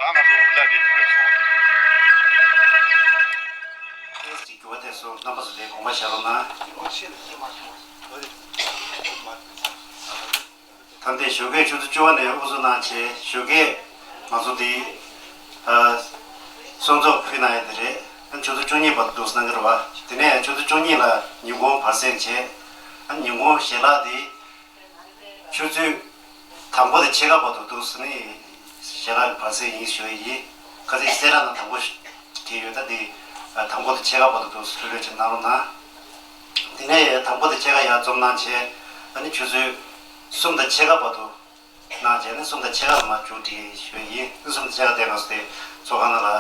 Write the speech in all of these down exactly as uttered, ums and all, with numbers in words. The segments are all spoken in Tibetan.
ང་ཚོ་ལ་དེ་ཕེབས་སོང་དེ། ཅིག་འགྱུར་བ་ཐེབས་སོང་། རྣམ་པ་ཚོ་དེ་དགོངས་པ་བཞག་རོགས་གནང་། ད་ལྟའི་ཞོགས་ཀས་ཆུ་ཚོད་བཅུ་པ་ནས་དབུ་འཛུགས་གནང་བྱས། ཞོགས་ཀས་ང་ཚོ་འདི་ཨ་གསོལ་ཚོགས་ཕུལ་གནང་ཡ་དེ་རེད། ཨ་ཆུ་ཚོད་བཅུ་གཉིས་བར་དུ་འདུག་གནང་གི་རེད་བ། དེ་ནས་ཆུ་ཚོད་བཅུ་གཉིས་ལ་ཉིན་གུང་བར་གསེང་བྱས། ཨ་ཉིན་གུང་ཞལ་ལག་འདི་ཆུ་ཚོད་དང་པོ་དང་ཕྱེད་ཀ་བར་དུ་འདུག་ཟེར་ནས་ཞལ་ལག་གི་བར་གསེང་ཡིན་ཞུ་ཡི་ཡིན། ཁ་སང་གསལ་བསྒྲགས་ནང་དང་པོ་ཞིག་བྲིས་ཡོད། ད་འདི་དང་པོ་དང་ཕྱེད་ཀ་བར་དུ་འདུག་ལྷོད་ལྷོད་བྱས་གནང་རོགས་གནང་། དེ་ནས་དང་པོ་དང་ཕྱེད་ཀ་ཡར་འཛོམས་གནང་བྱས། ཨ་ནི་ཆུ་ཚོད་གསུམ་དང་ཕྱེད་ཀ་བར་དུ་གནང་བྱས་ནས་གསུམ་དང་ཕྱེད་ཀ་ལ་མར་མཇུག་སྒྲིལ་ཞུ་ཡི་ཡིན། གསུམ་དང་ཕྱེད་ཀ་དེ་ང་ཚོ་དེ་ཚོགས་ཁང་ནང་ལ་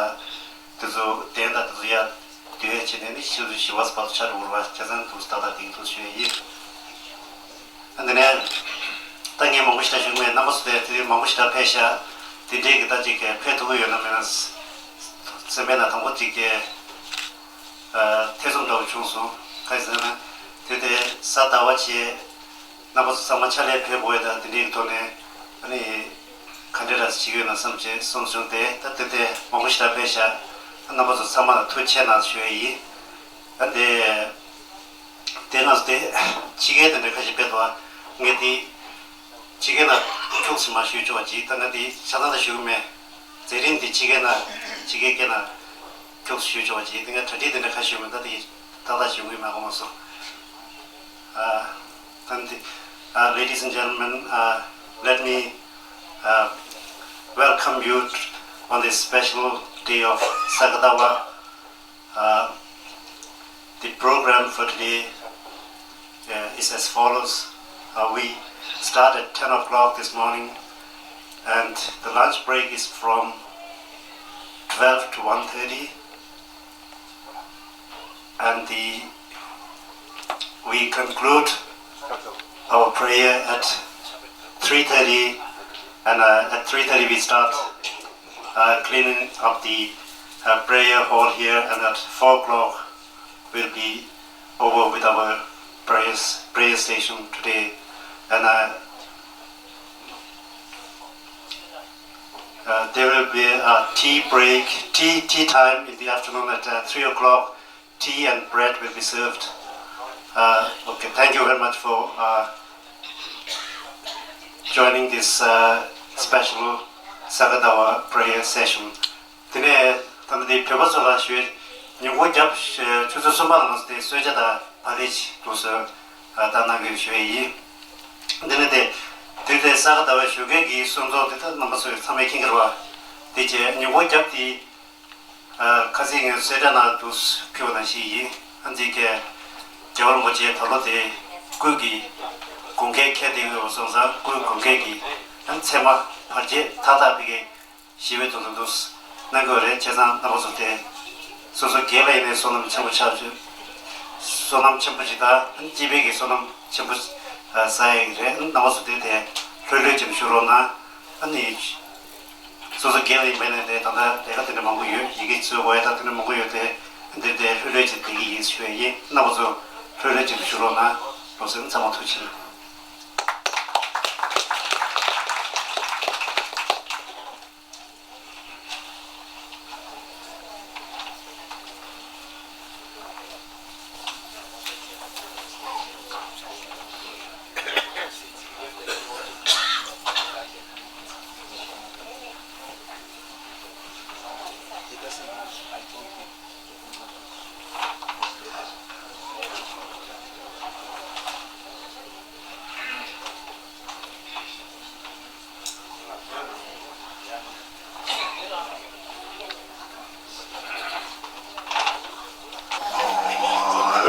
དེ་ཚོ་གདན་དང་དེ་ཚོ་ཡར་སྡོད་བྱས་ནས་ནི་ཆུ་ཚོད་བཞི་པ་བར་དུ་ཆགས་འགྲོ་གི་རེད་བ། བྱས་ཙང་འདུག་ཏག་ཏག་འགྲིག་འདུག་ཞུ་ཡི་ཡིན། ཨ་འདི་ནས་ད་ངས་མང་པོ་ཞེ་དྲག་ཞུ་གི་མེད། རྣམ་པ་ཚོ་དེ་དེ་རིང་མང་པོ་ཞེ་དྲག་ཕེབས་ཤག་དེ་འདྲའི་གི་ད་ཅིག་གི་ཕེབས་ཐུབ་ཀྱི་ཡོད་ན་མེད་ན་སེམས་པའི་ནང་དང་པོ་ཅིག་གི་ཨ་ཐེ་ཚོམ་འདྲ་བོ་བྱུང་སོང་། གང་ཡིན་ཟེར་ན་དེ་དེ་གཟའ་ཟླ་བ་བྱས། རྣམ་པ་ཚོ་ཚང་མ་ཕྱག་ལས་ཕེབས་དགོས་ཡ་དང་དེ་འདྲའི་གི་ཐོག་ནས་ཨ་ནི་ག་འདྲ་ར་བྱེད་ཀྱི་ཡོད་ན་བསམ་བྱས་གསུངས་བྱུང་སྟེ། ད་དེ་དེ་མང་པོ་ཞེ་དྲག་ཕེབས་ཤག་རྣམ་པ་ཚོ་ཚང་མ་ལ་ཐུགས་རྗེ་གནང་ཞུ་ཡ་ཡིན། ད་དེ་དེ་ང་ཚོ་དེ་ཕྱི་རྒྱལ་དེ་འདྲ་ཁ་ཤས་ཕེབས་འདུག་ངས་དེ་ཕྱི་རྒྱལ་ན་ཁྱུག་ཙམ་མ་ཞུས་ཆོག་པ་ཅིག་ད་ང་དེ་ཆ་ཚང་ད་ཞུ་གི་མེད། མཛད་རིམ་དེ་ཕྱི་རྒྱལ་ན་ཕྱི་རྒྱལ་སྐད་ན་ཁྱུག་ཙམ་ཞུས་ཆོག་པ་ཅིག་དེ་ང་གྲ་སྒྲིག་དེ་འདྲ་ཁ་ཤས་ཡོད་མེད། ད་དེ་ཏག་ཏག་ཞུ་གི་མེད་གོ་མ་སོང་། Uh, and the, uh, ladies and gentlemen, uh, let me uh, welcome you on this special day of Sakadawa. Uh, the program for today uh, is as follows. Uh, we start at ten o'clock this morning, and the lunch break is from twelve to one thirty. And the, we conclude our prayer at three thirty, and uh, at three thirty we start uh, cleaning up the uh, prayer hall here, and at four o'clock we'll be over with our prayers, prayer station today. And uh, uh, there will be a tea break, tea, tea time in the afternoon at uh, three o'clock. Tea and bread will be served. Uh, okay, thank you very much for uh, joining this uh, special Sakadawa prayer session. དེ་ནས་ད་ལྟ་འདི་བོད་པ་ཚོ་ལ་ཞུ། ཉིན་གུང་རྒྱབ་ཆུ་ཚོད་གསུམ་པ་ལ་ང་ཚོ་དེ་གསོལ་ཇ་དང་བག་ལེབ་ཅིག་འདུག་སེ་ད་གནང་གི་ཞུ་ཡི་ཡིན། དེ་ནས་དེ་དུས་དེ་ས་ག་ཟླ་བའི་ཞོགས་ཀས་ཀྱི་གསོལ་ཚོགས་དེ་ད་རྣམ་པ་ཚོས་ཚང་མས་མཁྱེན་གྱི་རེད་བ། དེ་རྗེས་ཉིན་གུང་རྒྱབ་དེ་ཁ་སང་ངས་གསལ་བསྒྲགས་ནང་དུ་ཕུལ་བ་ནང་བཞིན་ཡིན། ཨ་ནི་དེ་རྒྱལ་བ་རིན་པོ་ཆེ་ད་ལོ་དེ་སྐུ་གི་དགུང་ཁའི་ཁ་གཏད་ཡོད་པ་སོང་ཙང་སྐུའི་དགུང་ཁའི་གི་ཨ་ནི་ཚད་མ་བར་ཆད་མཐའ་དག་པའི་གི་ཞི་བའི་དོན་དུ་འདུག་གནང་དགོས་རེད། བྱས་ཙང་རྣམ་པ་ཚོ་དེ་སོ་སོ་སྒེར་ལ་ཡིན་ནའི་བསོད་ནམས་ཆེན་པོ་ཆགས་བྱུང་། བསོད་ནམས་ཆེན་པོ་ཞིག་དང་སྐྱེས་པའི་གི་བསོད་ནམས་ཆེན་པོ་བསགས་ཡ་གི་རེད། རྣམ་པ་ཚོ་དེ་དེ་ལྷོད་ལྷོད་ཅིག་བཞུགས་རོགས་གནང་། ཨ་ནི་སོ་སོ་སྒེར་ལ་ཡིན་པ་ཡིན་ནའི་དེ་ད་ལྟ་ལས་ཀ་དེ་འདྲ་མང་པོ་ཡོད། ཡི་གེ་བཟོ་དགོས་ཡ་ད་དེ་འདྲ་མང་པོ་ཡོད་དེ། འདིར་དེ་ལྷོད་ལྷོད་ཅིག་བསྡད་ཀྱི་ཡིན་ཞུ་ཡ་ཡིན། རྣམ་པ་ཚོ་ལྷོད་ལྷོད་ཅིག་བཞུགས་རོགས་གནང་། ལོ་གསར་ཚང་མ་ཐུགས་རྗེ་ཆེ།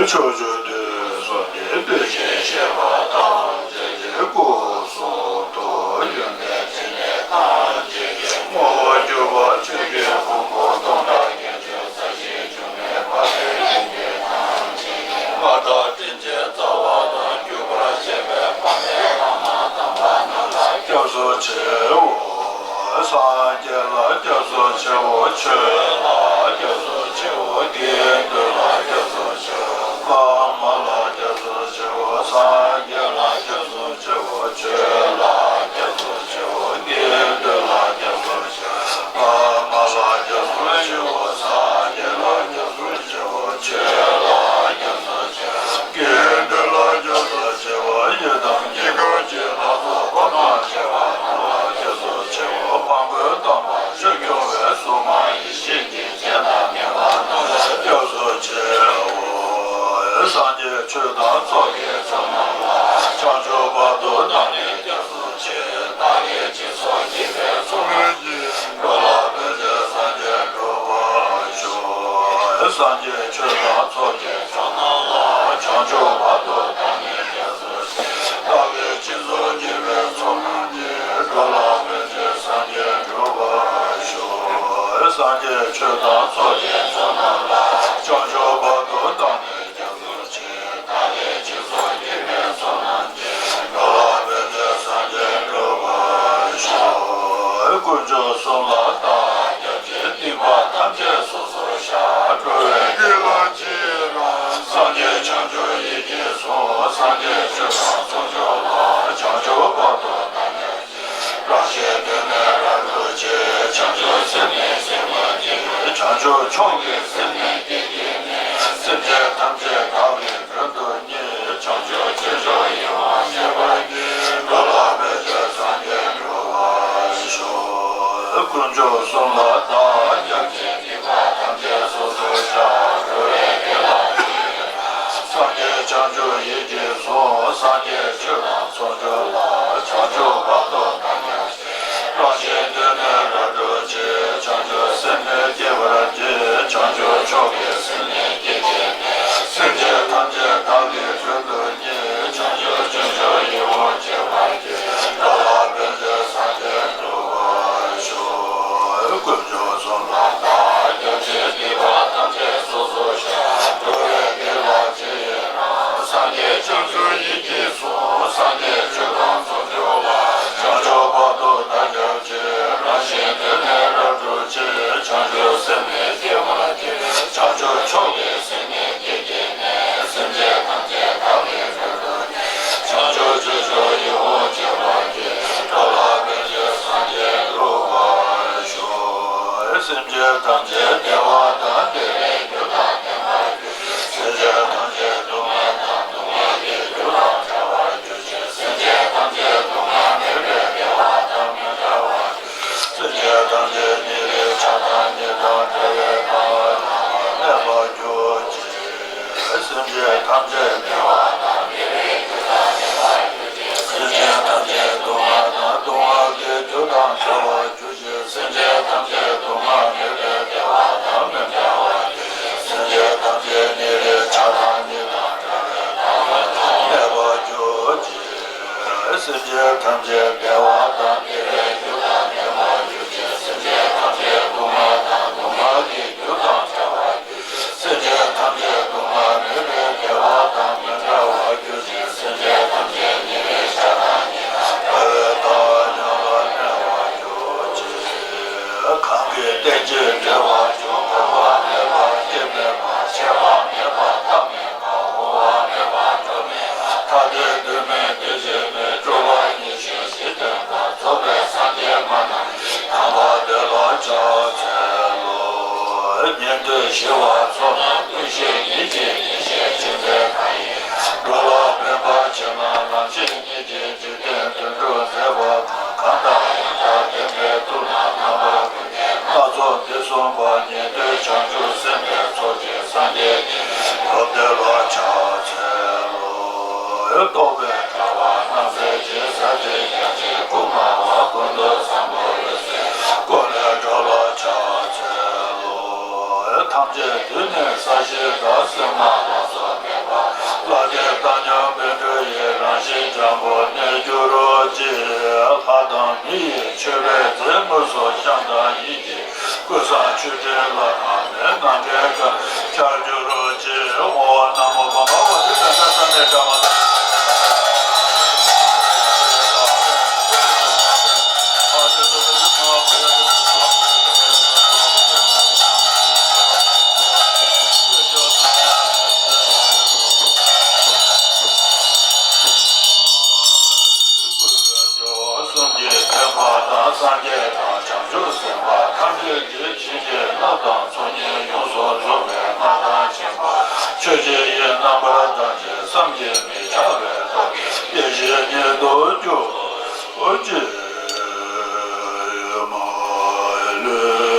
ཕྱོགས་བཅུ་དུས་གསུམ་གྱི་དུས་ཆེན་བཞེས་པ་ཐམས་ཅད་ཀྱི་སྐུ་གསུང་ཐུགས་ཡོན་ཏན་ཕྲིན་ལས་ཐམས་ཅད་ཀྱི་བསྔོ་བ་བརྒྱུད་པ་ཆོས་ཀྱི་ཕུང་པོ་སྟོང་ཕྲག་བརྒྱད་ཅུ་རྩ་བཞིའི་འབྱུང་གནས་དཔལ་ལྡན་ཞིང་གཤེགས་ཐམས་ཅད་ཀྱི་མངའ་བདག་དྲིན་ཅན་རྩ་བ་དང་བརྒྱུད་པར་བཅས་པའི་དཔལ་ལྡན་བླ་མ་དམ་པ་རྣམས་ལ་སྐྱབས་སུ་མཆིའོ། སངས་རྒྱས་ལ་སྐྱབས་སུ་མཆིའོ། ཆོས་ལ་སྐྱབས་སུ་མཆིའོ། དགེ་འདུན་ལ་སྐྱབས་སུ་མཆིའོ། བླ་མ་ལ་སྐྱབས་སུ་མཆིའོ། སངས་རྒྱས་ལ་སྐྱབས་སུ་མཆིའོ། ཆོས་ལ་སྐྱབས་སུ་མཆིའོ། དགེ་འདུན་ལ་སྐྱབས་སུ་མཆིའོ། བླ་ ཆོས་དང་ཚོགས་ཀྱི་མཚོ་རྣམས་ལ། བྱང་ཆུབ་བར་དུ་བཏང་ནས་སྐྱབས་སུ་མཆི། བདག་གིས་སྦྱིན་སོགས་བགྱིས་པའི་བསོད་ནམས་ཀྱིས། འགྲོ་ལ་ཕན་ཕྱིར་སངས་རྒྱས་འགྲུབ་པར་ཤོག། དཀོན་མཆོག་གསུམ་ལ་བདག་སྐྱབས་མཆི། སྡིག་པ་ཐམས་ཅད་སོ་སོར་བཤགས། འགྲོ་བའི་དགེ་ལ་རྗེས་རང་། སངས་རྒྱས་བྱང་ཆུབ་ཡིད་ཀྱིས་བཟུང་། སངས་རྒྱས་ཆོས་དང་ཚོགས་མཆོག་ལ། བྱང་ཆུབ་བར་དུ་བདག་སྐྱབས་མཆི། རང་གཞན་དོན་ནི་རབ་བསྒྲུབ་ཕྱིར། བྱང་ཆུབ་སེམས་ནི་སེམས་མ་བསྐྱེད། བྱང་ཆུབ་མཆོག་གི་སེམས་ནི་བསྐྱེད་བགྱིས་ནས། སེམས་ཅན་ཐམས་ཅད་བདག་གིས་མགྲོན་དུ་བསྙེན། བྱང་ཆུབ་སྤྱོད་མཆོག་ཡིད་འོང་སྤྱད་པར་བགྱི། འགྲོ་ལ་ཕན་ཕྱིར་སངས་རྒྱས་འགྲུབ་པར་ཤོག། དཀོན་མཆོག་གསུམ་ལ་བདག་སྐྱབས་མཆི། སྡིག་པ་ཐམས་ཅད་སོ་སོར་བཤགས། འགྲོ་བའི་དགེ་ལ་རྗེས་རང་། སངས་རྒྱས་བྱང་ཆུབ་ཡིད་ཀྱིས་བཟུང་། སངས་རྒྱས་ཆོས་དང་ཚོགས་མཆོག་ལ། བྱང་ཆུབ་བར་དུ་བདག་སྐྱབས་མཆི། རང་གཞན་དོན་ནི་རབ་བསྒྲུབ་ཕྱིར། བྱང་ཆུབ་སེམས་ནི་བསྐྱེད་པར་བགྱི། བྱང་ཆུབ་མཆོག་གི་སེམས་ནི་བསྐྱེད་བགྱིས་ནས། སེམས་ཅན་ཐམས་ཅད་བདག་གིས་མགྲོན་དུ་བསྙེན། བྱང་ཆུབ་སྤྱོད་མཆོག་ཡིད་འོང་སྤྱད་པར་བགྱི། འགྲོ་ལ་ཕན་ཕྱིར་སངས་རྒྱས་འགྲུབ་པར་ཤོག། དཀོན་མཆོག་གསུམ་ལ་བདག་སྐྱབས་མཆི། སྡིག་པ་ཐམས་ཅད་སོ་སོར་བཤགས། འགྲོ་བའི་དགེ་ལ་རྗེས་རང་། སངས་རྒྱས་བྱང་ཆུབ་ཡིད་ཀྱིས་བཟུང་། སངས་རྒྱས་ཆོས་དང་ཚོགས་མཆོག་ལ། བྱང་ཆུབ་བར་དུ་བདག་སྐྱབས་མཆི། རང་གཞན་དོན་ནི་རབ་བསྒྲུབ་ཕྱིར། བྱང་ཆུབ་སེམས་ནི་བསྐྱེད་པར་བགྱི། བྱང་ཆུབ་མཆོག་གི་སེམས་ནི་བསྐྱེད་བགྱིས་ནས། སེམས་ཅན་ཐམས་ཅད་བདག་གིས་མགྲོན་དུ་བསྙེན། བྱང་ཆུབ་སྤྱོད་མཆོག་ཡིད་འོང་སྤྱད་པར་བགྱི། འགྲོ་ལ་ཕན་ཕྱིར་སངས་རྒྱས་འགྲུབ་པར་ཤོག། སེམས་ཅན་ཐམས་ཅད་བདེ་བ་དང་བདེ་བའི་རྒྱུ་དང་ལྡན་པར་གྱུར་ཅིག། སེམས་ཅན་ཐམས་ཅད་སྡུག་བསྔལ་དང་སྡུག་བསྔལ་གྱི་རྒྱུ་དང་བྲལ་བར་གྱུར་ཅིག། སེམས་ཅན་ཐམས་ཅད་སྡུག་བསྔལ་མེད་པའི་བདེ་བ་དང་མི་འབྲལ་བར་གྱུར་ཅིག། སེམས་ཅན་ཐམས་ཅད་ཉེ་རིང་ཆགས་སྡང་གཉིས་དང་བྲལ་བའི་དགའ་བ་དང་གནས་པར་གྱུར་ཅིག། སེམས་ཅན་ཐམས་ཅད་བདེ་བ་དང་བདེ་བའི་རྒྱུ་དང་ལྡན་པར་གྱུར་ཅིག། སེམས་ཅན་ཐམས་ཅད་སྡུག་བསྔལ་དང་སྡུག་བསྔལ་གྱི་རྒྱུ་དང་བྲལ་བར་གྱུར་ཅིག། སེམས་ཅན་ཐམས་ཅད་སྡུག་བསྔལ་མེད་པའི་བདེ་བ་དང་མི་འབྲལ་བར་གྱུར་ཅིག། སེམས་ཅན་ཐམས་ཅད་ཉེ་རིང་ཆགས་སྡང་གཉིས་དང་བྲལ་བའི་དགའ་བ་དང་གནས་པར་གྱུར་ཅིག། སེམས་ཅན་ཐམས་ཅད་བདེ་བ་དང་བདེ་བའི་རྒྱུ་དང་ལྡན་པར་གྱུར་ཅིག། སེམས་ཅན་ཐམས་ཅད་སྡུག་བསྔལ་དང་སྡུག་བསྔལ་གྱི་རྒྱུ་དང་བྲལ་བར་གྱུར་ཅིག། སེམས་ཅན་ཐམས་ཅད་སྡུག་བསྔལ་མེད་པའི་བདེ་བ་དང་མི་འབྲལ་བར་གྱུར་ཅིག། སེམས་ཅན་ཐམས་ཅད་ཉེ་རིང་ཆགས་སྡང་གཉིས་དང་བྲལ་བའི་མཐའ་ཡས་ཉམས་ལ་གནས་པར་གྱུར་ཅིག། གང་གིས་བསྟེན་ཅིང་འབྲེལ་བར་འབྱུང་། གོམས་པ་མེད་པར་སྐྱེ་མེད་པར། ཆད་པ་མེད་པར་མཐའ་མེད་པར། འོང་བ་མེད་པར་འགྲོ་མེད་པར། ཐ་དད་དོན་མེད་དོན་གཅིག་མེད། སྤྲོས་པ་ཉེར་ཞི་བཞི་སྟོན་པ། རྫོགས་པའི་སངས་རྒྱས་མ་རྣམས་ཀྱི། དམ་པ་དེ་ལ་ཕྱག་འཚལ་ལོ། ཉན་ཐོས་ཞི་བ་ཚོགས་རྣམས། ཀུན་ཤེས་ཉིད་ཀྱིས་ཉེར་ཞིར་ཕྱིན་པའི་མཐའ་ཡས། འགྲོ་ལ་ཕན་པ་ཕྱིར་ན་ལམ་ཤེས་ཉིད་ཀྱིས། འཇིག་རྟེན་དོན་སྒྲུབ་མཛད་པ་དང་། གང་དག་ཡང་དག་ལྡན་པའི་ཐུགས་ལ་རྣམ་པར་སྣ་ཚོགས་འདི་གསུངས་པ། ཉན་ཐོས་བྱང་ཆུབ་སེམས་དཔའི་ཚོགས་ཀྱིས། སངས་རྒྱས་ཀྱི་གོ་འཕང་ལ་ཕྱག་འཚལ་ལོ། རྟོག་པའི་དྲ་བ་རྣམ་སེལ་ཞིང་། ཟག་བཅས་སྐྱོན་ཅན་སྐུ་སྨྲ་བ། ཀུན་ཏུ་བཟང་པོ་འོད་གསལ་ཀུན་ལས་འཕྲོ་ལ་ཕྱག་འཚལ་ལོ། ཐམས་ཅད་དུས་ནི་ས་གཞི་བདག། སེར་སྣ་ལ་སོགས་མེད་པ། ལྷ་འདྲེ་དག་མཉམ་པཎ་གྲུབ་ཡི། རང་བཞིན་འཇམ་པོར་གནས་གྱུར་ཅིག། ལྷ་དང་མི་ཡི་མཆོད་པའི་རྫས། དངོས་སུ་བཤམས་དང་ཡིད་ཀྱིས་བསྐུལ། བསང་མཆོད་སྤྲིན་ལ་རང་གནས། སྣང་མཐའི་ཁམས་འཆར་གྱུར་ཅིག། ཨོཾ་ན་མོ་བྷ་ག་ཝ་ཏི། གསུམ་གྱི་བདེན་པ་དང་། སངས་རྒྱས་དང་བྱང་ཆུབ་སེམས་དཔའ་ཐམས་ཅད་ཀྱི། བྱིན་གྱིས་བརླབས་དང་ཚོགས་གཉིས་ཡོངས་སུ་རྫོགས་པའི་མངའ་ཐང་ཆེན་པོ། ཆོས་རྗེ་ཡི་རྣམ་པར་དག་ཅིང་བསམ་གྱིས་མི་ཁྱབ་པའི་སྟོབས་ཀྱིས། ཡེ་ཤེས་ཉིད་དུ་གྱུར་ཅིག། མ་ལུས་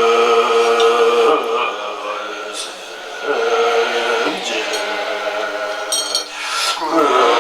སེམས་ཅན་ཀུན།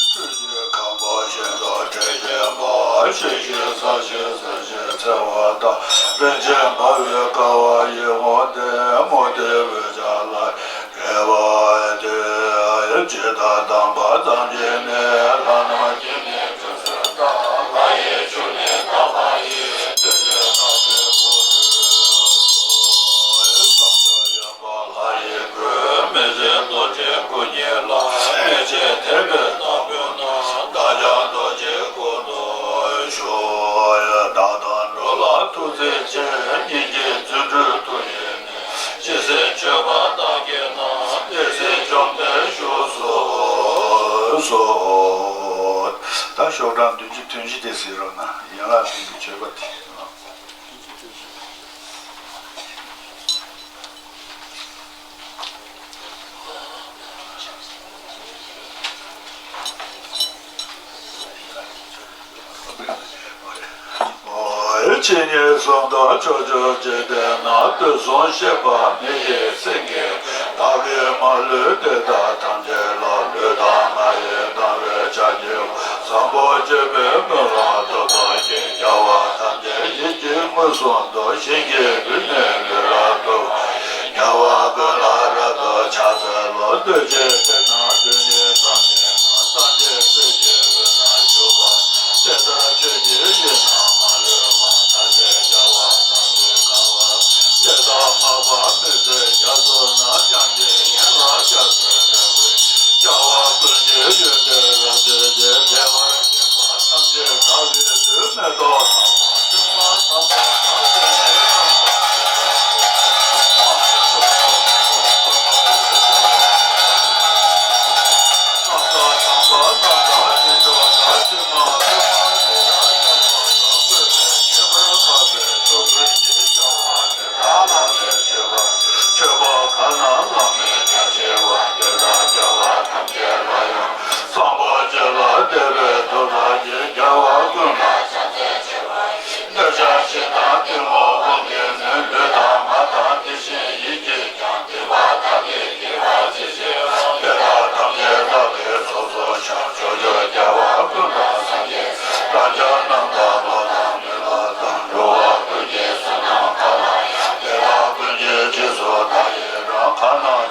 ཆོས་ཀྱི་ཁང་པ་བཞིན་དུ་དྲི་ཞིམ་པ། ཞིང་བཞིན་ས་གཞི་ཟིལ་ཞིང་འཚེར་བ་དང་། རིན་ཆེན་འབར་བའི་ཀ་བ་ཡི་ངོས་ཏེ། མུ་སྟེགས་འོད་ཆགས་ལ་རེ་བ་སྟེ། ཇི་ལྟར་བལྟམས་པ་ཙམ་གྱིས་ནི། ལྷ་རྣམས་ཀྱི་ནི་ཁྲུས་གསོལ་དང་། ལྷ་ཡི་ཆོས་ནི་དག་པ་ཡིས། དེ་ལས་བདག་གི་སྐུ་ཁྲུས་གསོལ། བསམ་བྱ་ཡོན་པ་ལྷ་ཡི་སྐུ། མི་ཟད་རྡོ་རྗེའི་སྐུ་བརྙེས་ལ། མི་ཕྱེད་དད་པས་བདག་འབུལ་ན། བདག་ཀྱང་རྡོ་རྗེའི་སྐུ་མདོག་ཞུ། བདག་དང་འགྲོ་ལ་ཐུགས་བརྩེ་ཆེ། སྙིང་རྗེའི་རྫུ་འཕྲུལ་མཐུ་ཡིས་ནི། ཇི་སྲིད་མཆོད་པ་བདག་བགྱིས་ན། དེ་སྲིད་བཅོམ་ལྡན་བཞུགས་སུ་གསོལ། ད་ཤོག་གྲངས་བདུན་ཅུ་དོན་བཞི་དེ་གཟིགས་རོགས་གནང་། ཡན་ལག་བདུན་གྱི་མཆོད་པ་དེ། ཕྱི་ཉིན་གསུམ་དུ་ཕྱོགས་བཅུར་འཇིག་རྟེན་ན། དུས་གསུམ་གཤེགས་པ་མི་ཡི་སེང་གེ། བདག་གིས་མ་ལུས་འདི་དག་ཐམས་ཅད་ལ། ལུས་དང་ངག་ཡིད་དང་བས་ཕྱག་བགྱིའོ། བཟང་པོ་སྤྱོད་པའི་སྨོན་ལམ་ཐོབ་པར་བགྱི། རྒྱལ་བ་ཐམས་ཅད་ཡིད་ཀྱིས་མངོན་སུམ་དུ། ཞིང་གི་རིགས་ནི་ལུས་རབ་ཐོབ། རྒྱལ་བ་ཀུན་ལ་རབ་ཏུ་ཕྱག་འཚལ་ལོ། འདུས་བྱས་དེ་རྣམས་དོན་གཉིས་སངས་རྒྱས་ན། སངས་རྒྱས་སྲས་ཀྱི་དབུས་ན་བཞུགས་པ། དེ་ལྟར་ཆོས་ཀྱི་དབྱིངས་རྣམས་མ་ལུས་པ། ཐམས་ཅད་རྒྱལ་བ་དག་གིས་དགའ་བ། དེ་དག་འཕགས་པ་མི་ཟད་རྒྱ་མཚོ་རྣམས། དབྱངས་ཀྱི་ཞིང་ལ་སྐྱབས་སུ་འགྲོ་བའི། རྒྱལ་བ་ཀུན་གྱི་ཡོན་ཏན་རབ་བརྗོད་ཅིང་། བདེ་བར་གཤེགས་པ་ཐམས་ཅད་བདག་གིས་བཏུད། མེ་ཏོག་དང་པ་ཕྱུང་མ་དང་པོ་བདག་གིས་ནི། རྣམ་པར་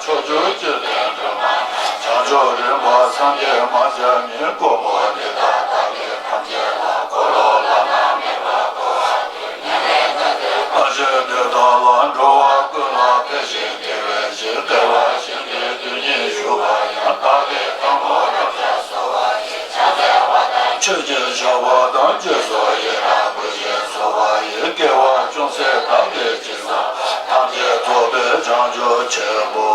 ཕྱོགས་བཅུའི་ཆོས་དང་འགྲོ་བ། བྱང་ཆུབ་རིམ་པ་སངས་རྒྱས་མ་ཆགས་ཉིད། མགོན་པོ་འདི་དག་བདག་གིས་ཐམས་ཅད་ལ། འཁོར་ལོ་བླ་ན་མེད་པ་བསྐོར་བ་དེར། ཐམས་ཅད་དེ་དག་ལ། འགྲོ་བ་ཀུན་ལ་ཕན་ཞིང་བདེ་བའི་ཕྱིར། བདེ་བར་གཤེགས་པའི་དོན་གཉིས་ཞུ་བ་ཡང་། བདག་གིས་དང་པོ་རབ་ཏུ་གསོལ་བ་ཡི། ཕྱག་འཚལ་བ་དང་མཆོད་ཅིང་བཤགས་པ་དང་། བརྗོད་སོགས་ཡི་རང་བསྐུལ་ཞིང་གསོལ་བ་ཡི། དགེ་བ་ཅུང་ཟད་བདག་གིས་ཅི་བསགས། ཐམས་ཅད་རྫོགས་པའི་བྱང་ཆུབ་ཆེན་པོ།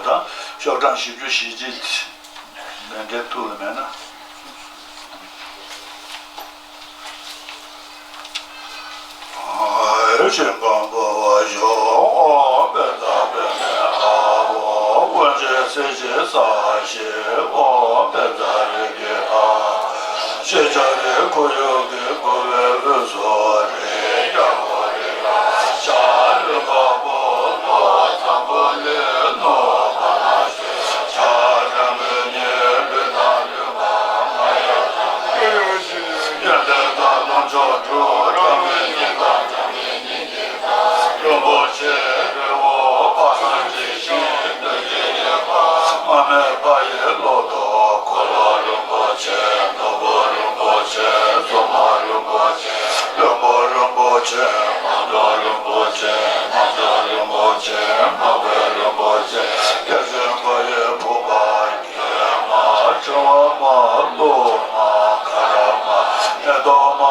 ད་ཤོག་གྲངས་བཞི་བཅུ་ཞེ་གཅིག་དེ་འདྲའི་ཐུགས་ལ་མེད་ན། ཞིང་ཁམས་འཁོར་བ་ཞི་བ་འོ། པད་དང་པདྨའི་ལྷ་འོ། དབང་ཆེན་སྲིད་ཞིའི་ས་གཞི་འོ། བཛྲ་རིགས་ཀྱི་ལྷ། ཤེས་བྱ་རིགས་ཁོར་ཡུག་གི་འཁོར་བའི་དབུས་སུ་རེག། རྒྱལ་པོ་རིགས་ལ་ཕྱག། ལུས་འཕགས་པོ་བློ་བཟང་པོ་ལས་ནོར་བ་ལ་ཕྱག། སྤྱན་དྲང་པོའི་ཉེ་ལུས་དང་ལུས་འཕགས་མ་ཡ་དང་། ཡོན་ཏན་དང་ལྷུན་ཕྱོགས་དྲུག། དྲང་བའི་སྙིང་དང་དྲང་བའི་སྙིང་གི་ལྷ། རིན་པོ་ཆེ་རི་བོ་དཔག་བསམ་འཁྲི་ཤིང་གདོན་གྱིས་ཉེན་པ། མ་རྨོས་པ་ཡི་ལོ་ཏོག་འཁོར་ལོ་རིན་པོ་ཆེ། ནོར་བུ་རིན་པོ་ཆེ། བཙུན་མ་རིན་པོ་ཆེ། བློན་པོ་རིན་པོ་ཆེ། རྣམ་གྲོལ་རིན་པོ་ཆེ། རྣམ་གྲོལ་རིན་པོ་ཆེ། མ་བུ་རིན་པོ་ཆེ། སྐྱེ་ཚེ་འཁོར་བའི་ཕུག་པ། མ། ཕྲེང་བ་མ། ལྷུང་མ། ཁ་རག་མ། མེ་ཏོག་མ།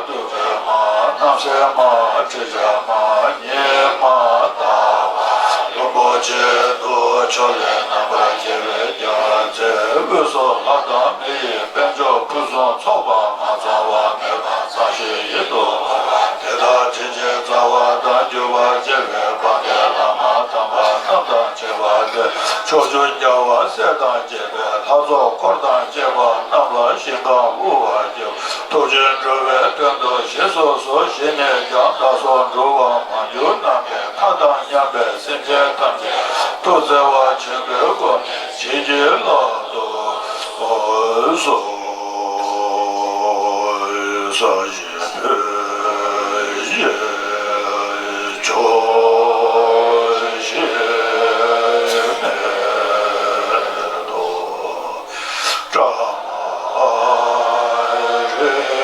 དུག་སྦྲུལ་མ། རྣམ་སྲས་མ། ཁྲི་བྱང་མ། ཉི་མ། ཟླ་བ། རིན་པོ་ཆེ་དུ་ཕྱོགས་ལས་རྣམ་པར་རྒྱལ་བའི་རྒྱལ་མཚན་དབུས་སུ་ལྷ་དང་མི་ཡི་དཔལ་འབྱོར་ཕུན་སུམ་ཚོགས་པ་མ་ཚང་བ་མེད་པ་གཙང་ཞིང་ཡིད་དུ་འོང་བ། དེ་དག་དྲིན་ཅན་རྩ་བ་དང་གྱུར་པར་བཅས་པའི་དཔལ་ལྡན་བླ་མ་དམ་པ་རྣམས་དང་བཅས་པ་སྟེ། ཕྱོགས་བཅུའི་རྒྱལ་བ་སྲས་དང་བཅས་པའི་ལྷ་ཚོགས་འཁོར་དང་བཅས་པ་རྣམས་ལ་ཞིང་ཁམས་དབུལ་བར་བགྱིའོ། ཐུགས་རྗེས་འགྲོ་བའི་དོན་དུ་བཞེས་སུ་གསོལ། བཞེས་ནས་ཀྱང་བདག་སོགས་འགྲོ་བ་མ་གྱུར་ནམ་མཁའི་མཐའ་དང་མཉམ་པའི་སེམས་ཅན་ཐམས་ཅད་ཐུགས་བརྩེ་བ་ཆེན་པོའི་སྒོ་ནས། བྱིན་གྱིས་བརླབ་ཏུ་གསོལ། ས་གཞི་བོད་ཡུལ་ཕྱོགས་བཞི་ནས་དོ། བཀྲ་མ་རེ་ར་ལེ་ཤི།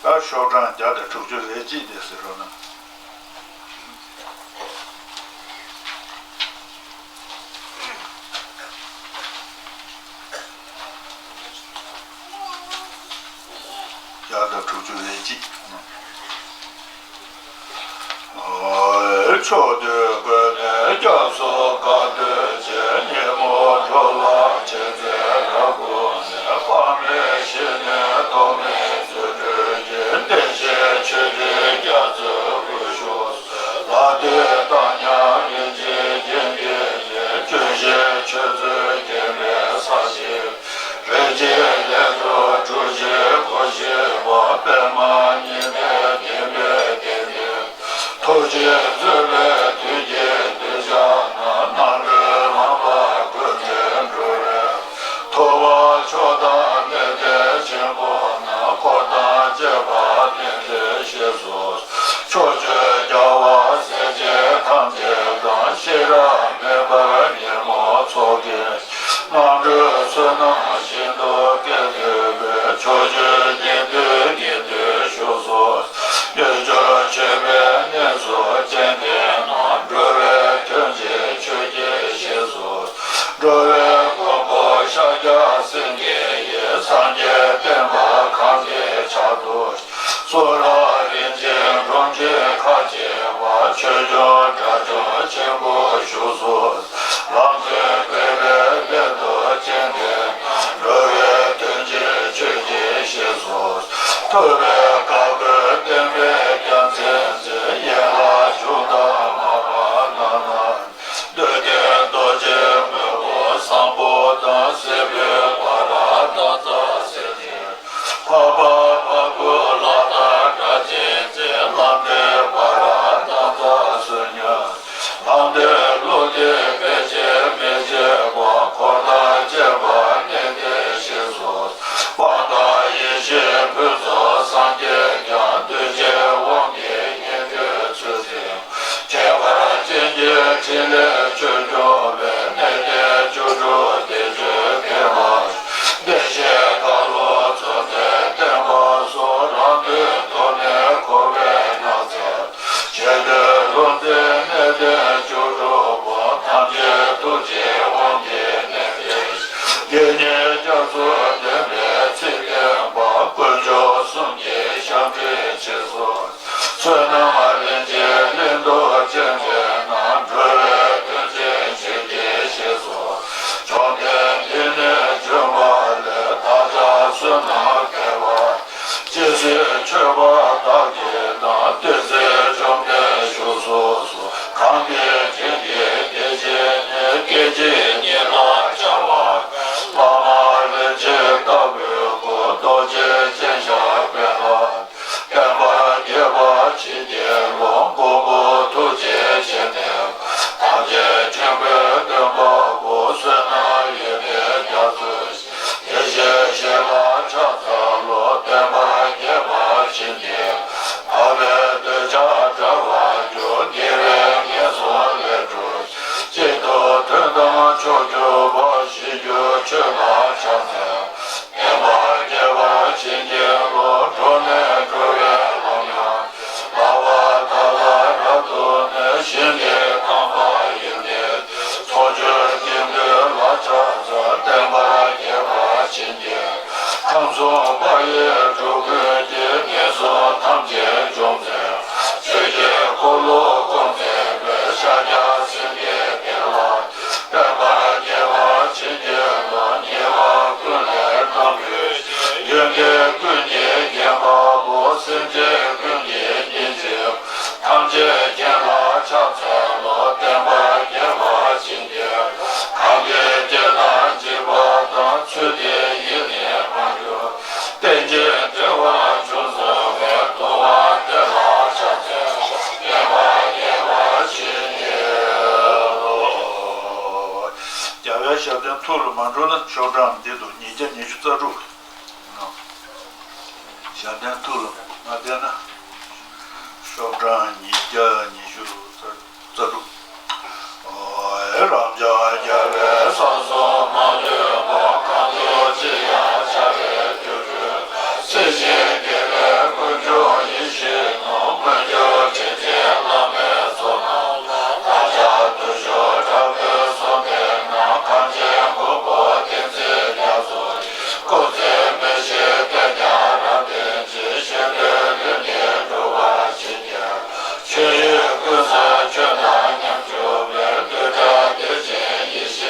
ད་ཤོག་གྲངས་བརྒྱ་དང་དྲུག་ཅུ་རེ་གཅིག་དེ་ཟེར་རོགས་གནང་། བརྒྱ་དང་དྲུག་ཅུ་རེ་གཅིག། ཕྱོགས་དུས་ཀུན་ནས་སྐྱབས་སུ་དགའ་འདོད་ཆེ། ཉིན་མོ་འགྲོ་ལ་ཆེ་ཚེ་རབ་དགོངས་ནས། དཔག་མེད་ཞི་གནས་ཐོགས་མེད་བརྩོན་འགྲུས་ཀྱིས། བདེ་གཤེགས་མཆོད་སྤྲིན་རྒྱ་མཚོའི་དབུས་བཞུགས། ལྷ་འདྲེ་དང་མཉམ་ཡེ་ཤེས་སྦྱིན་གྱིས་མཉེས། ཆོས་ཤེས་ཆོས་ཚུལ་རྒྱས་པའི་ས་གཞི། རིན་ཆེན་ལྷུན་གྲུབ་གྲུ་བཞིར་བསྐོར་ཞིང་པ། པདྨ་ཉི་ཟླའི་བརྒྱན་པའི་གདན་འདིར། ཐུགས་རྗེས་མཛད་པའི་དུས་ཀྱི་གདུལ་བྱ་རྣམས། རྣམ་གྲོལ་ལམ་པ་ཀུན་ནས་འགྲོ་བའི། ཐུབ་པ་མཆོག་དང་གནས་བརྟན་ཆེན་པོ་རྣམས། འཁོར་དང་བཅས་པ་གནས་འདིར་གཤེགས་སུ། ཕྱོགས་བཅུའི་རྒྱལ་བ་སྲས་ཆེན་ཐམས་ཅད་དང་། ཤེས་རབ་མེ་འབར་ཉིན་མོ་ཚོགས་ཀྱི། རྣམ་གྲོལ་བསོད་ནམས་ཤིན་ཏུ་བསྐྱེད་བསྡུས་པའི། ཕྱོགས་བཅུའི་དགེ་འདུན་གྱི་དུས་བཞུགས་སུ། དལ་འབྱོར་མཆོད་པའི་གནས་སུ་སྤྱན་འདྲེན་ན། འགྲོ་བའི་དོན་ཆེན་ཆོས་ཀྱི་གཤེགས་སུ། འགྲོ་བའི་མགོན་པོ་ཤཱཀྱ་སེང་གེ་ཡིས། སངས་རྒྱས་བསྟན་པ་གང་གི་ཕྱག་ཏུ། གསུང་རབ་རིན་ཆེན་འབུམ་གྱིས་ཁ་ཕྱེ་བ། ཆོས་སྐྱོང་དགྲ་བཅོམ་ཆེན་པོ་བཞུགས་སུ། ལམ་འཛིན་དགོས་པའི་དཔལ་དུ་སྤྱན་འདྲེན་ན། འགྲོ་བའི་དོན་ཆེན་ཆོས་ཀྱི་གཤེགས་སུ། ཐུབ་པའི་བཀའ་བསྒོས་བསྟན་པའི་རྒྱལ་མཚན་མཛད། ཡན་ལག་འབྱུང་ལྡན་མར་པ་རྣམས་ལ། འདོད་ལྡན་རྡོ་རྗེ་སྔོན་པོ་བཟང་པོ་དང་། སྲས་པོ་བྷ་དྲ་བཛྲ་སེར་ཆེན། འཕགས་པ་འཕགས་བུ་ལྷ་དང་སྒྲ་གཅན་འཛིན། ལྷ་འདྲེ་བྷ་དྲ་བཛྲ་བསོད་སྙོམས། ལྷ་འདྲེ་ཀླུ་འདྲེ་བེ་ཤེས་མི་བརྗེད་པ། འཁོར་དང་བཅས་པ་གནས་འདིར་གཤེགས་སུ། དཔལ་དང་ཡེ་ཤེས་ཕུན་ཚོགས་སངས་རྒྱས་ཀྱང་། འདུས་བྱས་དབང་གིས་ཉན་ཐོས་ཚུལ་ཁྲིམས། ཁྱད་པར་ཅན་གྱི་ཕྲིན་ལས་ཆོས་སྐྱོང་བའི། གནས་བརྟན་བཅུ་དྲུག་བདེ་སྤྱོད་ལྡན་པ། བདེ་གཤེགས་རྒྭ་ལོ་བཙན་པོའི་བསྟན་པ་སྲུང་། རང་དོན་དུ་གནས་འཁོར་བའི་ནགས་ཚལ། ཆེ་བསྟོད་ལུང་བསྟན་གནས་བརྟན་བཅུ་དྲུག་པོ། ཐམས་ཅད་ཐུགས་རྗེའི་དབང་གིས་གནས་བརྟན་ཞིང་། དགེ་བསྙེན་རྒྱ་མཚོ་འདོན་པའི་ཚིག་བསྟན་པ། དཀོན་མཆོག་གསུམ་གྱི་ཞབས་འདྲེན་ཆེ་སོགས། བསོད་ནམས་རིན་ཆེན་གླིང་དུ་ཕྱིན་པས་ན། འགྲོ་བའི་དོན་མཛད་ཆོས་ཀྱི་རྗེས་སུ་འཇུག་བྱོན་ཏེ། འདི་ནས་བྱོན་པ་ལས་བདག་ཅག་བསོད་ནམས་བསྐལ་པ་ཇི་སྲིད་མཆོད་པ་དག་གིས་བསྟོད། བདུད་རྩིའི་བཅོམ་ལྡན་བཞུགས་སུ་གསོལ། གང་གིས་བྱིན་གྱིས་བརླབས་ཕྱིར་ནི། སྐད་ཅིག་ཉིད་ལ་འཆར་བར་བླ་མ་རིན་ཆེན་ལྟ་བུའི་སྐུ། རྡོ་རྗེ་ཅན་ཞབས་པད་ལ། བསྟན་པ་རྒྱས་པར་བྱིན་གྱིས་རློབས། མགོན་པོ་ཐུགས་རྗེ་ཅན་ནི། ཐམས་ཅད་མཁྱེན་པའི་སྟོན་པ་པོ། བསོད་ནམས་ཡོན་ཏན་རྒྱ་མཚོ་ཆེ། ཡེ་ཤེས་ཞལ་ལ་ཕྱག་འཚལ་ལོ། བསྟན་པ་རྒྱས་པར་བྱིན་གྱིས། འཕགས་པའི་འདོད་ཆགས་བྲལ་བར་གྱུར། དགེ་བའི་ངན་སོང་ལས་གྲོལ། གཅིག་ཏུ་དོན་དམ་མཆོག་གྱུར་པ། ཞི་རྒྱུར་ཆོས་ལ་ཕྱག་འཚལ། བསྟན་པ་རྒྱས་པར་བྱིན་གྱིས་རློབས། འགྲོ་ནས་འགྲོ་བའི་ལམ་ཡང་བསླབ་པ་དག་ལ་རབ་ཏུ་གནས། ཞིང་གི་ཁང་པ་ཡོན་ཏན་ཚོགས་མཆོག་དགེ་འདུན་ལ་ཕྱག་འཚལ། བསྟན་པ་རྒྱས་པར་བྱིན་གྱིས། ཁམས་གསུམ་པ་ཡི་འགྲོ་ཀུན་གྱི། ངན་སོང་ཐམས་ཅད་འཇོམས་མཛད། ཆོས་ཀྱི་འཁོར་ལོ་བསྐོར་མཛད་པའི། ཤཱཀྱ་སེང་གེ་དེ་ལ། བསྟན་པ་རྒྱས་པར་བྱིན་གྱིས་རློབས། ཉེས་པ་ཀུན་ལས་རྣམ་གྲོལ་ཞིང་། ཡོན་ཏན་ཀུན་གྱིས་བརྒྱན་པ་པོ། སེམས་ཅན་ཀུན་གྱི་སྙིང་རྗེ། ཐམས་ཅད་མཁྱེན་ལ་ཕྱག་འཚལ་ལོ། བསྟན་པ་རྒྱས་པར་བྱིན་གྱིས། གང་གིས་བསྐྱེད་དང་འཇིགས་པ་དང་། ཚུལ་འདི་ཡིད་ནི་མ་གྱུར། རྟེན་ཅིང་འབྲེལ་བར་འབྱུང་གསུངས་པས། ལྟུང་བ་དེ་ལ་ཕྱག་འཚལ་ལོ། བསྟན་པ་རྒྱས་པར་བྱིན་གྱིས་རློབས། རྒྱལ་བའི་ཞབས་བརྟན་ཐུགས་ལ་མ་འགྲོ་ན། ཤོག་གྲངས་འདི་དང་ཉིས་བརྒྱ་ཉི་ཤུ་རྩ་དྲུག། ཞབས་བརྟན་ཐུགས་ལ་མ་བསྟན་ན། ཤོག་གྲངས་ཉིས་བརྒྱ་ཉི་ཤུ་རྩ་དྲུག། རབ་འབྱམས་རྒྱལ་བའི་ས་གསུམ་མ་ལུས་པ། གང་དུ་མཆིས་ཡང་བྱ་བའི་རྒྱུར་གྱུར། སྲིད་ཞིའི་བདེ་བའི་ཀུན་འབྱུང་ཡིད་བཞིན་ནོར། མངོན་གྱུར་དྲིན་ཅན་བླ་མའི་ཚོགས་རྣམས་ལ། བདག་ཅག་བརྟུལ་ཞུགས་དྲག་པོས་གསོལ་འདེབས་ན། གངས་ཅན་མགོན་པོ་བསྟན་འཛིན་རྒྱ་མཚོ་ཡི། སྐུ་ཚེ་མི་ཤིགས་བསྟན་ཀྱང་རབ་བརྟན་ཅིང་། གཞན་དོན་ལུས་ནི་འགྲུབ་པར་བྱིན་གྱིས། ཆོས་དབྱིངས་ཀུན་གསལ་ཁྱོད་དང་མཉམ་གྱུར་པའི། འདོད་ཆགས་སྟོབས་ཆེན་ཡེ་ཤེས།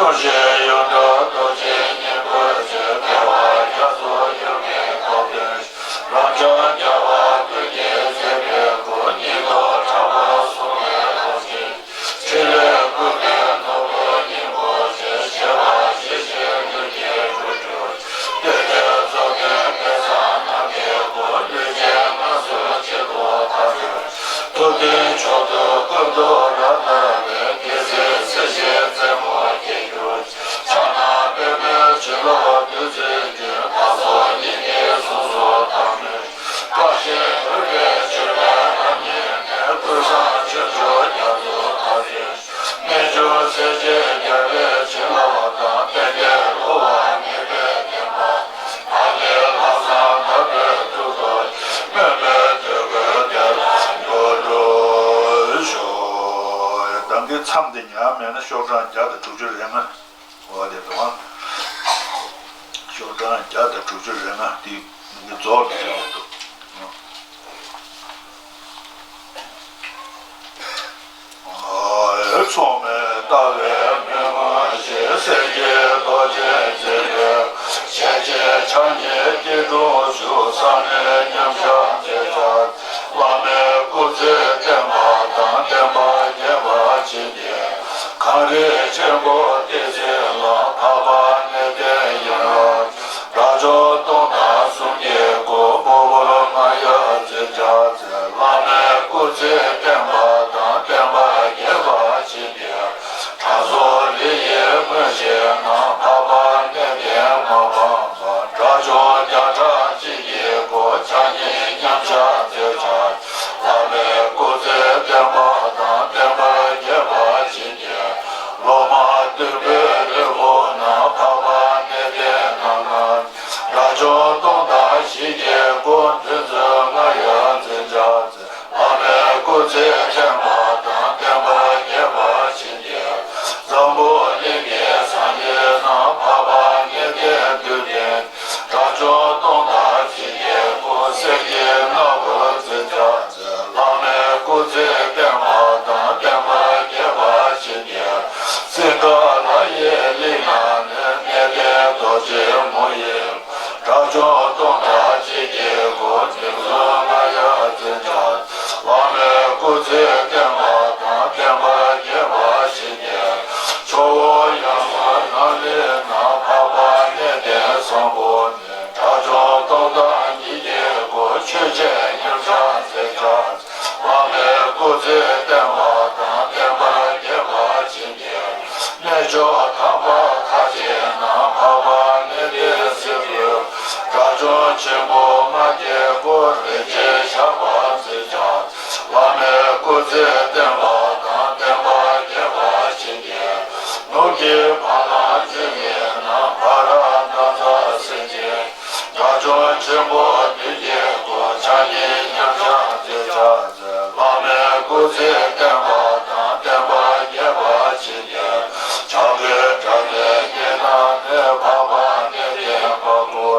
ཞེས་ཡོངས་གྲུབ་རྡོ་རྗེ་སྙིང་པོའི་ཆོས། དགེ་བ་རྒྱ་མཚོ་ཡུལ་གྱི་ཁོག་ཏུ། རབ་འབྱམས་རྒྱལ་བ་ཀུན་གྱི་བཟོད་པའི་སྐུ། སྙིང་སྟོབས་དྲག་པོ་གསུང་གི་ལོངས་སྤྱོད། ཕྲིན་ལས་བསྐུལ་བའི་ནོར་བུ་སྙིང་པོ་ཆེ། བཞད་པ་བཞི་བཞིའི་ལུས་ཀྱི་འཁྲུ་གྱུར། གཏེར་སྟོན་རྫོགས་ལྡན་དགེ་རྩ་རྣམས་ཀྱི་སྐུ། ལུས་ཅན་ངལ་གསོའི་ཆེད་དུ་ཕར་བྱོན། ཐུབ་བསྟན་མཆོག་ཏུ་ཀུན་ཏུ་རབ་བརྟགས་པའི། རྒྱལ་སྲས་སྲས་བཅས་རྩེ་མོར་དགྱེས་གྱུར་ཅིག། ཕྱག་ན་པདྨོའི་བྱིན་རླབས་བདུད་རྩིའི་རྒྱུན། བདག་སོགས་སྙིང་གི་གཟུངས་སུ་བདག་མོས། བཀའ་བཞིན་སྒྲུབ་པའི་སྤྱོད་པས་རབ་མཉེས་ནས། ཀུན་བཟང་སྤྱོད་མཆོག་རྒྱ་མཚོ་ལྟར་བརྗིད། རྣལ་འབྱོར་སྲས་བཅས་རྒྱལ་བའི་བྱིན་རླབས་དང་། གཏན་བདེར་འཁོར་བ་ངེས་པའི་བདེན་པ། བདག་གི་ལྷག་བསམ་དག་པའི་ཐུགས་སུ། སྨོན་པའི་འདོད་དགུའི་བདེ་ལ་འགོད་གྲོལ་ཤོག། ད་གིན་མཚམས་འདི་ཉར་མེད་ན་ཤོག་གྲངས་བརྒྱ་དང་དྲུག་ཅུ་རེ་ལྔ། འོ་དེ་དང་། ཤོག་གྲངས་བརྒྱ་དང་དྲུག་ཅུ་རེ་ལྔ་དེ་རྫོགས་ལ་ཟེར་གྱི་འདུག། མཚུངས་མེད་ལྟ་བའི་མན་ངག་བཞིན། སེམས་ཀྱི་རྡོ་རྗེ་འཛིན་པའི་ཞལ་ཆེམས་ཕྱག་གཉིས་སྐྱིལ་ཀྲུང་བཞུགས། གསང་གནས་མཉམ་གཞག་མཛད་བྱ། བླ་མའི་སྐུ་ཚེ་བརྟན་པ་དང་། བསྟན་པ་རྒྱས་པར་བྱེད་པའི། གངས་རི་ཆེན་པོ་ཏི་སེ་ལ། འཕགས་པ་གནས་བརྟན་ཡན་ལག་དགྲ་བཅོམ་སྟོང་དང་གསུམ་གྱི་སྐུ། འབུམ་པོད་ལྔ་ཡང་འཛིན་བྱ་མཛད། བླ་མའི་སྐུ་ཚེ་བརྟན་པ་དང་། བསྟན་པ་རྒྱས་པར་བྱེད་པའི། དྲང་སྲོང་རི་ཡི་མངོན་ཤེས་རྣམས། འཕགས་པ་གནས་བརྟན་མ་སྤངས་པ། དགྲ་བཅོམ་བརྒྱ་ཕྲག་གཅིག་གི་སྐུ། ཕྱག་གཉིས་མཉམ་གཞག་མཛད་བྱ། བླ་མའི་སྐུ་ཚེ་བརྟན་པ་དང་། བསྟན་པ་རྒྱས་པར་བྱེད་པའི། སློབ་མ་བདུན་པོའི་ལུས་པོ་རྣམས། འཕགས་པ་གནས་བརྟན་རྣམ་ལྔ། དགྲ་བཅོམ་སྟོང་དང་བཞི་གི་སྐུ། ཕན་ཚུན་ལྔ་ཡང་འཛིན་བྱ་མཛད། བླ་མའི་སྐུ་ཚེ་བརྟན་པ་དང་། བསྟན་པ་རྒྱས་པར་བྱེད་པའི། འཛམ་བུ་གླིང་གི་སངས་རྒྱས་རྣམས། འཕགས་པ་གནས་བརྟན་དུས་མཐའ། དགྲ་བཅོམ་སྟོང་དང་བཞི་གི་སྐུ། སེམས་ཀྱི་སྣང་བར་འཛིན་བྱ་མཛད། བླ་མའི་སྐུ་ཚེ་བརྟན་པ་དང་། བསྟན་པ་རྒྱས་པར་བྱེད་པའི། སིངྒ་ལ་ཡི་གླིང་ན་ནི། གནས་བརྟན་རྡོ་རྗེ་མོ་ཡི། དགྲ་བཅོམ་སྟོང་དང་གཅིག་གི་སྐུ། ཕན་ཚུན་ལྔ་ཡང་འཛིན་བྱ། བླ་མའི་སྐུ་ཚེ་བརྟན་པ་དང་། བསྟན་པ་རྒྱས་པར་བྱེད་པའི། ཇོ་བོ་ཡང་མོ་ནམ་ལངས་ན། འཕགས་པ་གནས་བརྟན་བཟང་པོ་ནས། དགྲ་བཅོམ་སྟོང་དང་ཉིད་ཀྱི་སྐུ། ཆོས་འཆད་མཉམ་གཞག་མཛད་བྱ། བླ་མའི་སྐུ་ཚེ་བརྟན་པ་དང་། བསྟན་པ་རྒྱས་པར་བྱེད་པའི། རྣལ་འབྱོར་དམ་པ་མཐར་ཕྱིན་ན། འཕགས་པ་གནས་བརྟན་སྲིད་པའི། དགྲ་བཅོམ་ཆེན་པོ་ལྔ་གི་སྐུ། རིན་ཆེན་ཞགས་པ་འཛིན་བྱ། བླ་མའི་སྐུ་ཚེ་བརྟན་པ་དང་། བསྟན་པ་རྒྱས་པར་བྱེད་པའི། ནུབ་ཀྱི་བ་ལང་བཅུ་གཉིས་ན། ཕ་ར་དྭགས་ཚ་སེང་ཆེན། དགྲ་བཅོམ་ཆེན་པོ་བདུན་གྱི་སྐུ། ཕྱག་གཉིས་མཉམ་གཞག་མཛད་བྱ། བླ་མའི་སྐུ་ཚེ་བརྟན་པ་དང་། བསྟན་པ་རྒྱས་པར་བྱེད་པའི། བྱ་རྒོད་སྒྲ་སྒྲོགས་སྐད་དང་ནི། འཕགས་པ་གནས་བརྟན་དཔའ་བོ།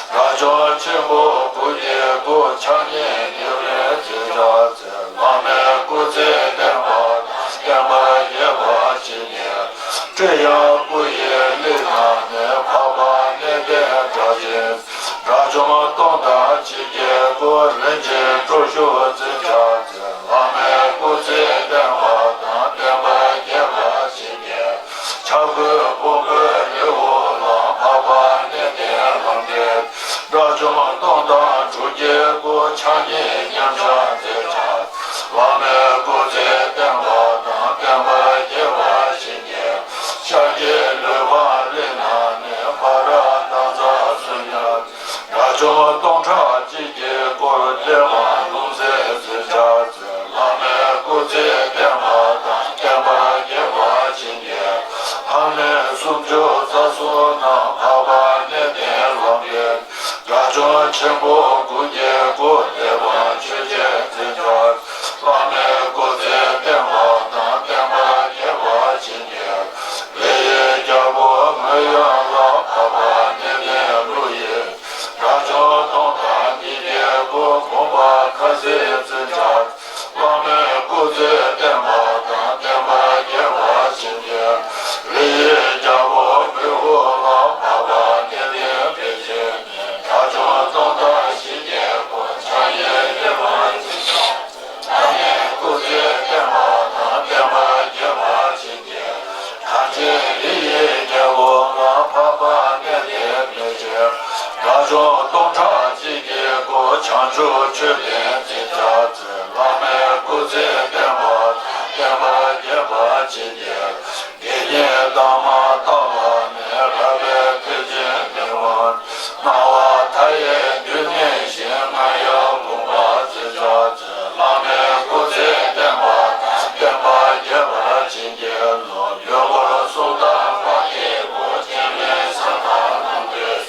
དགྲ་བཅོམ་ཆེན་པོ་དགུ་ཡི་སྐུ། ཕྱག་གཉིས་རྒྱལ་བའི་རྗེས་ཆགས་མཛད། བླ་མའི་སྐུ་ཚེ་བརྟན་པ་དང་། བསྟན་པ་རྒྱས་པར་བྱེད་པའི། སྤྲེའུ་ཡང་སྐུ་ཡི་གླིང་ན་ནི། འཕགས་པ་གནས་བརྟན་སྒྲ་གཅན། དགྲ་བཅོམ་སྟོང་དང་གཅིག་གི་སྐུ། རིན་ཆེན་སྤྲོ་ཞུ་འཛིན་བྱ་མཛད། བླ་མའི་སྐུ་ཚེ་བརྟན་པ་དང་། བསྟན་པ་རྒྱས་པར་བྱེད་པའི། ཆབ་ཀྱི་སྤོ་བོའི་ལེའུ་ལ། འཕགས་པ་གནས་བརྟན་ལམ་འབྲས། དགྲ་བཅོམ་སྟོང་དང་དྲུག་གི་སྐུ། ཕྱག་གཉིས་མཉམ་གཞག་མཛད་བྱ། བླ་མའི་སྐུ་ཚེ་བརྟན་པ་དང་། བསྟན་པ་རྒྱས་པར་བྱེད་པའི། ཤར་གྱི་ལུས་འཕགས་གླིང་ན་ནི། ཕ་ར་དྭགས་ཚ་སུམ་བརྒྱ། དགྲ་བཅོམ་སྟོང་ཕྲག་གཅིག་གི་སྐུ། བདེ་བ་ལྷུང་བཟེད་འཛིན་བྱ་མཛད། བླ་མའི་སྐུ་ཚེ་བརྟན་པ་དང་། བསྟན་པ་རྒྱས་པར་བྱེད་པའི། ལྷ་གནས་སུམ་ཅུ་རྩ་གསུམ་ན། འཕགས་པ་གནས་བརྟན་ལམ་འབྲས། དགྲ་བཅོམ་ཆེན་པོ་དགུ་གི་སྐུ། བདེ་བ་ཆོས་ཅན་འཛིན་བྱ། བླ་མའི་སྐུ་ཚེ་བརྟན་པ་དང་། བསྟན་པ་རྒྱས་པར་བྱེད་པའི། རི་ཡི་རྒྱལ་པོ་མོན་ཡུལ་ལ། འཕགས་པ་གནས་བརྟན་ཀླུ་ཡི། དགྲ་བཅོམ་སྟོང་དང་ཉིད་ཀྱི་སྐུ། བུམ་པ་ཁ་སྲིན་འཛིན་བྱ། བླ་མའི་སྐུ་ཚེ་བརྟན་པ་དང་། བསྟན་པ་རྒྱས་པར་བྱེད་པའི། རི་ཡི་རྒྱལ་ ཆོས་ལྡན་ཚིག་བརྒྱ་བརྩེགས། བླ་མའི་སྐུ་ཚེ་བརྟན་པ་དང་བརྟན་པ་རྒྱས་པར་བྱིན་གྱིས། དགེ་བསྙེན་དང་མ་དག་བླ་མའི་རབ་དབལ་ཐེག་ཆེན་མི་དབང་། སྣང་བ་མཐའ་ཡས་འདུས་ནས་ཞིང་རྔ་ཡབ་བུམ་པ་ཚེ་ཆགས་ཚེ། བླ་མའི་སྐུ་ཚེ་བརྟན་པ་དང་བརྟན་པ་རྒྱས་པར་བྱིན་གྱིས་རློབས། ཡུལ་འཁོར་སྲུང་མདའ་དཔའ་བརྒྱད་པོ། སྤྱན་མིག་སེང་གདངས་རྣམ་འཕྲུལ།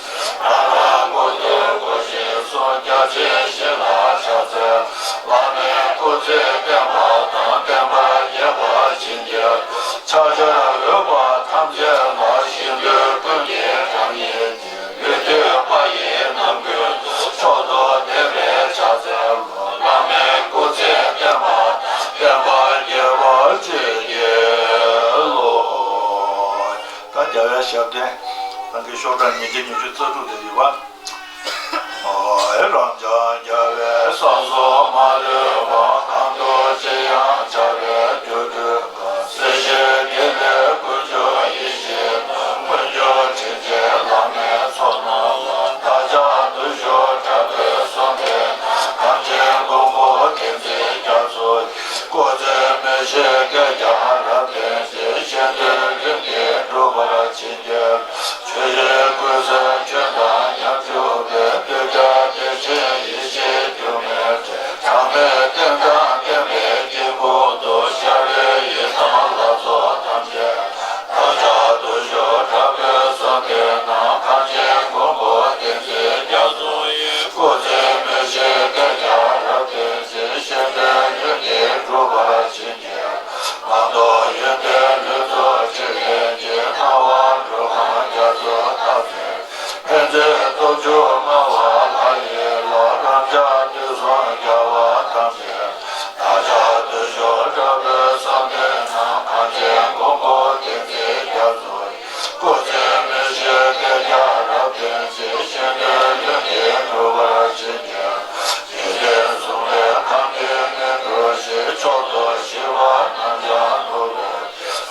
རང་རང་མགོ་ཐོད་སྒོ་བཞི་སོགས། རྒྱ་ཆེན་བཞི་ལ་ཕྱག་འཚལ། བླ་མའི་སྐུ་ཚེ་བརྟན་པ་དང་བརྟན་པ་རྒྱས་པར་བྱིན་གྱིས། ཕྱག་བྱར་འོས་པ་ཐམས་ཅད་ལ། ཞིང་རྡུལ་ཀུན་གྱི་གྲངས་སྙེད་ཀྱི། ལུས་བཏུད་པ་ཡི་རྣམ་ཀུན་ཏུ། མཆོག་ཏུ་བདེ་བའི་ཕྱག་འཚལ་ལོ། བླ་མའི་སྐུ་ཚེ་བརྟན་པ་དང་བརྟན་པ་རྒྱས་པར་བྱིན་གྱིས་རློབས། ད་རྒྱལ་བའི་ཞབས་བརྟན་རང་གི་ཤོག་གྲངས་ཉིས་བརྒྱ་ཉི་ཤུ་རྩ་དྲུག་དེ་ཡིན་པ། ཨོ་ཧེ། རབ་འབྱམས་རྒྱལ་བའི་ས་འཛུགས་མ་ལུས་པ། གང་འདུལ་ཅིར་ཡང་འཆར་བའི་སྒྱུ་འཕྲུལ་དཀར། སྲིད་ཞིའི་དགེ་ལེགས་ཀུན་འབྱུང་ཡེ་ཤེས་སྣང་། སྔོན་བྱུང་དྲིན་ཅན་བླ་མའི་ཚོགས་རྣམས་ལ། བདག་ཅག་བརྟུལ་ཞུགས་དྲག་པོས་གསོལ་འདེབས་ན། གངས་ཅན་མགོན་པོ་བསྟན་འཛིན་རྒྱ་མཚོ་ཡི། སྐུ་ཚེ་མི་ཤིགས་བསྐལ་བརྒྱར་རབ་བརྟན་ཅིང་། གཞན་དོན་ལྷུན་གྱིས་འགྲུབ་པར་བྱིན་གྱིས། ཆོས་དབྱིངས་ཀུན་གསལ་ཆོས་དང་མཉམ་བཞུགས་པའི། གདུལ་བྱ་བདེ་ཆེན་ཡེ་ཤེས་འགྱུར་མེད་འབྲས། གྲངས་མེད་རྟེན་དང་བརྟེན་པའི་དཀྱིལ་འཁོར་དུ། ཤ་རུས་ཡིད་གསུམ་ལ་སོགས་ཐམས་ཅད་ལ། བདག་ཅག་བརྟུལ་ཞུགས་དྲག་པོས་གསོལ་འདེབས་ན། གངས་ཅན་མགོན་པོ་བསྟན་འཛིན་རྒྱ་མཚོ་ཡི། སྐུ་ཚེ་མི་ཤིགས་བསྐལ་བརྒྱར་རབ་བརྟན་ཅིང་། གཞན་དོན་ལྷུན་གྱིས་འགྲུབ་པར་བྱིན་གྱིས། མ་ཐོགས་ཡོན་ཏན་ལུས་རྫོགས་ཕྲིན་ལས་ཀྱིས། སྣང་བ་འགྲོ་ཁམས་རྒྱ་མཚོ་ལྟར་མཛེས། ཕན་མཛད་སྟོབས་བཅུ་མངའ་བ་ལྷ་ཡི་ལྷ། རབ་འབྱམས་དུས་གསུམ་རྒྱལ་བ་ཐམས་ཅད། བདག་ཅག་བརྟུལ་ཞུགས་དྲག་པོས་གསོལ་འདེབས་ན། གངས་ཅན་མགོན་པོ་བསྟན་འཛིན་རྒྱ་མཚོ་ཡི། སྐུ་ཚེ་མི་ཤིགས་བསྐལ་བརྒྱར་རབ་བརྟན་ཅིང་། གཞན་དོན་ལྷུན་གྱིས་འགྲུབ་པར་བྱིན་གྱིས། འཇིག་རྟེན་གསུམ་ལས་གང་གི་གནས་གྲུབ་ཞིང་། མཆོག་ཏུ་ཞི་བ་རྣམ་དབྱངས་ནོར་བུ།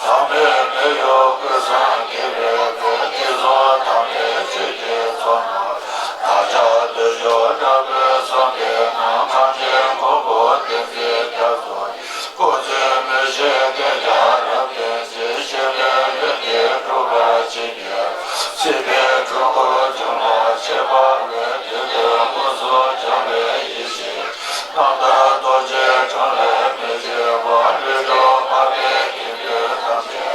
ཟག་མེད་མེ་ཡོར་ཀུན་བཟང་དགེ་བའི་དཔལ། དུས་གསུམ་ཐམས་ཅད་ཆོས་ཀྱི་ཚོགས་རྣམས། བདག་ཅག་བརྟུལ་ཞུགས་དྲག་པོས་གསོལ་འདེབས་ན། གངས་ཅན་མགོན་པོ་བསྟན་འཛིན་རྒྱ་མཚོ་ཡི། སྐུ་ཚེ་མི་ཤིགས་བསྐལ་བརྒྱར་རབ་བརྟན་ཅིང་། གཞན་དོན་ལྷུན་གྱིས་འགྲུབ་པར་བྱིན་གྱིས། སྲིད་པའི་འཁྲུལ་འཁོར་འབྱུང་བ་ཆད་པ་བས། དུས་གསུམ་དངོས་སུ་འབྱུང་བའི་ཡེ་ཤེས། རྣམ་དག་རྡོ་རྗེའི་གྲངས་ལས་མི་ཆད་པ། ལུས་འགྲོ་མ་བས་དགེ་འདུན་ཐམས་ཅད།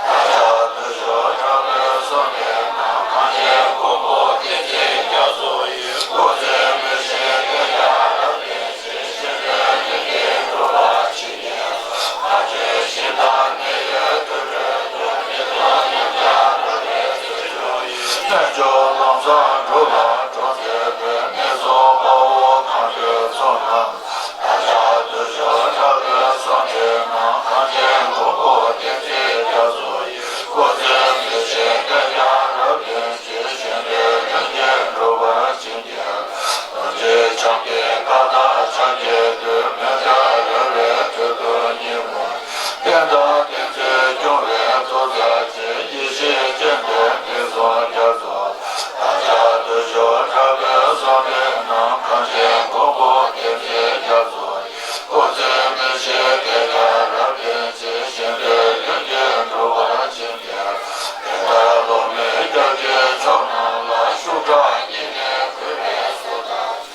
བདག་ཅག་བརྟུལ་ཞུགས་དྲག་པོས་གསོལ་འདེབས་ན། གངས་ཅན་མགོན་པོ་བསྟན་འཛིན་རྒྱ་མཚོ་ཡི། སྐུ་ཚེ་མི་ཤིགས་བསྐལ་བརྒྱར་རབ་བརྟན་ཅིང་། གཞན་དོན་ལྷུན་གྱིས་འགྲུབ་པར་བྱིན་གྱིས། མ་བཅོས་ཞིང་དང་ནད་ཡོད་དུད་འགྲོའི་སྡུག། མི་མཐོང་ཉམས་ཆག་འགྲོ་བའི་ཚུལ་འབྱུང་ཡི། རྣལ་འབྱོར་ལམ་བཟང་འགྲོ་ལ་གྲོགས་མཛད་པའི། ནད་གསུམ་དཔའ་བོ་མཁའ་འགྲོའི་ཚོགས་རྣམས། བདག་ཅག་བརྟུལ་ཞུགས་དྲག་པོས་གསོལ་འདེབས་ན། གངས་ཅན་མགོན་པོ་བསྟན་འཛིན་རྒྱ་མཚོ་ཡི། སྐུ་ཚེ་མི་ཤིགས་བསྐལ་བརྒྱར་རབ་བརྟན་ཅིང་། གཞན་དོན་ལྷུན་གྱིས་འགྲུབ་པར་བྱིན་གྱིས། རྡོ་རྗེ་འཆང་གི་བཀའ་དང་ཕྱག་རྒྱའི་མདུན། མི་འབྲལ་རོལ་པའི་ཐོད་དུ་ཉིད་མོལ། རྟེན་དང་བསྟན་འཛིན་སྐྱོང་བའི་ཐུགས་རྩལ་ཅན། ཡེ་ཤེས་སྤྱན་ལྡན་དུས་གསུམ་རྒྱ་མཚོ། བདག་ཅག་བརྟུལ་ཞུགས་དྲག་པོས་གསོལ་འདེབས་ན། གངས་ཅན་མགོན་པོ་བསྟན་འཛིན་རྒྱ་མཚོ་ཡི། སྐུ་ཚེ་མི་ཤིགས་བསྐལ་བརྒྱར་རབ་བརྟན་ཅིང་། གཞན་དོན་ལྷུན་གྱིས་འགྲུབ་པར་བྱིན་གྱིས། དེ་ལྟར་བློ་མོས་རྒྱ་ཆེའི་ཕྱོགས་རྣམས་ལ། ཤུགས་དྲག་སྙིང་ནས་གུས་པས་གསོལ་ལྟར།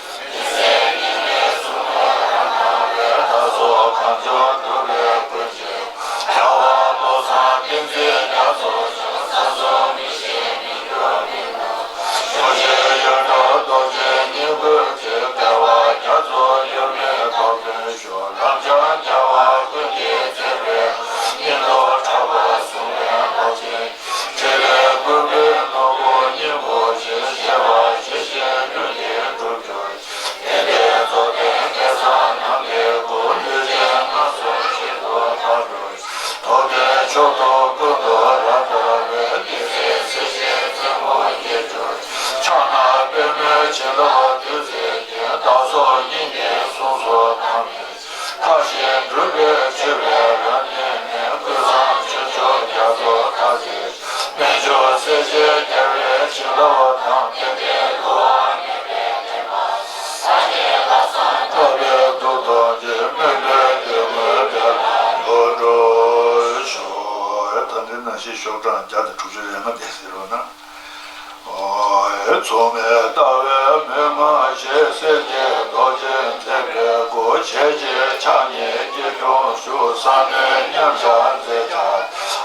བདག་སོགས་གང་བྱུང་འགྲུབ་པའི་ཀུན་སྤྱོད། རྒྱལ་བ་བློ་བཟང་བསྟན་འཛིན་རྒྱ་མཚོ་མཆོག། ས་གསུམ་མི་ཤིགས་མི་འགྱུར་མི་ལྡང་། ཕྱོགས་བཞིར་ཡོད་གྲགས་རྡོ་རྗེ་སྙིང་པོའི་ཚུལ། རྒྱལ་བ་རྒྱ་མཚོ་འགྱུར་མེད་ཐོབ་ཐང་ཤོག། རབ་འབྱམས་རྒྱལ་བ་ཀུན་གྱི་བརྩེ་བའི། སྙིང་སྟོབས་དྲག་པོ་གཟུང་བའི་བློ་ཅན། འཕྲིན་ལས་ཀུན་པའི་ནོར་བུ་སྙིང་པོ་ཆེ། བཞེད་པ་ཇི་བཞིན་ལྷུན་གྱིས་འགྲུབ་གྱུར། དེ་འདྲའི་རྫོགས་ལྡན་སྐལ་བཟང་རྣམས་ཀྱི་སྐུ། ལུས་ཅན་ངན་སོང་ཕྱིར་དུ་ཕར་འགྲོ། ཐོབ་བསྟན་མཆོག་ཏུ་ཀུན་ཏུ་རབ་བསྟར་བའི། དེ་ཚེ་སྲིད་ཞིའི་རྩེ་མོར་སྐྱེ་གྱུར། ཕྱག་ན་པདྨོའི་བྱིན་རླབས་བདུད་རྩིའི་རྒྱན། བདག་སོགས་སྙིང་གི་གཟུངས་སུ་བགྲངས་པའི། མཐའ་བཞིན་སྒྲུབ་པའི་ཆེ་བའི་རབ་གནས་ནས། ཀུན་བཟང་ཆོས་མཆོག་རྒྱ་མཚོ་ཐར་ཚེ། རྨད་བྱུང་སྲས་བཅས་རྒྱལ་བའི་བྱིན་རླབས་དང་། དེ་འདྲའི་གོ་བ་ངེས་པའི་ཕྲིན་ལས། སངས་རྒྱས་ལྷ་བཟང་ འདི་ནང་བཞིན་ཤོག་གྲངས་བརྒྱ་དང་དྲུག་ཅུ་རེ་ལྔ་དེ་ཟེར་རོ་ན། ཨོ། མཚུངས་མེད་ལྟ་བའི་མན་ངག་བཞེས། སེམས་ཀྱི་རྡོ་རྗེ་འཛིན་པའི་སྒོ། ཞལ་གཅིག་ཕྱག་གཉིས་སྐྱིལ་ཀྲུང་བཞུགས། བསམ་མོས་མཉམ་བཞག་མཛད་བྱ།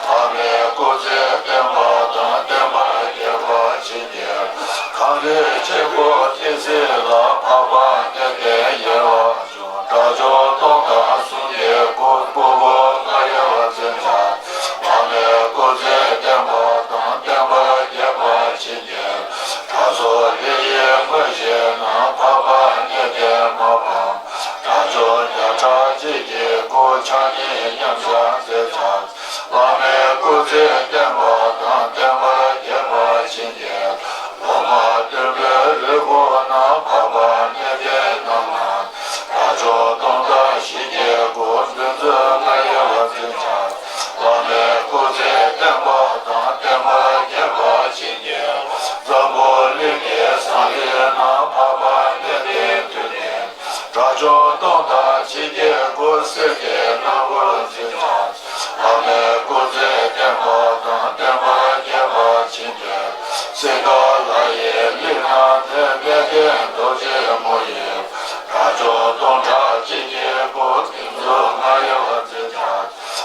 བླ་མའི་སྐུ་ཚེ་བརྟན་པ་དང་། བསྟན་པ་རྒྱས་པར་བྱིན་གྱིས། གངས་རི་ཆེན་པོ་ཏི་སེ་ལ། འཕགས་པ་གནས་བརྟན་རྒྱལ་བ། དགྲ་བཅོམ་སྟོང་དང་གསུམ་གྱི་སྐུ། སྐུ་འཁོར་ལྔ་ཡབ་འཛིན་བྱ། བླ་མའི་སྐུ་ཚེ་བརྟན་པ་དང་། བསྟན་པ་རྒྱས་པར་བྱིན་གྱིས། དྲང་སྲོང་ལི་ཡི་མངོན་ཤེས་རྣམས། འཕགས་པ་གནས་བརྟན་མ་སྤངས། དགྲ་བཅོམ་བརྒྱ་ཕྲག་གཅིག་གི་སྐུ། ཕྱག་གཉིས་མཉམ་བཞག་མཛད་བྱ། བླ་མའི་སྐུ་ཚེ་བརྟན་པ་དང་། བསྟན་པ་རྒྱས་པར་བྱིན་གྱིས། འོག་མ་སྟོན་པའི་རིལ་བུ་རྣམས། འཕགས་པ་གནས་བརྟན་རྣམས་ལ། དགྲ་བཅོམ་སྟོང་དང་བཞི་བརྒྱའི་སྐུ། བདུད་རྩི་ལྔ་ཡབ་འཛིན་བྱ། བླ་མའི་སྐུ་ཚེ་བརྟན་པ་དང་། བསྟན་པ་རྒྱས་པར་བྱིན་གྱིས། འཛམ་བུ་གླིང་གི་ས་གླིང་རྣམས། འཕགས་པ་གནས་བརྟན་དུས་མཐའི། དགྲ་བཅོམ་སྟོང་དང་ཕྱེད་ཀྱི་སྐུ། གསེར་གྱི་ནག་པོ་འཛིན་བྱ། བླ་མའི་སྐུ་ཚེ་བརྟན་པ་དང་། བསྟན་པ་རྒྱས་པར་བྱིན་གྱིས། སིངྒ་ལ་ཡི་གླིང་རྣམས་ནི། གནས་བརྟན་རྡོ་རྗེ་མོ་ཡི། དགྲ་བཅོམ་སྟོང་ཕྲག་གཅིག་གི་སྐུ། བདུད་རྩི་ལྔ་ཡབ་འཛིན་བྱ།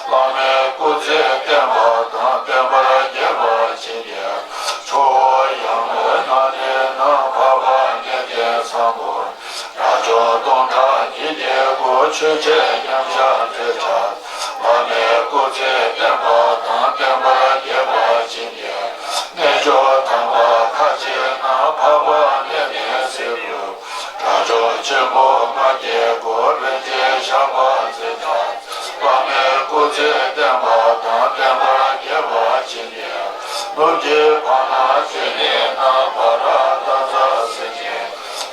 བླ་མའི་སྐུ་ཚེ་བརྟན་པ་དང་། བསྟན་པ་རྒྱས་པར་བྱིན་གྱིས། ཕྱོགས་ཡངས་པའི་ན་ནི་ན། འཕགས་པ་གནས་བརྟན་ཚངས་པོ། དགྲ་བཅོམ་སྟོང་ཕྲག་བརྒྱད་ཀྱི་སྐུ། ཆོས་འཆད་མཉམ་བཞག་མཛད་བྱ། བླ་མའི་སྐུ་ཚེ་བརྟན་པ་དང་། བསྟན་པ་རྒྱས་པར་བྱིན་གྱིས། རྣལ་འབྱོར་དམ་པ་ཁ་ཆེ་རྣམས། འཕགས་པ་གནས་བརྟན་སྲད་བུ། དགྲ་བཅོམ་ཆེན་པོ་ལྔ་བརྒྱའི་སྐུ། རིན་ཆེན་ཞགས་པ་འཛིན་བྱ། བླ་མའི་སྐུ་ཚེ་བརྟན་པ་དང་། བསྟན་པ་རྒྱས་པར་བྱིན་གྱིས། ནུབ་ཀྱི་ཕ་ན་ཆོས་ཉིད་རྣམས། བྷ་ར་ཏ་ཙ་སེང་ཆེན།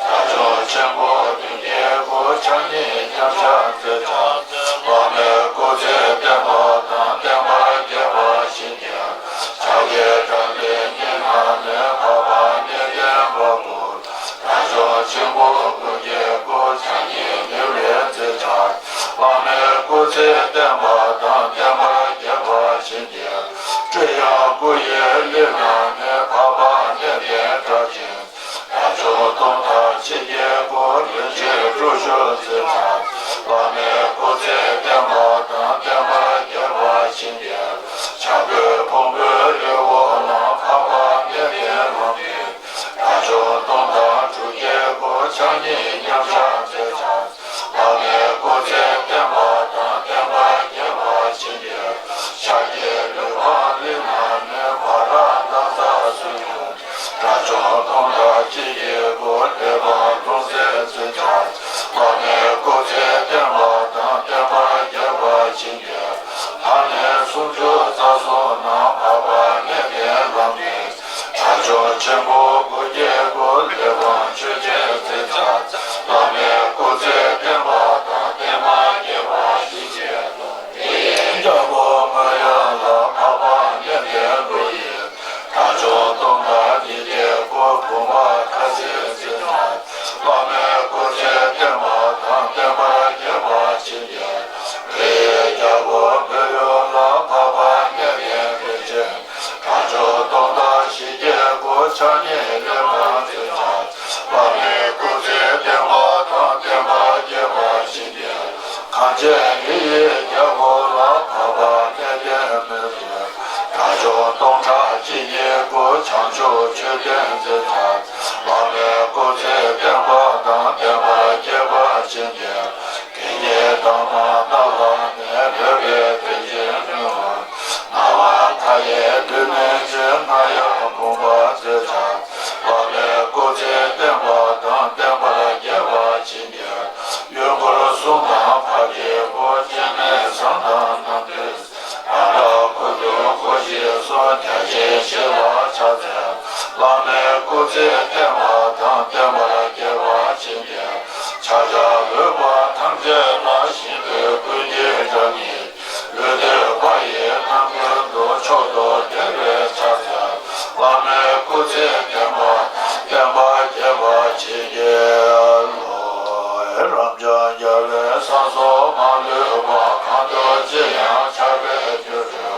དགྲ་བཅོམ་ཆེན་པོ་བདུན་བརྒྱའི་སྐུ། ཕྱག་གཉིས་མཉམ་བཞག་མཛད་བྱ། བླ་མའི་སྐུ་ཚེ་བརྟན་པ་དང་། བསྟན་པ་རྒྱས་པར་བྱིན་གྱིས། ཕྱག་གི་དགྲ་འདུལ་གཉིས་རྣམས་ནི། འཕགས་པ་གནས་བརྟན་པ་པོ། དགྲ་བཅོམ་ཆེན་པོ་དགུ་བརྒྱའི་སྐུ། ཕྱག་གཉིས་ནེའུ་ལེ་འཛིན་བྱ། བླ་མའི་སྐུ་ཚེ་བརྟན་པ་དང་། བསྟན་པ་རྒྱས་པར་བྱིན་གྱིས། སྤྲེའུ་དགུ་ཡི་གླིང་རྣམས་ནི། འཕགས་པ་གནས་བརྟན་སྒྲ་གཅན། དགྲ་བཅོམ་སྟོང་ཕྲག་ཕྱེད་བརྒྱའི་སྐུ། རིན་ཆེན་དྲུག་ཅུ་འཛིན་བྱ། བླ་མའི་སྐུ་ཚེ་བརྟན་པ་དང་། བསྟན་པ་རྒྱས་པར་བྱིན་གྱིས། བྱ་རྒོད་ཕུང་པོའི་རི་བོ་རྣམས། འཕགས་པ་གནས་བརྟན་ལམ་གྱི། དགྲ་བཅོམ་སྟོང་ཕྲག་དྲུག་བརྒྱའི་སྐུ། ཕྱག་གཉིས་མཉམ་བཞག་མཛད་བྱ། བླ་མའི་སྐུ་ཚེ་བརྟན་པ་དང་། བསྟན་པ་རྒྱས་པར་བྱིན་གྱིས། ཤཱཀྱའི་ལུས་འཕངས་གླིང་རྣམས་ནི། བྷ་ར་ཏ་ཙ་སུ་ཡུ། དགྲ་བཅོམ་སྟོང་ཕྲག་གཅིག་གི་སྐུ། གླེགས་བམ་ལྷུང་བཟེད་འཛིན་བྱ། བླ་མའི་སྐུ་ཚེ་བརྟན་པ་དང་། བསྟན་པ་རྒྱས་པར་བྱིན་གྱིས། ལྷ་གནས་སུམ་ཅུ་རྩ་གསུམ་རྣམས། འཕགས་པ་གནས་བརྟན་ལམ་གྱི། དགྲ་བཅོམ་ཆེན་པོ་དགུ་བརྒྱའི་སྐུ། གླེགས་བམ་ཆོས་ཅན་འཛིན་བྱ། བླ་མའི་སྐུ་ཚེ་བརྟན་པ་དང་། བསྟན་པ་རྒྱས་པར་བྱིན་གྱིས། རྒྱལ་པོ་མོ་ཡང་ལ། འཕགས་པ་གནས་བརྟན་ཀླུ་ཡི། དགྲ་བཅོམ་སྟོང་ཕྲག་ཉིས་བརྒྱའི་སྐུ། བུམ་པ་ཁ་སྲིན་འཛིན་བྱ། བླ་མའི་སྐུ་ཚེ་བརྟན་པ་དང་། བསྟན་པ་རྒྱས་པར་བྱིན་གྱིས། རི་ཡི་རྒྱལ་པོ་བོད་ཡུལ་ལ། འཕགས་པ་གནས་བརྟན་རིན་ཆེན། དགྲ་བཅོམ་སྟོང་ཕྲག་བཞི་བརྒྱའི་སྐུ། ཕྱག་གཉིས་གླེགས་བམ་འཛིན་བྱ། བླ་མའི་སྐུ་ཚེ་བརྟན་པ་དང་། བསྟན་པ་རྒྱས་པར་བྱིན་གྱིས། གངས་ཅན་རི་ཡི་རྒྱལ་པོ་ལ། འཕགས་པ་གནས་བརྟན་མེས་པོའི། དགྲ་བཅོམ་སྟོང་ཕྲག་གཅིག་གི་སྐུ། བྱང་ཆུབ་མཆོད་རྟེན་འཛིན་བྱ། བླ་མའི་སྐུ་ཚེ་བརྟན་པ་དང་། བསྟན་པ་རྒྱས་པར་བྱིན་གྱིས། དགེ་བསྙེན་དམ་པ་རྟ་ལ་ནི། རོལ་པའི་གཏེར་ཆེན་བསྣོལ་བ། སྣང་བ་མཐའ་ཡས་བདུད་མི་འབྱེད། རྔ་ཡབ་བུམ་པ་མཛད་བྱ། བླ་མའི་སྐུ་ཚེ་བརྟན་པ་དང་། བསྟན་པ་རྒྱས་པར་བྱིན་གྱིས། གཡོན་སྐོར་གསུམ་དང་ཕ་གི་སྐོར། སྤྱན་མེད་བཟང་དང་རྣམ་ཐོས། ཨ་ར་ཁུ་ཚུར་སྐུ་ཞིག་གསོ། བརྒྱ་བྱིན་ཞིག་ལ་ཕྱག་འཚལ། བླ་མའི་སྐུ་ཚེ་བརྟན་པ་དང་། བསྟན་པ་རྒྱས་པར་བྱིན་གྱིས། ཕྱག་བྱར་འོས་པ་ཐམས་ཅད་ལ། ཞིང་དུ་ཀུན་གྱི་བདག་ཉིད། ལུས་འདོད་པ་ཡི་རྣམ་ཀུན་ཏུ། མཆོག་ཏུ་བདེ་བའི་ཕྱག་འཚལ། བླ་མའི་སྐུ་ཚེ་བརྟན་པ་དང་། བསྟན་པ་རྒྱས་པར་བྱིན་གྱིས་རློབས། རབ་འབྱམས་རྒྱལ་བའི་ས་སོགས་མ་ལུས་པ། གང་འདུལ་ཅི་ཡང་ཆགས་པའི་སྐྱེ་འགྲོའི།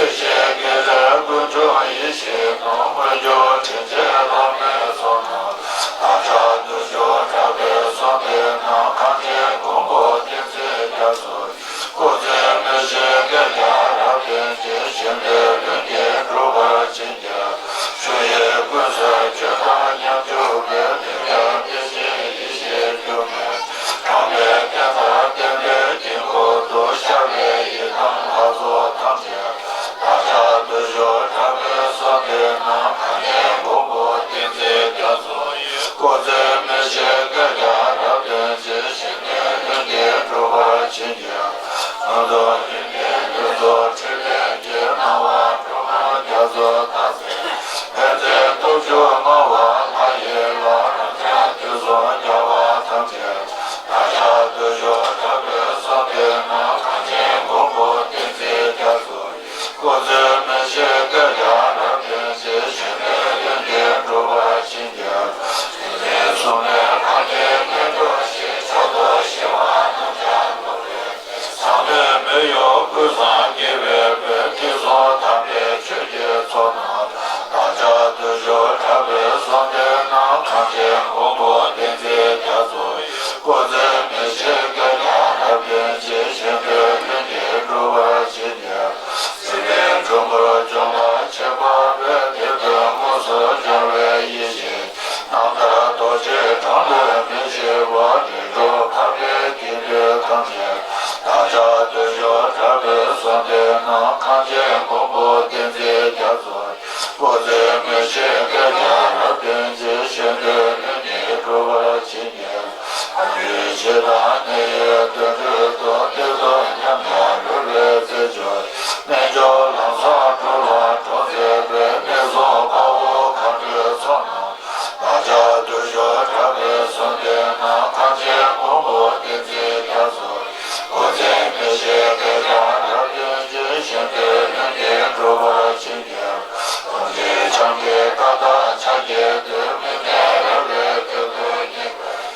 ཡེ་ཤེས་ཀྱི་རིགས་ཀུན་འབྱུང་ཡེ་ཤེས་སྟོང་། མངོན་གྱུར་དྲིན་ཅན་བླ་མའི་ཚོགས་རྣམས། བདག་ཅག་བདུད་འཇོམས་དྲག་པོས་གསོལ་འདེབས་ན། གངས་ཅན་མགོན་པོ་བསྟན་འཛིན་རྒྱ་མཚོ་ཡི། སྐུ་ཚེ་མི་ཤིགས་བསྐལ་བརྒྱར་རབ་བརྟན་ཅིང་། གཞན་དོན་ལྷུན་གྱིས་འགྲུབ་པར་བྱིན་གྱིས་རློབས། ཆུ་ཡི་ཀུན་སོལ་ཆུ་དང་མཉམ་བཞུགས་པའི། དེ་ཡང་བདེ་ཆེན་ཡེ་ཤེས་འགྱུར་མེད་དྲངས་པའི་བསྟན་པ། བསྟན་པའི་དཀྱིལ་འཁོར་དུ་ཤར་བའི་ཡི་དམ་ལྷ་ཚོགས་ཐམས་ཅད། བདག་ཅག་བདུད་འཇོམས་དྲག་པོས་གསོལ་འདེབས་ན། གངས་ཅན་མགོན་པོ་བསྟན་འཛིན་རྒྱ་མཚོ་ཡི། སྐུ་ཚེ་མི་ཤིགས་བསྐལ་བརྒྱར་རབ་བརྟན་ཅིང་། གཞན་དོན་ལྷུན་གྱིས་འགྲུབ་པར་བྱིན་གྱིས། ཕུན་ཚོགས་ཡོན་ཏན་ལྷུན་གྲུབ་ཕྲིན་ལས་ཀྱི། སྣང་བ་འགྲོ་མང་རྒྱ་མཚོ་རྟག་བརྩེ། ཕན་མཛད་སྟོབས་བཅུ་མངའ་བ་ལྷ་ཡི་ལྷ། རབ་འབྱམས་དུས་གསུམ་རྒྱལ་བ་ཐམས་ཅད། བདག་ཅག་བདུད་འཇོམས་དྲག་པོས་གསོལ་འདེབས་ན། གངས་ཅན་མགོན་པོ་བསྟན་འཛིན་རྒྱ་མཚོ་ཡི། སྐུ་ཚེ་མི་ཤིགས་བསྐལ་བརྒྱར་རབ་བརྟན་ཅིང་། གཞན་དོན་ལྷུན་གྱིས་འགྲུབ་པར་བྱིན་གྱིས། ཐུགས་ནི་གསུང་ནས་གངས་ཅན་མཉམ་འགྲོ་ཞིང་། མཆོག་ཏུ་ཞི་བ་རྣམས་ཀྱང་ཐོབ་པའི། ཟག་མེད་མི་གཡོ་ཀུན་བཟང་དགེ་བའི་དཔལ། ཐེག་གསུམ་དམ་པའི་ཆོས་ཀྱི་ཚོགས་རྣམས། བདག་ཅག་བདུད་འཇོམས་དྲག་པོས་གསོལ་འདེབས་ན། གངས་ཅན་མགོན་པོ་བསྟན་འཛིན་རྒྱ་མཚོ་ཡི། སྐུ་ཚེ་མི་ཤིགས་བསྐལ་བརྒྱར་རབ་བརྟན་ཅིང་། གཞན་དོན་ལྷུན་གྱིས་འགྲུབ་པར་བྱིན་གྱིས། སྲིད་པའི་འགྲོ་མུར་འཇོམས་པར་བྱེད་པ་བས། དེ་དོན་དངོས་སུ་སྦྱོར་བའི་ཡེ་ཤེས། རྣམ་ཐར་རྡོ་རྗེའི་གྲངས་ལས་མི་ཤེས་པ། རིགས་དྲུག་འཕགས་པའི་དགེ་འདུན་ཐམས་ཅད། བདག་ཅག་བདུད་འཇོམས་དྲག་པོས་གསོལ་འདེབས་ན། གངས་ཅན་མགོན་པོ་བསྟན་འཛིན་རྒྱ་མཚོ་ཡི། སྐུ་ཚེ་མི་ཤིགས་བསྐལ་བརྒྱར་རབ་བརྟན་ཅིང་། གཞན་དོན་ལྷུན་གྱིས་འགྲུབ་པར་བྱིན་གྱིས། ཕྱི་དང་ནང་གི་དོན་གྲུབ་ཏུ། གཏེར་སྟོན་ཉམས་དང་རོལ་པའི་རྩེ་སྦྱོར། རྣལ་འབྱོར་ལམ་བཟང་དྲུག་ལ་གྲོགས་མཛད་པའི། གནས་གསུམ་དཔའ་བོ་མཁའ་འགྲོའི་ཚོགས་རྣམས། བདག་ཅག་བདུད་འཇོམས་དྲག་པོས་གསོལ་འདེབས་ན། གངས་ཅན་མགོན་པོ་བསྟན་འཛིན་རྒྱ་མཚོ་ཡི། སྐུ་ཚེ་མི་ཤིགས་བསྐལ་བརྒྱར་རབ་བརྟན་ཅིང་། གཞན་དོན་ལྷུན་གྱིས་འགྲུབ་པར་བྱིན་གྱིས། ཐུགས་རྗེ་འཆང་གི་བཀའ་དང་ཕྱག་རྒྱའི་མཐུས། དམིགས་མེད་རོལ་པའི་མཐུ་སྟོབས་ཀྱིས། བདག་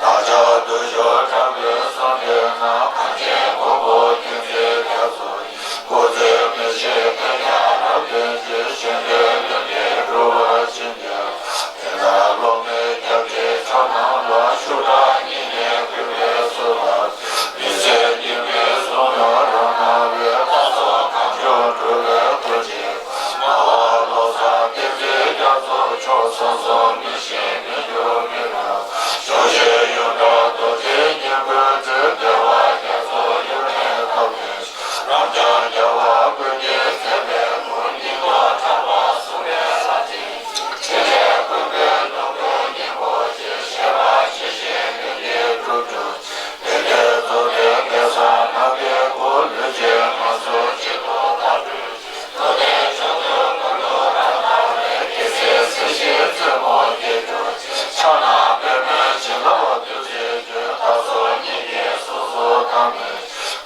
ཅག་བདུད་འཇོམས་དྲག་པོས་གསོལ་འདེབས་ན། གངས་ཅན་མགོན་པོ་བསྟན་འཛིན་རྒྱ་མཚོ་ཡི། སྐུ་ཚེ་མི་ཤིགས་བསྐལ་བརྒྱར་རབ་བརྟན་ཅིང་། གཞན་དོན་ལྷུན་གྱིས་འགྲུབ་པར་བྱིན་གྱིས། དེ་ལྟར་སློབ་མའི་སྐྱབས་རྗེ་མཆོག་རྣམས་ལ། ཤུགས་དྲག་སྙིང་ནས་གུས་པས་གསོལ་བ། མི་ཟད་ཉི་མའི་གཟུགས་སྔོན་རབ་སྣང་བའི། རྟ་ཚོགས་གངས་ལྗོངས་སྒྲོལ་བའི་སྐུ་མཆེད། སྨྲ་བ་བློ་བཟང་བསྟན་འཛིན་རྒྱ་མཚོ་མཆོག། གསང་གསུམ་མི་ཤིགས་མི་འགྱུར་མི་ལྡང་། ཕྱོགས་བཞིར་ཡོངས་གྲགས་རྡོ་རྗེའི་སྙིང་པོའི་མཛོད། བདེ་བ་རྒྱ་མཚོ་གཡོ་མེད་སྟོབས་ལྡན། རབ་འབྱམས་རྒྱལ་བ་ཀུན་གྱི་མཛད་པའི་སྐུ། སྙིང་ནས་གྲགས་པ་གསུང་བའི་ལྷ་ཆེན། ཕྲིན་ལས་ཀུན་གྱི་ནོར་བུ་སྙིང་པོ་ཆེ། བཞད་པ་ཇི་བཞིན་ཀུན་གྱི་གྲུབ་གྱུར་ཅིང་། དེ་འདྲའི་རྫོགས་ལྡན་སྐལ་བཟང་ནམ་མཁའི་སྐུ། ལུས་ཅན་ངན་སོང་གཅིག་ཏུ་བར་གྲོལ་ཅིང་། རྡོ་རྗེ་འཆང་ཐུབ་ཀུན་ཏུ་རབ་སྣང་བའི། རྒྱལ་སྲས་སྲིད་ཞིའི་རྩེ་མོར་སྐྱེ་གྱུར་ཅིག། ཕྱག་ན་པདྨོའི་བྱིན་རླབས་བདུད་རྩིའི་རྒྱུན། བདག་སོགས་སྙིང་གི་གཟུགས་སུ་དམ་པའི།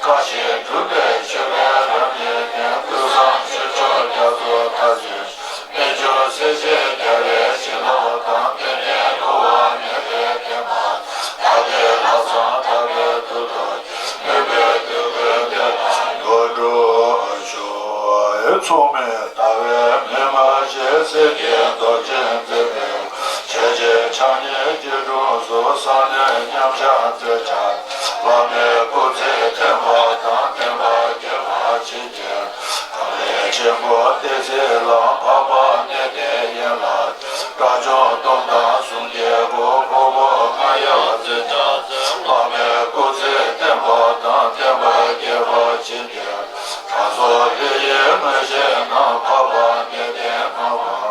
བཀའ་བཞིན་སྒྲུབ་པའི་མཆོད་པའི་རབ་བརྙེས་ལྡན། ཀུན་བཟང་ཆོས་མཆོག་རྒྱ་མཚོ་མཐར་ཕྱིན། རྨད་བྱུང་སྲས་བཅས་རྒྱལ་བའི་བྱིན་རླབས་དང་། བརྟན་གནས་འགྲོ་བ་མྱ་ངན་འདས་མ་ཐག། བདག་གི་ལྷག་བསམ་དག་པའི་མཐུ་སྟོབས་ཀྱིས། མོས་གུས་འདོད་དགུའི་བདེ་ཐང་འགྲུབ་པར་ཤོག། མཚུངས་མེད་ཟླ་བའི་མིག་དམར་ཞལ་གཟིགས་ཀྱི་མདོག་ཅན་མཛེས་པའི། ཞལ་གཅིག་ཕྱག་གཉིས་སྐྱིལ་ཀྲུང་གསུམ། གསང་གནས་མཉམ་བཞག་མཛད་བྱ། བླ་མའི་སྐུ་ཚེ་བརྟན་པ་དང་། བསྟན་པ་རྒྱས་པར་བྱིན་གྱིས། དམ་ལས་ཆེན་པོ་བསྟན་སྲིད་ལ། འཕགས་པ་གནས་བརྟན་ཡན་ལག་དྲུག། དགྲ་བཅོམ་སྟོང་དང་གསུམ་གྱི་སྐུ། ཁོག་དབུབ་རྔ་ཡབ་འཛིན་ཕྲ། བླ་མའི་སྐུ་ཚེ་བརྟན་པ་དང་། བསྟན་པ་རྒྱས་པར་བྱིན་གྱིས། དྲང་སྲོང་ལྷ་ཡི་མངོན་ཤེས་རྣམས། འཕགས་པ་གནས་བརྟན་སྣང་བ།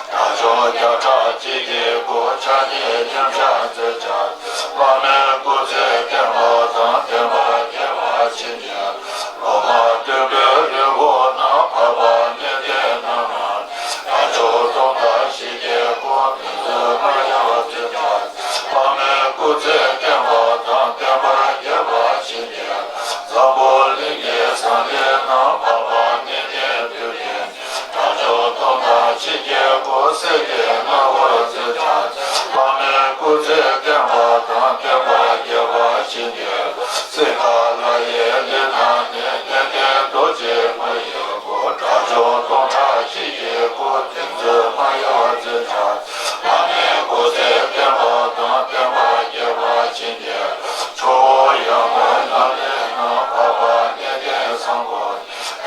དགྲ་བཅོམ་བརྒྱ་ཕྲག་གཅིག་གི་སྐུ། ཕྱག་གཉིས་མཉམ་བཞག་མཛད་བྱ། བླ་མའི་སྐུ་ཚེ་བརྟན་པ་དང་། བསྟན་པ་རྒྱས་པར་བྱིན་གྱིས། སློབ་མ་སྟོན་པའི་རིང་པོ་རྣམས། འཕགས་པ་གནས་བརྟན་རྣམ་ལྔ། དགྲ་བཅོམ་སྟོང་དང་བཞི་གི་སྐུ། མི་བཟད་རྔ་ཡབ་འཛིན་ཕྲ། བླ་མའི་སྐུ་ཚེ་བརྟན་པ་དང་། བསྟན་པ་རྒྱས་པར་བྱིན་གྱིས། འཛམ་བུ་གླིང་གི་བཟང་ལྷས་རྣམས། འཕགས་པ་གནས་བརྟན་དུས་མཐའི། དགྲ་བཅོམ་སྟོང་དང་ཕྱིས་ཀྱི་སྐུ། སྲས་ཀྱི་སྔ་འགོར་འཛིན་ཕྲ། བླ་མའི་སྐུ་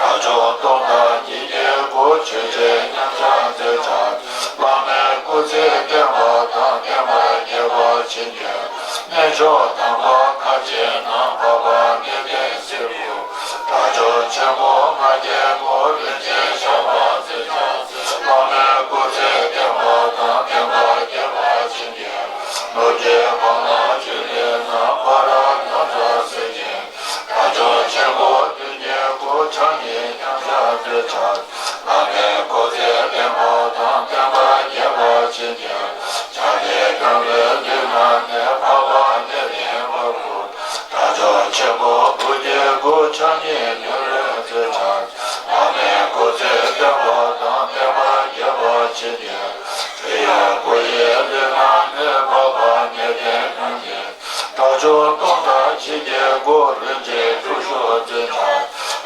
དགྲ་བཅོམ་སྟོང་དང་ཉིད་ཀྱི་སྐུ། ཆོས་རྗེ་མཉམ་གཞག་མཛད་བྱ། བླ་མའི་སྐུ་ཚེ་བརྟན་པ་དང་། བསྟན་པ་རྒྱས་པར་བྱིན་གྱིས། གནས་མཆོག་དམ་པ་མཁའ་སྤྱོད་ན། འཕགས་པ་གནས་བརྟན་སྲིད་པའི། དགྲ་བཅོམ་ཆེན་པོ་ང་རྒྱལ་སྐུ། རིན་ཆེན་ཞགས་པ་མཛད་བྱ། བླ་མའི་སྐུ་ཚེ་བརྟན་པ་དང་། བསྟན་པ་རྒྱས་པར་བྱིན་གྱིས། ནོར་གྱི་སྤང་བླང་སྤྱོད་ལས་རྣམས། ཕ་རོལ་ཏུ་ཕྱིན་བྱེད། དགྲ་བཅོམ་ཆེན་པོ་དོན་གྱི་སྐུ། ཕྱག་གཉིས་མཉམ་གཞག་མཛད་བྱ། བླ་མའི་སྐུ་ཚེ་བརྟན་པ་དང་། བསྟན་པ་རྒྱས་པར་བྱིན་གྱིས། ཕྱག་གཡས་བརྐྱང་བའི་ལུས་རྣམས་ནི། འཕགས་པ་གནས་བརྟན་དབང་པོ། དགྲ་བཅོམ་ཆེན་པོ་བུ་ཡི་སྐུ། ཕྱག་གཉིས་ནེའུ་ལེའུ་མཛད་བྱ། བླ་མའི་སྐུ་ཚེ་བརྟན་པ་དང་། བསྟན་པ་རྒྱས་པར་བྱིན་གྱིས། ཕྱོགས་ཡི་སྐུ་ཡི་ལུས་རྣམས་ནི། འཕགས་པ་གནས་བརྟན་ལྷུན་གྱིས། དགྲ་བཅོམ་སྟོང་དང་ཉིད་ཀྱི་སྐུ། རིན་ཆེན་ཁྲུ་ཤོ་རྩེ་ལྔ།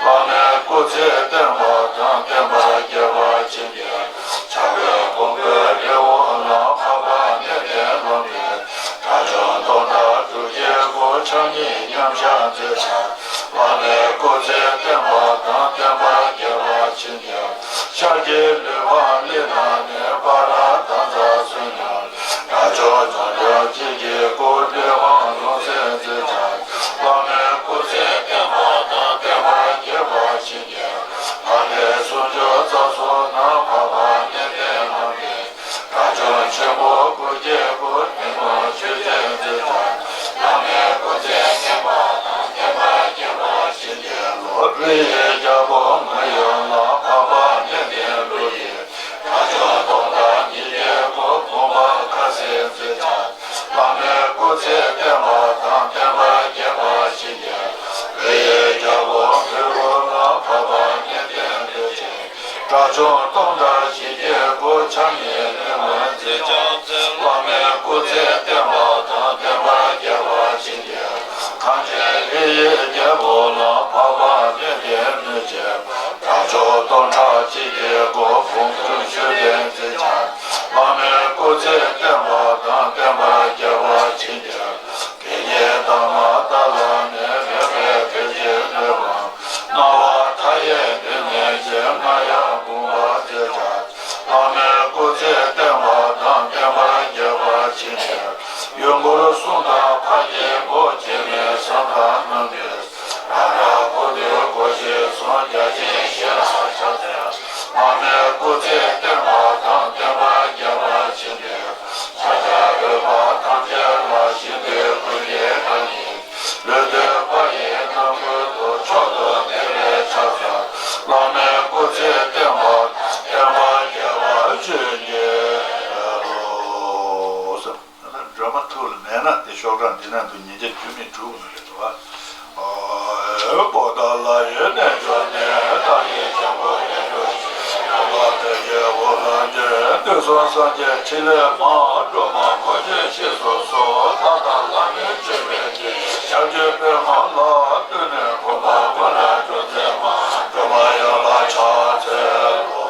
བླ་མའི་སྐུ་ཚེ་བརྟན་པ་དང་། བསྟན་པ་རྒྱས་པར་བྱིན་གྱིས། ཕྱག་གཡོན་བོང་བུའི་རི་བོ་ལ། འཕགས་པ་གནས་བརྟན་ལྷུན་གྱིས། དགྲ་བཅོམ་སྟོང་དང་དྲུག་ཅུའི་སྐུ། ཕྱག་གཉིས་མཉམ་གཞག་མཛད་བྱ། བླ་མའི་སྐུ་ཚེ་བརྟན་པ་དང་། བསྟན་པ་རྒྱས་པར་བྱིན་གྱིས། ཤར་གྱི་ལུས་འཕགས་ལྷ་རྣམས་ནི། ཕ་རོལ་ཏུ་ཕྱིན་བྱེད་རྣམས། དགྲ་བཅོམ་བྱང་ཆུབ་ཉིད་ཀྱི་སྐུ། ལུས་འཕགས་ལྷུང་བཟེད་མཛད་བྱ། བླ་མའི་སྐུ་ཚེ་བརྟན་པ་དང་། བསྟན་པ་རྒྱས་པར་བྱིན་གྱིས། ཕ་ལས་སུམ་ཅུ་རྩ་གསུམ་ན། འཕགས་པ་གནས་བརྟན་ལྷུན་གྱིས། དགྲ་བཅོམ་ཆེན་པོ་དགུ་བརྒྱའི་སྐུ། ཉོན་མོངས་ཆོས་ཅན་མཛད་བྱ། བླ་མའི་སྐུ་ཚེ་བརྟན་པ་དང་། བསྟན་པ་རྒྱས་པར་བྱིན་གྱིས་རློབས། རི་ཡི་རྒྱལ་པོ་མོ་ཡི་ལ། འཕགས་པ་གནས་བརྟན་ཀླུ་ཡི། དགྲ་བཅོམ་སྟོང་དང་ཉིད་ཀྱི་སྐུ། བུམ་པ་ཁ་ཟས་མཛད་བྱ། བླ་མའི་སྐུ་ཚེ་བརྟན་པ་དང་། བསྟན་པ་རྒྱས་པར་བྱིན་གྱིས། རི་ཡི་རྒྱལ་པོ་འབྲི་གུང་ལ། འཕགས་པ་གནས་བརྟན་ལྷུན་གྱིས། དགྲ་བཅོམ་སྟོང་དང་ཉིད་ཀྱི་སྐུ། ཕྱག་གཉིས་ནེའུ་ལེའུ་མཛད་བྱ། བླ་མའི་སྐུ་ཚེ་བརྟན་པ་དང་། བསྟན་པ་རྒྱས་པར་བྱིན་གྱིས། ཐམས་ཅད་ལྷ་ཡི་རྒྱལ་པོ་ལ། འཕགས་པ་གནས་བརྟན་ལྷུན་གྱིས། དགྲ་བཅོམ་སྟོང་ཕྲག་གཅིག་གི་སྐུ། བུམ་སྐུ་མཆོད་རྟེན་མཛད་བྱ། བླ་མའི་སྐུ་ཚེ་བརྟན་པ་དང་། བསྟན་པ་རྒྱས་པར་བྱིན་གྱིས། དགེ་བསྙེན་དང་མ་ཏཱ་ལ་ནི། ལེགས་པའི་དོན་གྱི་སྣོད་མ། སྣང་བ་མཐའ་ཡས་འདི་ནི་ཅི། རྔ་ཡབ་བུམ་པ་མཛད་བྱ། བླ་མའི་སྐུ་ཚེ་བརྟན་པ་དང་། བསྟན་པ་རྒྱས་པར་བྱིན་གྱིས། ཡུམ་གུར་གསུང་དང་ཕ་གི་བུ། སྐྱེ་མེད་བཟང་དང་རྣམ་གཉིས། རང་རང་སྐུ་མདུན་སྒོ་བཞི་གསུམ། བརྒྱ་བྱིན་ཞལ་ལ་ཕྱག་འཚལ། བླ་མའི་སྐུ་ཚེ་བརྟན་པ་དང་། བསྟན་པ་རྒྱས་པར་བྱིན་གྱིས། ཕྱག་རྒྱ་འོད་དཔག་ཐམས་ཅད་ལ། ཞིང་རྡུལ་ཀུན་གྱི་གྲངས་སྙེད། ལུས་རྡུལ་པ་ཡི་རྣམ་ཀུན་ཏུ། མཆོག་ཏུ་བདེ་བའི་ཕྱག་འཚལ། བླ་མའི་སྐུ་ཚེ་བརྟན་པ་དང་། བསྟན་པ་རྒྱས་པར་བྱིན་གྱིས་རློབས། སྒྲོལ་མ་ཐུགས་ལ་མེད་ན་དེ་ཤོག་གྲངས་འདི་ནང་དུ་ཉིས་བརྒྱ་བཅུ་མེད་དྲུག་ནི་རེད་འདུག་བ། ཨོ། པོ་ཏཱ་ལ་ཡི་རྣལ་འབྱོར་ནི། ཐག་ཉེ་ཞང་པོ་ལས་གྲོལ་ཞིང་། འཕགས་པ་ཐོད་ཕྱིན་འོག་ལ་འདྲེན། དུས་གསུམ་སངས་རྒྱས་ཕྲིན་ལས་མ། སྒྲོལ་མ་འཁོར་བཅས་སྤྱི་སོ་སོ། ལྷ་དང་ལྷ་མིན་སྤྱོད་པའི་དགེ། ཞབས་ཀྱི་པདྨ་ལ་བཏུད་ནས། གོམ་པ་ཀུན་ལ་སྒྲོལ་མཛད་མ། སྒྲོལ་མ་ཡབ་ལ་ཕྱག་འཚལ་ལོ།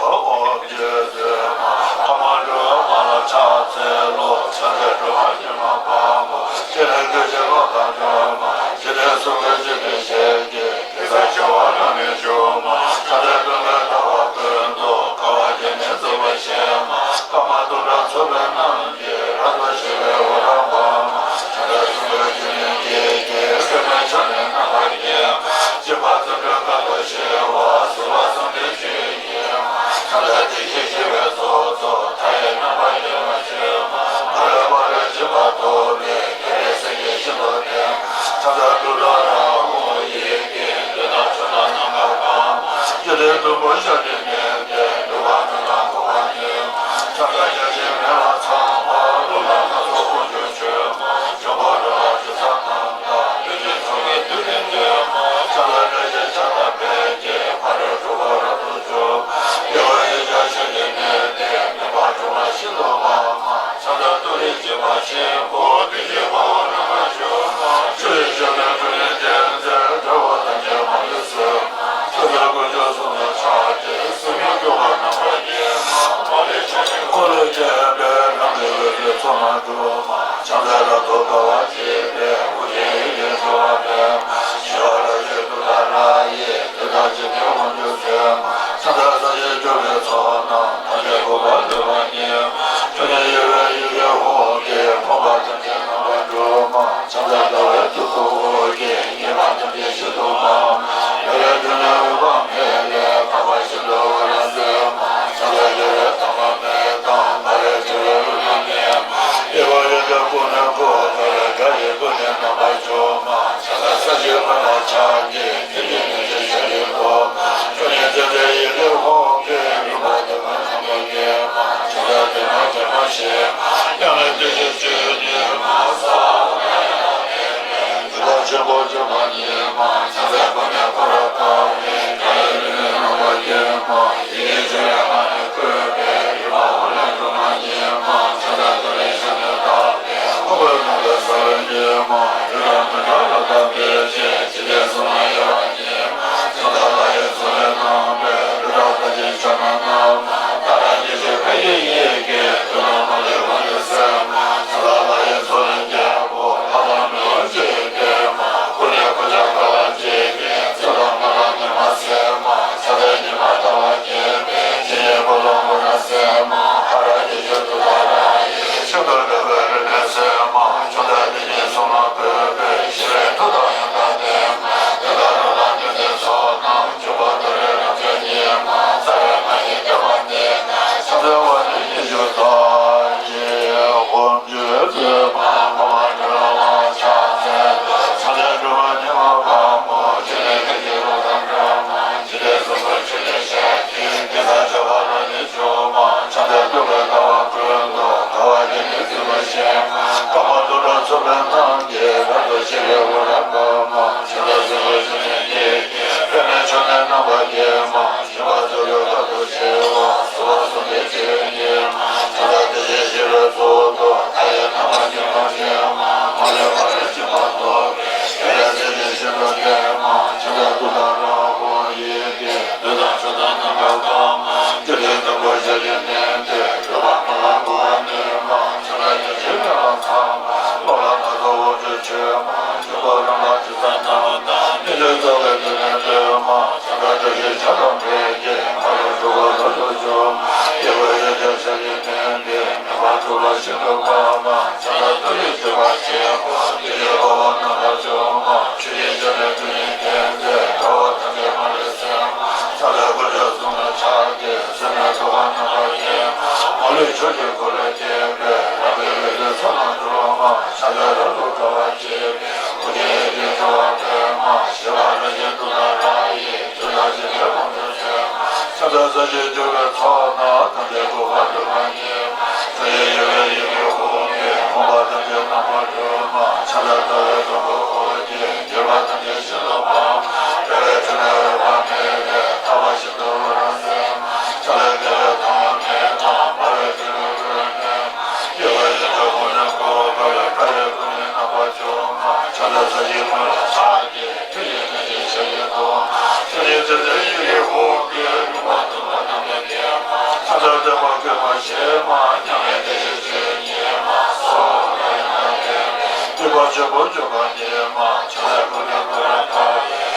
ཨོཾ་རྗེ་བཙུན་མ་ཀ་མ་ལོ་མ་ལ་ཕྱག་འཚལ་ལོ། ཕྱག་འཚལ་སྒྲོལ་མ་སྙིང་པོ་དཔལ་མོ། སྤྱན་རས་གཟི་བྱིན་ལོག་དང་ལྡན་མ། འཇིག་རྟེན་གསུམ་མགོན་འཇིགས་མེད་ཞལ་གྱི། གེ་སར་བྱེ་བ་རྣམས་ལས་བྱུང་མ། ཕྱག་འཚལ་གདོང་པའི་ཟླ་བ་ཀུན་ཏུ། དགའ་བ་བརྒྱ་ནི་བརྩེགས་པར་བཞད་མ། སྐར་མ་སྟོང་ཕྲག་ཚོགས་པའི་རྣམ་རྒྱལ། རབ་ཏུ་ཕྱེ་བའི་འོད་རབ་འབར་མ། ཕྱག་འཚལ་གསུང་གི་ཆུ་ནས་སྐད་ཀྱིས། པདྨས་ཕྱག་ནི་རྣམ་པར་བརྒྱན་མ། འཇིགས་པ་རྩད་འགྲན་དཀའ་ཐུབ་ཞི་བ། གཟུགས་ལ་བསམ་གཏན་བཅུད་ཡོད་མ། ཕྱག་འཚལ་བདེ་གཤེགས་ཞི་བའི་གཙུག་ཏོར། མཐའ་ཡས་རྣམ་པར་རྒྱལ་བ་ཆེན་པོ། ཕ་རོལ་པོ་རོ་འཇིགས་པ་དུག་མེད། ཁྱོད་རིག་སེང་གེ་ཤིན་ཏུ་ལྡན་མ། ཕྱག་འཚལ་ཏུཏྟཱ་ར་ཧཱུྃ་ཡི་གེས། འདོད་དང་ཕྱོགས་དང་ནམ་མཁའ་གང་མ། འཇིག་རྟེན་བདུན་པོ་ཞབས་ཀྱིས་མནན་ཏེ། འགྲོ་བ་རྣམས་ལ་མགོ་བ་ནས། ཕྱག་འཚལ་བརྒྱ་བྱིན་མེ་ལྷ་ཚངས་པ། རླུང་ལྷ་ལྷ་ཚོགས་དཀོན་མཆོག་མཆོད་མ། འཇམ་དཔལ་སྒྲོལ་མ་ཞིང་རྩ་རྣམས་དང་། ཀླུ་ཆེན་ཚོགས་ཀྱིས་མདུན་ནས་བསྟོད་མ། ཕྱག་འཚལ་བཀྲ་ཤིས་ཕྱག་དང་ཕཊ་ཀྱིས། ཕ་རོལ་འཁྲུལ་པ་རབ་ཏུ་འཇོམས་མ། རྒྱལ་བ་ཡིད་བཞིན་ཞབས་ཀྱིས་མནན་ཏེ། ངན་པ་སྒྲོལ་མ་ཤིན་ཏུ་དབང་མ། ཕྱག་འཚལ་ཏུ་རེ་འཇིགས་པ་ཆེན་པོ། བདུད་ཀྱི་དཔའ་བོ་རྣམ་པར་འཇོམས་མ། ཆུ་ཡི་ཞལ་ལས་སྤྲིན་ལས་སྤྲིན་མཛད། དགྲ་བོ་ཐམས་ཅད་མ་ལུས་གསོད་མ། ཕྱག་འཚལ་དཀོན་མཆོག་གསུམ་མཚོན་ཕྱག་རྒྱའི། སྲིད་ ཆེན་པོ་བཅུ་པ་ཉིད་མ། ཕྱག་འཚལ་ཀུན་ནས་བསྐོར་རབ་དགའ་བའི། དགའ་བའི་ལུས་ལས་རྣམ་པར་རྒྱལ་མ། ཡི་གེ་བཅུ་ཡི་ཨ་ནི་བཀོད་པའི། རིག་པ་འོད་ལས་སྒྲོན་མ་ཉིད་མ། ཕྱག་འཚལ་ཏུ་རེ་ཤ་ནས་བཏབ་པའི། ཧཱུྃ་ཕཊ་ནམ་མཁའི་ས་བོན་ཉིད་མ། རིགས་དྲུག་མི་འདྲ་བ་དང་འཕེལ་ཞིང་། འཇིག་རྟེན་གསུམ་ན་དབྱེ་བ་ཉིད་མ། ཕྱག་འཚལ་ལྷ་ཡི་མཚོ་ལས་བཏང་བའི། བདུད་དང་དགྲ་བཅོམ་ཕྱག་ན་བསྣམས་མ། ཏཱ་ར་གྱི་ཞབས་ཀྱི་ཡི་གེ། བདུད་དང་མ་ལུས་ཕ་རོལ་ཕྱིན་མ། ཕྱག་འཚལ་ལྷ་ཡི་མཚོ་ལས་རྒྱལ་པོ། ལྷ་དང་མི་འོང་ཕྱིར་བསྐྱོད་མ། ཀུན་ནས་གོ་ཆ་དགའ་བ་བརྗིད་ཀྱིས། ཚེ་དང་མི་ལ་ཉི་མ་སྲེད་མ། ཕྱག་འཚལ་ཉི་མ་ཟླ་བ་རྒྱས་པའི། ཇི་སྙེད་འཁོར་ལོ་འཁོར་རབ་སྲེད་མ། ཧ་ར་གྱི་ཞབས་ཏུ་ཏཱ་ར་ཡིས། ཤིན་ཏུ་དྲག་པོའི་རིམས་ནད་སེལ་མ། བཅོམ་ལྡན་འདས་ཉིད་གསུང་ལ་བཀོད་པའི། ཞི་བའི་མཐུ་དང་ཡང་དག་ལྡན་མ། དེ་དག་རབ་ལ་བརྟེན་ཏེ་ཚོགས་རྣམས། འབྱུང་པོ་དུད་འགྲོའི་རབ་མཆོག་ཉིད་མ། རྩ་བའི་སྔགས་ཀྱི་བསྟོད་པ་འདི་ནི། ཕྱག་འཚལ་བ་ནི་ཉི་ཤུ་རྩ་གཅིག་ཧཱུྃ། ཕྱག་འཚལ་ལོ། ཕྱག་འཚལ་ལོ། ཕྱག་འཚལ་སྒྲོལ་མ་ཉི་མ་དཀར་མོ། ཕྱག་འཚལ་ཁྱེད་ཀྱི་ལོ་ཟླ་སྒྲོལ་མ། ཕྱག་འཚལ་གསུང་གི་ཆུ་ལས་ཤར་གྱི། གེ་སར་ཆོས་འཁོར་རབ་ཏུ་བྱུང་མ། ཕྱག་འཚལ་སྟོན་པའི་ཟླ་བ་ཀུན་ཏུ། དགའ་བ་དེ་ཉིད་བརྩོན་འགྲུས་ཆེན་མ། དཀར་མོ་དུད་འགྲོ་ཚོགས་པའི་རྣམས་ཀྱིས། རབ་ཏུ་ཕྱེ་བའི་འོད་རབ་དཀར་མ། ཕྱག་འཚལ་གསུང་གི་ཆུ་ལས་སྐྱེས་ཀྱི། པདྨས་ཕྱོགས་བསྣམས་རྣམ་པར་རྒྱལ་མ། སྦྱིན་པ་སྩོལ་བའི་དཀའ་ཐུབ་ཆེ་བ། གསོལ་བ་གསུམ་ལྡན་སྤྱི་བོའི་ཉི་མ། ཕྱག་འཚལ་བདེ་གཤེགས་ཞི་བའི་གཙུག་ཏོར། མཐའ་ཡས་རྣམ་པར་སྤྱན་མ་བྱེ་མ། མ་ལུས་པ་ལས་སྦྱིན་པ་ཐོབ་པའི། རྒྱལ་བའི་སྲས་ཀྱི་ཞབས་ཏོག་ལྡན་མ། ཕྱག་འཚལ་ཏུཏྟཱ་ར་ཧཱུྃ་ཡི་གེ། བདུད་དང་ཕྱོགས་དང་རྣམ་པར་འགག་མ། བཅོམ་ལྡན་སྙིང་པོའི་ཞལ་གྱི་སྙན་ཏིག། རིག་པ་མ་ལུས་འགུགས་པ་ནུས་མ། ཕྱག་འཚལ་རྒྱ་ཆེན་སྨན་བླ་ཚངས་པ། གློ་ལ་སྣ་ཚོགས་དབང་ཕྱུག་མཆོད་མ། འབྱུང་པོ་རིམ་པ་དྲི་ཟ་རྣམས་དང་། སྨན་བཅུད་རྩ་བའི་བདུད་ལས་གྲོལ་མ། ཕྱག་འཚལ་བཀྲ་ཤིས་ཆར་དང་འཕེལ་གྱི། ཕ་རོལ་འཁྲུལ་འཁོར་རབ་ཏུ་འཇོམས་མ། སྐྱེ་བོའི་ཡོན་ཏན་ཞལ་གྱི་སྨན་ཏིག། ནད་པ་འཁྲུགས་པ་ཤིན་ཏུ་སྤངས་མ། ཕྱག་འཚལ་ཏུ་རེའི་སྤྱོད་པ་ཆེན་པོ། དེ་ཡི་དཔའ་བོ་རྣམ་པར་འཇོམས་མ། ཆོས་ཀྱི་རྒྱལ་པོའི་ཐུགས་ཉིད་མཁྱེན་ཏེ། དགྲ་བོ་ཐམས་ཅད་མ་ལུས་སེལ་མ། ཕྱག་འཚལ་དཀོན་མཆོག་གསུམ་ལ་ཕྱག་འཚལ། སྲིད་པའི་འཁྲུལ་པ་རྣམ་པར་བཅད་མ། མ་ལུས་ཕྱོགས་ཀྱི་འཁོར་ལོས་བཅད་པའི། རབ་འབྲིང་རིགས་དྲུག་ཚོགས་རྣམས་འཇོམས་མ། ཕྱག་འཚལ་རབ་ཏུ་དགའ་བ་བརྗིད་པའི། ཀུན་མཁྱེན་ཡེ་ཤེས་འཕྲོ་བ་སྟོན་མ། ཞི་བ་རིན་ཆེན་ཏུཏྟཱ་ར་ཡིས། བདུད་དང་འཇིགས་པའི་དབང་ཕྱུག་སེལ་མ། ཕྱག་འཚལ་ས་གཞི་རྒྱུ་བའི་ཚོགས་རྣམས། ཐམས་ཅད་འགུགས་པ་སྟོན་པ་ཉིད་མ། ཕྱག་གཡས་གཡོན་པའི་ཡི་གེ་ཧཱུྃ་གིས། ཕོངས་པ་ཐམས་ཅད་རྣམ་པར་སྒྲོལ་མ། ཕྱག་འཚལ་ཟླ་བའི་དུམ་བུས་འཁོར་གྱིས། འགྱུར་བ་ཐམས་ཅད་ཤིན་ཏུ་སྤངས་མ། བདེ་བའི་འཕྲིན་ལས་འོད་དཔག་མེད་ལས། ཐར་པ་ཤིན་ཏུ་འོད་རབ་གསལ་མ། ཕྱག་འཚལ་དགེ་བའི་ཐོག་མའི་དང་། འབར་བའི་སྤྲིན་ལས་འོད་རབ་སྟོན་མ། སྐྱེ་བ་ཡི་དྭགས་ཀུན་ནས་བསྐོར་བའི། དགྲ་ཡི་རྐུན་མས་རྣམ་པར་འཇོམས་མ། ཕྱག་འཚལ་ས་གཞིའི་ངོས་ལ་ཕྱག་འཚལ། ཐུགས་ཀྱི་རྒྱན་གྱིས་ཞབས་ཀྱི་སྟོབས། ཆུ་སྐྱེས་ཚེ་ཚད་ཡི་གེ་ཧཱུྃ་གིས། ལུང་པ་དུ་མར་རྣམ་པར་བརྒྱན་མ། ཕྱག་འཚལ་བསྟན་པ་བསྐལ་པ་ཞེས་མ། མཉམ་མེད་བདེ་གཤེགས་སྤྱི་ཉིད་མ། གསོལ་བ་རིག་པ་ཡང་དག་ལྡན་པའི། སྤྲུལ་པ་ཆེན་པོ་བཅུ་པ་ཉིད་མ། ཕྱག་འཚལ་ཀུན་ནས་བསྐོར་རབ་དགའ་བའི། མཐའ་ཡས་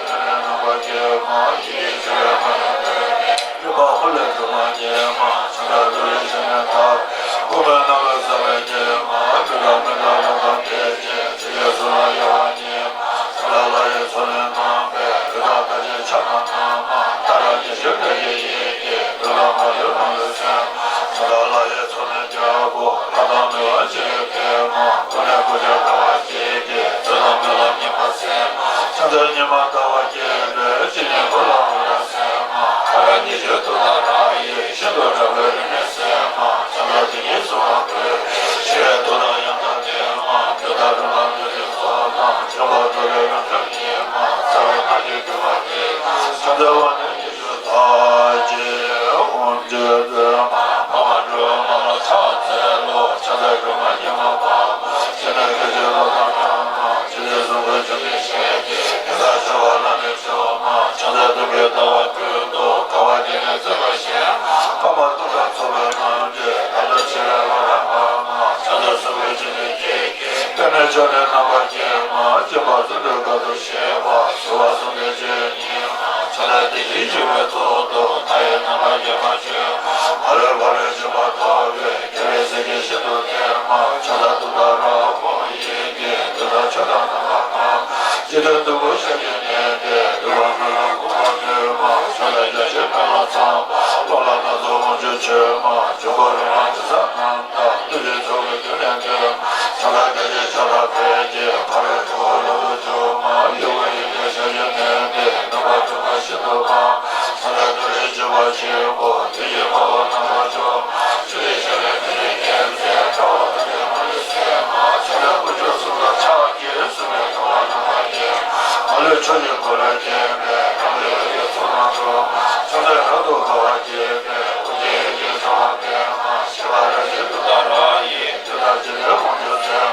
ཕྲིན་ལས་རྣམ་པར་རྒྱལ་མ། ཡི་གེ་བཅུ་པའི་སྔགས་ཀྱི་སྒྲ་སྒྲོགས་པའི། རིག་པ་འོད་ལས་སྒྲོན་མ་ཉིད་མ། ཕྱག་འཚལ་ཏུ་རེའི་ཞལ་ནས་བཏབ་པའི། ཧཱུྃ་ཕཊ་ནམ་མཁའི་ས་བོན་ཉིད་མ། བདུད་དང་མི་འདྲ་རབ་དང་འཕེལ་ཞིང་། འཇིག་རྟེན་གསུམ་ལ་དབྱེ་བ་ཉིད་མ། ཕྱག་འཚལ་ལྷ་ཡི་མཚོ་ལས་བཏང་བའི། རི་དྭགས་རྟགས་ཅན་ཕྱག་ན་བསྣམས་མ། ཏཱ་ར་གྱི་ཞབས་ཀྱི་ཡི་གེས། བདུད་དང་མ་ལུས་རབ་ཏུ་སེལ་མ། ཕྱག་འཚལ་ལྷ་ཡི་མཚོ་ལས་རྒྱལ་པོ། ལྷ་དང་མི་འོང་ཕྱིར་བསྐྱོད་མ། ཀུན་ནས་གོ་ཆ་དགའ་བ་བརྗིད་ཀྱིས། ཚེ་དང་མི་ལ་ཉེས་པ་སེལ་མ། ཕྱག་འཚལ་ཉི་མ་ཟླ་བ་རྒྱས་པའི། སྤྱི་ནས་འཁོར་ལོ་འཁོར་རབ་སེལ་མ། ཧ་ར་གྱི་ཞབས་ཏུ་ཏཱ་ར་ཡིས། ཤིན་ཏུ་དྲག་པོའི་རིམས་ནད་སེལ་མ། ཕྱག་འཚལ་དེ་ཉིད་གསུང་ལ་བཀོད། ཞི་བའི་མཐུ་དང་ཡང་དག་ལྡན་མ། བདུད་དང་རུང་བ་བདུད་ཀྱི་ཚོགས་རྣམས། འབྱུང་པོ་དུད་འགྲོའི་རབ་མཆོག་ཉིད་མ། རྩ་བའི་སྔགས་ཀྱི་བསྟོད་པ་འདི་ནི། ཕྱག་འཚལ་བ་ནི་ཉི་ཤུ་རྩ་གཅིག་ཧཱུྃ་ཕཊ་སྟོན་མ། འཕགས་པ་སྒྲོལ་མ་ལ་ཕྱག་འཚལ་ལོ། ཕྱག་འཚལ་སྒྲོལ་མ་ཉི་མ་དཔའ་མོ། སྤྱན་ནི་སྐད་ཅིག་གློག་དང་འདྲ་མ། འཇིག་རྟེན་གསུམ་མགོན་འཇོམས་མཛད་ཞལ་གྱི། གེ་སར་ཆོས་འཁོར་རབ་ཏུ་འཇོམས་མ། ཕྱག་འཚལ་སྟོན་པའི་ཟླ་བ་ཀུན་ཏུ། དགའ་བ་དེ་ནི་བརྩེགས་པར་བཞད་མ། དཔའ་བོ་གདུག་དང་ཚོགས་པའི་རྣམས་ཀྱིས། རབ་ཏུ་ཕྱེ་བའི་འོད་རབ་དཀར་མ། ཕྱག་འཚལ་གསུང་གི་ཆུ་ལས་སྐྱེས་ཀྱི། པདྨས་ཕྱོགས་བསྣམས་རྣམ་པར་རྒྱལ་མ། སྦྱིན་པ་སྩོལ་དུས་དཀའ་ཐུབ་ཆེ་བ། གསོལ་བ་གསུམ་ལྡན་སྤྱི་ཉིད་མ། ཕྱག་འཚལ་བདེ་གཤེགས་ཞི་བའི་གཙུག་ཏོར། མཐའ་ཡས་རྣམ་པར་རྒྱལ་མ་མཆོད་མ། མ་ལུས་པ་ལས་སྦྱིན་པ་ཐོབ་པའི། རྒྱལ་བའི་སྲས་ཀྱི་ཞབས་ཏོག་ལྡན་མ། ཕྱག་འཚལ་ཏུཏྟཱ་ར་ཧཱུྃ་ཡི་གེ། བདུད་དང་ཕྱོགས་དང་རྣམ་པ་སྤངས། འཇིག་རྟེན་གསུམ་མགོན་ཞལ་གྱི་སྙན་ཏིག། བདུད་དཔུང་རྣམས་ལ་འགུགས་པར་ནུས་མ། ཕྱག་འཚལ་རྒྱ་ཆེན་སྨན་བླ་ཚངས་པ། གློ་ལ་སྣ་ཚོགས་དབང་ཕྱུག་མཆོད་མ། འབྱུང་པོ་རིམ་པ་དྲི་ཟ་རྣམས་དང་། བདུད་ཀྱི་ཚོགས་ཀྱིས་མདུན་ལས་བཏོན། ཕྱག་འཚལ་རྒྱ་ཆེན་ཕྱག་རྒྱ་འཕེལ་གྱི། ཕ་རོལ་ཕྱོགས་འཁོར་ལོ་རབ་ཏུ་འཇོམས་མ། ཡུམ་གྱི་ཡི་གེ་ཞལ་གྱི་སྙན་ཏིག། ནུས་པ་འཁྲུགས་པ་ཤིན་ཏུ་སྤངས། ཕྱག་འཚལ་ཏུ་རེའི་སྤྱོད་པ་ཆེན་པོ། དེ་ཡི་དཔའ་བོ་རྣམ་པར་འཇོམས་མ། ཆུ་ཡི་ཞལ་ལས་མི་འཇིགས་མཁྱེན་བརྩེ། དགྲ་བོ་ཐམས་ཅད་མ་ལུས་སེལ་མ། ཕྱག་འཚལ་དཀོན་མཆོག་གསུམ་ལ་ཕྱག་འཚལ། གསུང་གི་ཐུབ་པ་རྣམས། ཆོས་ཀྱི་འཁོར་ལོས་བརྒྱན་པའི་རང་བཞིན་གྱི་ཚོགས་རྣམས་སུ། ཕྱག་འཚལ་རབ་ཏུ་དགའ་བ་བསྐྱེད་པའི་ཐུགས་རྗེའི་ཡེ་ཤེས་འཕྲོ་བ་པདྨ་ཞི་བ་ར་ཤི་ཏུ་ཏ་ར་ཡི། ཇི་ལྟར་ཇི་ལྟར་དབང་ཕྱུག་མཚན།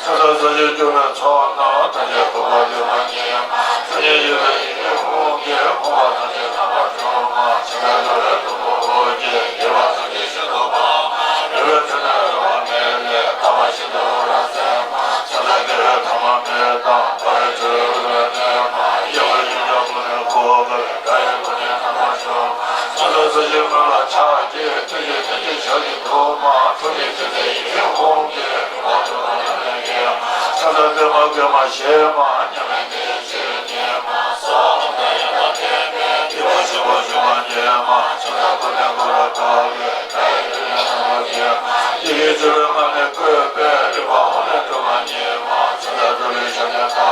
ཕྱག་འཚལ་ས་གཞི་བཅུ་པའི་ཚོགས་རྣམས། ཐམས་ཅད་གུས་པས་འདུས་པ་ཉིད་མ། སངས་རྒྱས་ཡུལ་ལ་ཡིད་ཀྱིས་དབང་བསྐུར། ཕོངས་པ་ཐམས་ཅད་ཁམས་པ་སྒྲོལ་མ། ཕྱག་འཚལ་ཏུ་རེ་གཏུམ་པོ་དབུ་རྒྱན། རྒྱལ་བ་ཐམས་ཅད་ཞིང་དུ་དཔག་པ། རིག་པའི་ཚུལ་ཁྲིམས་རིག་པ་མེད་ལས། དག་པ་ཤིན་ཏུ་རབ་གསལ་མ། ཕྱག་འཚལ་དགེ་བའི་ཐ་མ་མེད་དང་། འཕགས་པའི་ཆོས་སྐུ་ལས་འདས་མ། གཡས་བར་གཡོན་བརྐྱང་ཕུ་ནུའི་གུར་དཀར། དགྲ་ཡི་གུར་ནས་རྣམ་པར་སྤྱོད་མ། ཕྱག་འཚལ་ས་གཞིའི་ཀུན་ལ་ཕྱག་བགྱི། ཐུགས་རྗེའི་ཐིག་ལེ་ཞལ་གྱིས་བསྡུ་མ། ཐུགས་རྗེའི་ཐིག་ལེ་ཡིད་ཀྱིས་དབང་བསྐུར། རིག་པ་དྲུག་ལ་ཡོན་ཏན་བསྐྱེད་མ། ཕྱག་འཚལ་བརྟན་མ་རྒས་མ་ཞན་མ། མཉམ་མེད་དེ་ཡི་ཕྱིར་བསྙེན་མ། གསོལ་བ་འོ་མ་དང་ཡང་དག་ལྡན་པས། སྐྱེས་བུ་ཆེན་པོ་བཞུགས་པ་ཉིད་མ། ཕྱག་འཚལ་ཀུན་ནས་བསྐོར་བ་དག་ལས། དགྲ་ཡི་དུས་ནས་རྣམ་པར་རྒྱལ་མ། ཡི་གེ་བཅུ་པའི་སྔགས་ནི་བཀོད་པས། རིག་པ་འོ་མས་གྲུབ་པ་ཉིད་མ། ཕྱག་འཚལ་ཏུ་རེའི་ཞབས་ནི་བརྡབས་པས།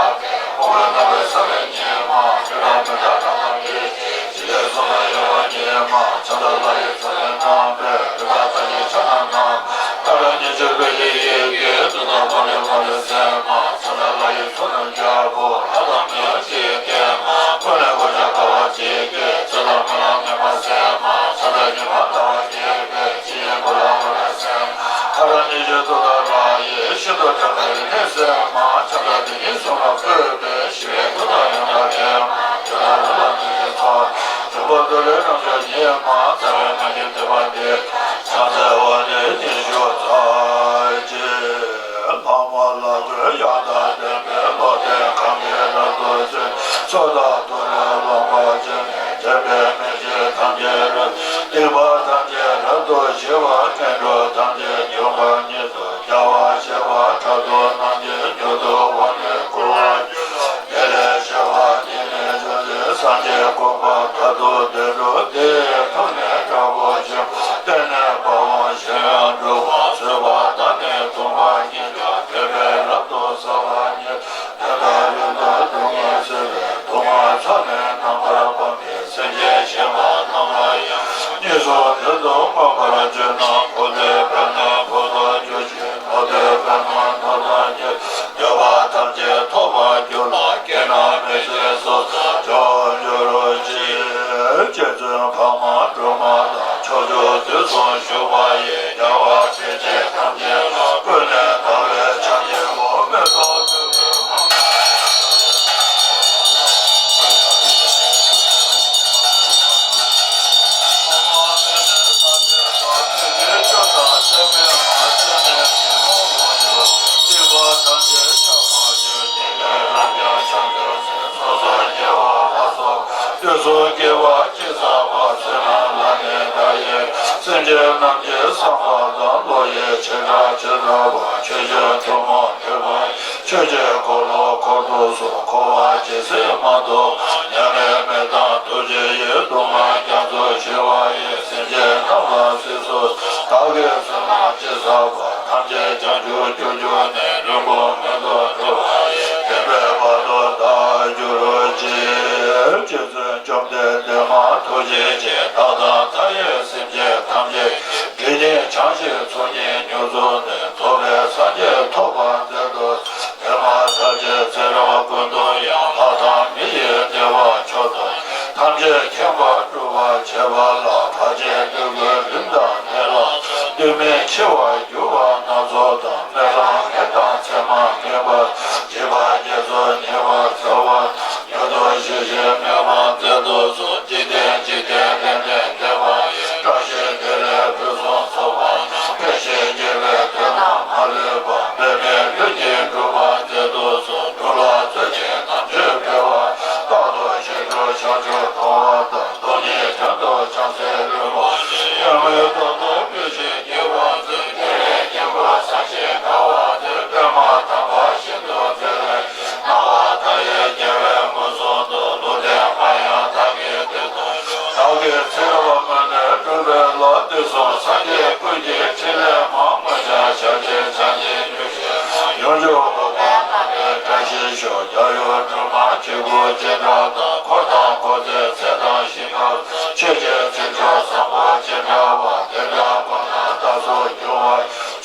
ཕུང་པོའི་རྣམ་པར་ཤར་བ་ཉིད་མ། རིག་པ་མི་འདའ་རང་དབང་གིས། ཇི་སྐད་གསུངས་པ་ཡོད་པ་ཉིད་མ། ཕྱག་འཚལ་ལྷ་ཡི་ཚོགས་ཀྱིས་བསྣམས་པས། རིག་པ་མཐའ་ཡས་ཕྱག་ན་བསྣམས། ཏཱ་ར་གཉིས་བརྗོད་བེ་ཤའི་ཡི་གེས། གདུགས་དང་ཕ་རོལ་ཕ་རོལ་སེམས་མ། ཕྱག་འཚལ་ལྷ་ཡི་ཚོགས་རྣམས་རྒྱལ་པོ། ལྷ་དང་མིའི་ཡང་ལྕེ་ཡིས་བརྒྱན་མ། ཀུན་ནས་གོ་ཆ་དགའ་བ་བརྗིད་ཀྱིས། ཚེ་དང་རྨི་ལམ་ངན་པ་སེལ་མ། ཕྱག་འཚལ་ཉི་མ་ཟླ་བ་རྒྱས་པའི། ཕྱི་ཡི་གོ་ལ་མ་ལ་སེལ་མ། ཐ་ར་གཉིས་བརྗོད་ཏུཏྟཱ་ར་ཡིས། ཤིན་ཏུ་དྲག་པའི་རིམས་ནད་སེལ་མ། ཕྱག་འཚལ་དེ་ཉིད་གསུམ་ལ་བཀོད་པས། ཞི་བའི་མཐུ་དང་ཡང་དག་ལྡན་མ། ཇོ་བོ་ལ་ལ་མི་ཕྱེད་ཚོགས། འཇུག་པ་ཏུ་རེའི་རྣམ་ཤེས་ཉིད་མ། རྩ་བའི་སྔགས་ཀྱི་ཐེག་པ་འདི། ཕྱག་འཚལ་བ་ནི་ཉི་ཤུ་རྩ་གཅིག་ལྷག་མ་ལ་སོགས་ཡང་དག་ལྡན་པའི། བློ་ལྡན་གང་གིས་རབ་ཏུ་བརྩོན། ཚོགས་བདག་ཏུ་རེ་ལོངས་པ་ཅན། འདྲེན་པའི་མི་མཇེད་ཐམས་ཅད་རབ། སྡིག་པ་ཐམས་ཅད་རབ་ཏུ་ཞི་བ། ངན་འགྲོ་ཐམས་ཅད་འཇོམས་པ་ཉིད་དོ། རྒྱལ་བ་ཞི་བ་དྲག་ཏུ་རྣམ་མཁྱེན། མྱུར་དུ་དབང་ནི་བསྐུར་བར་འགྱུར་རོ། དེ་ལས་ཆེ་བ་ཉིད་ནི་བྱུང་ཞིང་། སངས་རྒྱས་གོ་འཕང་མཐར་ཐུག་བདེ་འགྲོ། དེ་ཡི་མཐུ་ནི་དྲག་པོ་ཆེ། བརྟན་གནས་དཔའ་བོ་གཞན་ཡང་འགྲུབ་པ། བཟོད་པ་དང་ནི་མཐུན་པ་ཉིད་ཀྱང་། འདྲེན་པས་རབ་ཏུ་གསལ་བ་ཉིད། དེ་དག་ལུས་དང་སྡུག་བསྔལ་སེལ་བའི། སྡུག་བསྔལ་ཚོགས་ནི་རྣམ་པར་སྤངས་ཏེ། སེམས་ཅན་གཞན་པ་རྣམས་ལ་ཡང་། གཉིས་སུ་མཐུན་དུ་མངོན་པར་བརྗོད་ན། ཕུང་པོའི་དཔེར་ན་ཕུང་དུ་འགྱུར་ཞིང་། ནོར་དོན་དཔེར་ན་ནོར་དང་ཉེར། འདོད་པ་ཐམས་ཅད་ཐོབ་པར་འགྱུར་ལ། སྐྱེས་ན་མི་སྐྱེ་སོ་སོར་འགྱུར་ཅིག །རྗེ་བཙུན་འཕགས་མ་སྒྲོལ་མ་དང་། ཕྱོགས་བཅུ་དུས་གསུམ་བཞུགས་པ་ཡི། རྒྱལ་བ་སྲས་བཅས་ཐམས་ཅད་ལ། ཀུན་ནས་བདག་བསྐྱེད་ཕྱག་བགྱིའོ། མི་ལྡོག་ཐུགས་ཀྱི་དབང་ཕྱུག་དུས་གསུམ་དགེ་བ་ཅི་བསགས་པ། བསོད་ནམས་ལ་ནི་བདག་ཡི། སེམས་ཅན་རྣམས་ཀྱི་བསམ་པ་དང་། བློ་ཡི་བྱེ་བྲག་བྱེ་བྲག་པ། ཆོས་ཀྱི་ཐུན་མོང་ཐེག་པ་ཡི། ཆོས་ཀྱི་འཁོར་ལོ་འཁོར་དུ་གསོལ། འཁོར་བ་ཇི་སྲིད་མ་ཐོབ། མྱ་ངན་མི་བཏང་ཐུགས་རྗེ་ཡིས། སྡུག་བསྔལ་རྒྱ་མཚོ་ཞི་བ་ཡི། སེམས་ཅན་རྣམས་ལ་གཟིགས་སུ། བདག་གིས་བསོད་ནམས་ཅི་བསགས་པ། ཐམས་ཅད་བྱང་ཆུབ་རྒྱུར་གྱུར་ནས། ལུས་ངག་ཡིད་གསུམ་འགྲོ་བ་ཡི། བདེན་པའི་བར་དུ་བདག་གྱུར་ཅིག །རྗེ་བཙུན་བཅོམ་ལྡན་འདས་མ་ཐུགས་རྗེ་ཅན། བདག་དང་མཐའ་ཡས་སེམས་ཅན་ཐམས་ཅད། དགེ་བསྙེན་བྱང་ཞིང་ཚོགས་གཉིས་མྱུར་རྫོགས་ནས། རྫོགས་པའི་སངས་རྒྱས་ཐོབ་པར་མཛད་དུ། དེ་མ་ཐག་ཆད་ཚེ་རབས་ཀུན་ཏུ་ཡང་། ལྷ་དང་མི་ཡི་བདེ་བ་མཆོག་ཐམས་ཅད། མཁྱེན་པ་སྒྲུབ་པར་བྱེད་པ་ལ། བར་ཆད་སྡུག་བསྔལ་རིམས་དང་ནད་ལ། ལྟོས་མེད་འཆི་བར་འགྱུར་བ་སྣ་ཚོགས་དང་། སྨོན་ལམ་ངན་དང་མཚན་མ་ངན་པ། བགྱིས་པ་རྗེས་སུ་ཉེ་བར་འཚེ་བ། མྱུར་དུ་ཞི་ཞིང་མི་ཕམ་མཛད་དུ་གསོལ། འཇིག་རྟེན་འཇིག་རྟེན་ལས་འབྲས་འདས་པ་ཡི། བཀྲ་ཤིས་བདེ་ལེགས་ཕུན་སུམ་ཚོགས་པ་དང་། ཕན་ཞིང་རྒྱས་པའི་དོན་རྣམས་མ་ལུས་པ། འབད་མེད་ལྷུན་གྱིས་གྲུབ་པར་མཛད་དུ་གསོལ། སྒྲུབ་ལ་བརྩོན་ཅིང་དམ་ཆོས་འཕེལ་བ། རྟག་ཏུ་ཞི་ཁྲོའི་བྱང་ཆུབ་མཐོང་བ་དང་། སྟོང་ཉིད་དོན་དུ་བྱང་སེམས་རིན་པོ་ཆེ། ཡོན་མོའི་ཏོག་ཏུ་སྤོས་ཤིང་བརྒྱན་པར་མཛོད། དེ་ལས་སྙིང་པོ་བཟང་ཞིང་དགའ་བ་སྟེ། པདྨ་དམ་པ་ཤིན་ཏུ་མཛེས་པའི། སྣང་བ་མཐའ་ཡས་རྒྱལ་བའི་མངོན་སུམ་དུ། ལུང་བསྟན་མ་ཡིན་བདག་གི་དོན་དུ་ཞུ། བདག་གིས་ཚེ་རབས་སྔོན་ནས་བསྒྲུབས་པའི་ལྷ། དུས་གསུམ་སངས་རྒྱས་ཀུན་གྱི་ཕྲིན་ལས་མ། མངོན་བྱང་ཞབས་ཀྱིས་བྱང་ཞིང་མྱུར་ཞིང་མ། ཡུམ་འཇུག་དབུ་རྒྱན་བསྣམས་པའི་བཀྲ་ཤིས་ཤོག །རྒྱལ་ཡུམ་སྒྲོལ་མ་ཆོས་སྐུ་སྤྱན་དྲངས་དང་། འཁོར་དང་འཁོར་ཚེ་ཚེ་དང་ཞིང་ཁམས། ཆོས་ཀྱི་ཚེ་མཆོག་བཟང་པོ་སྤྱན་དྲངས་པ། དེ་འདྲ་ཀུན་ལ་བདག་སོགས་འབྱུང་བ།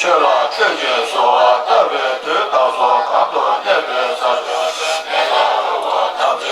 ཆོས་ལ་བསྟོད་ཅིང་གསོལ་བ་བཏབ་པའི་མཐུས། བདག་སོགས་གང་དུ་གནས་པའི་ས་ཕྱོགས། མི་ལ་རོལ་པ་དམ་ཚིག་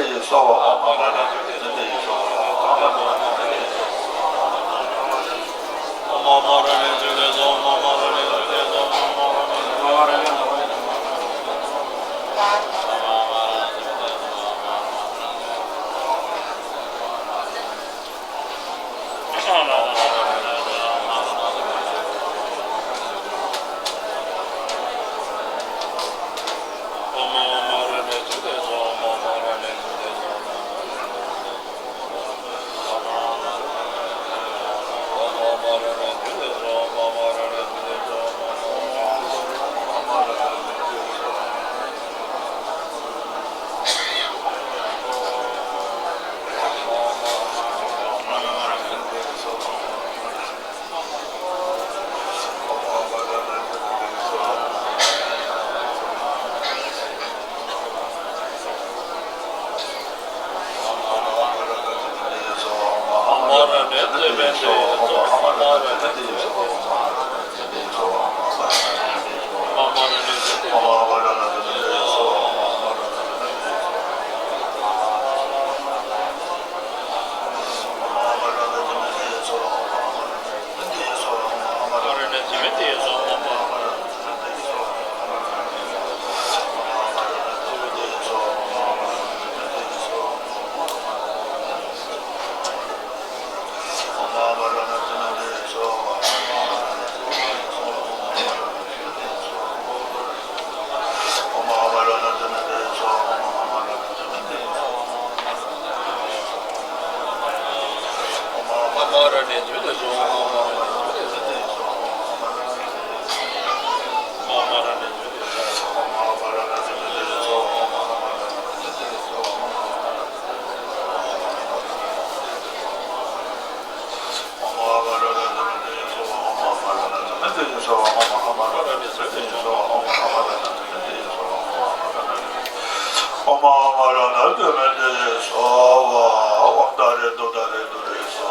དེ་ཡི་སོ་བ། ཨོཾ་ཨ་མ་ར་ཎི་ཨ་ཏི་མི་ཏི་ཡི་སོ་བ། ཨོཾ་ཨ་མ་ར་ཎི་ཨ་ཏི་མི་ཏི་ཡི་སོ་བ། ཨོཾ་ཨ་མ་ར་ཎི་ཨ་ཏི་མི་ཏི་ཡི་སོ་བ། ཨོཾ་ཨ་མ་ར་ཎི་ཨ་ཏི་མི་ཏི་ཡི་སོ་བ།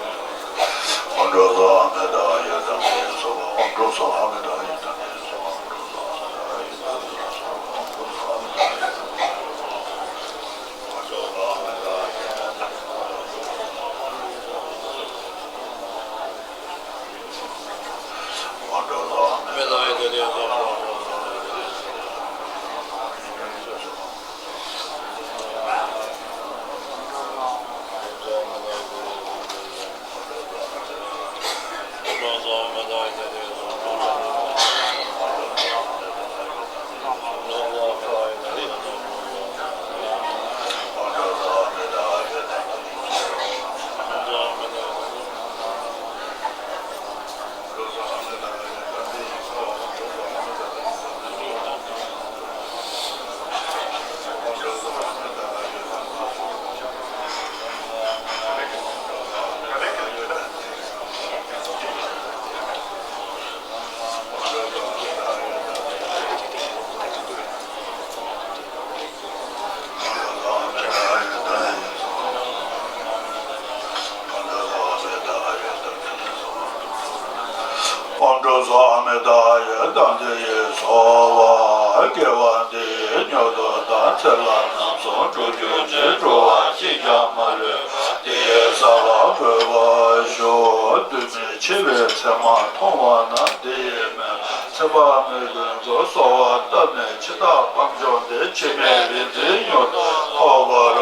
ཨོམ་ཀྲོ་སོ་ཨ་མི་ཏཱ་ཡེ་དམ་ཚིག་ཡེ་སོ་བ། དགེ་བ་འདི་ཡིས་མྱུར་དུ་བདག་ཚེ་ལ་རྣམ་གསུམ་འགྲུབ་གྱུར་ཅིག་འགྲོ་བ་གཅིག་ཀྱང་མ་ལུས་པ། དེ་ཡི་ས་ལ་འགོད་པར་ཤོག། དུས་མིན་འཆི་བའི་མཚན་མ་མཐོང་བ་ན། དེ་ཡི་སྨན་ཚེ་དཔག་མེད་ཀུན་ཏུ་གསོལ་བ་བཏབ་ནས། འཆི་བདག་དཔལ་འབྱོར་འདི། འཆི་མེད་རིག་འཛིན་མྱུར་དུ་ཐོབ་པར་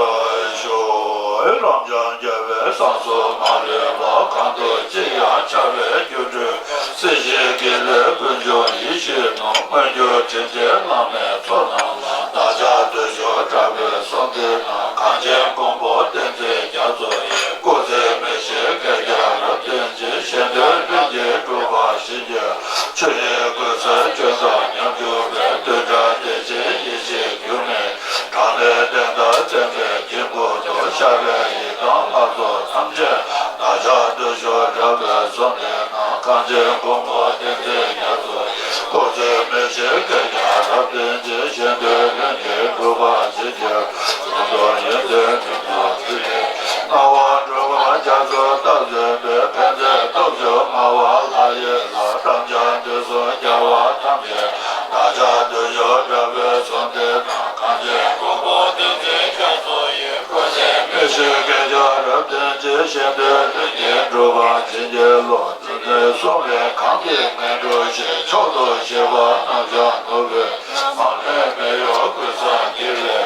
ཤོག། རབ་འབྱམས་རྒྱལ་བའི་གསང་གསུམ་མ་ལུས་པ། གང་དུ་ཅི་ཡང་འཆར་བའི་སྒྱུ་འཕྲུལ། སྲིད་ཞིའི་དགེ་ལེགས་ཀུན་འབྱུང་ཡིད་བཞིན་ནོར། མངོན་གྱུར་དྲིན་ཅན་བླ་མའི་ཚོགས་རྣམས་ལ། བདག་ཅག་བདུད་ཤོར་དྲག་པོའི་གསོལ་འདེབས་ན། གངས་ཅན་མགོན་པོ་བསྟན་འཛིན་རྒྱ་མཚོ་ཡི། སྐུ་ཚེ་མི་ཤིགས་བསྐལ་བརྒྱར་རབ་བརྟན་ཅིང་། གཞན་དོན་ལྷུན་གྱིས་འགྲུབ་པར་བྱིན་གྱིས་རློབས། ཆོས་ཉིད་ཀུན་གསལ་ཅན་དང་མཉམ་གྱུར་པའི། འདོད་ཆགས་བདེ་ཆེན་ཡེ་ཤེས་འགྱུར་མེད་གྲགས་ལས་བརྟན་མཐའ་རྩེ་བའི་དཀྱིལ་འཁོར་དུ། ཤར་བའི་ཡི་དམ་ལྷ་ཚོགས་ཐམས་ཅད། བདག་ཅག་བདུད་ཤོར་དྲག་པོའི་གསོལ་འདེབས་ན། གངས་ཅན་མགོན་པོ་བསྟན་འཛིན་རྒྱ་མཚོ་ཡི། སྐུ་ཚེ་མི་ཤིགས་བསྐལ་བརྒྱར་རབ་བརྟན་ཅིང་། གཞན་དོན་ལྷུན་གྱིས་འགྲུབ་པར་བྱིན་གྱིས་རློབས། ཡོན་ཏན་ཕུན་ཚོགས་ཕུལ་བའི། ལྔ་པ་འབྲུག་པ་རྒྱ་མཚོས་བཏབ་མཛད་པའི། ཕན་མཛད་སྟོབས་བཅུ་མངའ་དབང་ལྷ་ཡི་ལྷ། རབ་འབྱམས་དུས་གསུམ་རྒྱལ་བ་ཐམས་ཅད། བདག་ཅག་བདུད་ཤོར་དྲག་པོའི་གསོལ་འདེབས་ན། གངས་ཅན་མགོན་པོ་བསྟན་འཛིན་རྒྱ་མཚོ་ཡི། སྐུ་ཚེ་མི་ཤིགས་བསྐལ་བརྒྱར་རབ་བརྟན་ཅིང་། གཞན་དོན་ལྷུན་གྱིས་འགྲུབ་པར་བྱིན་གྱིས་རློབས། ཙཾ་ལས་གསུངས་པའི་གང་གིས་ངན་འགྲོ་ཞི། མཆོག་ཏུ་གཤེགས་པ་རྣམས་ཀྱང་ནོར་བུའི། མ་ལུས་མེ་ཡོར་ཀུན་བཟང་དགེ་བའི།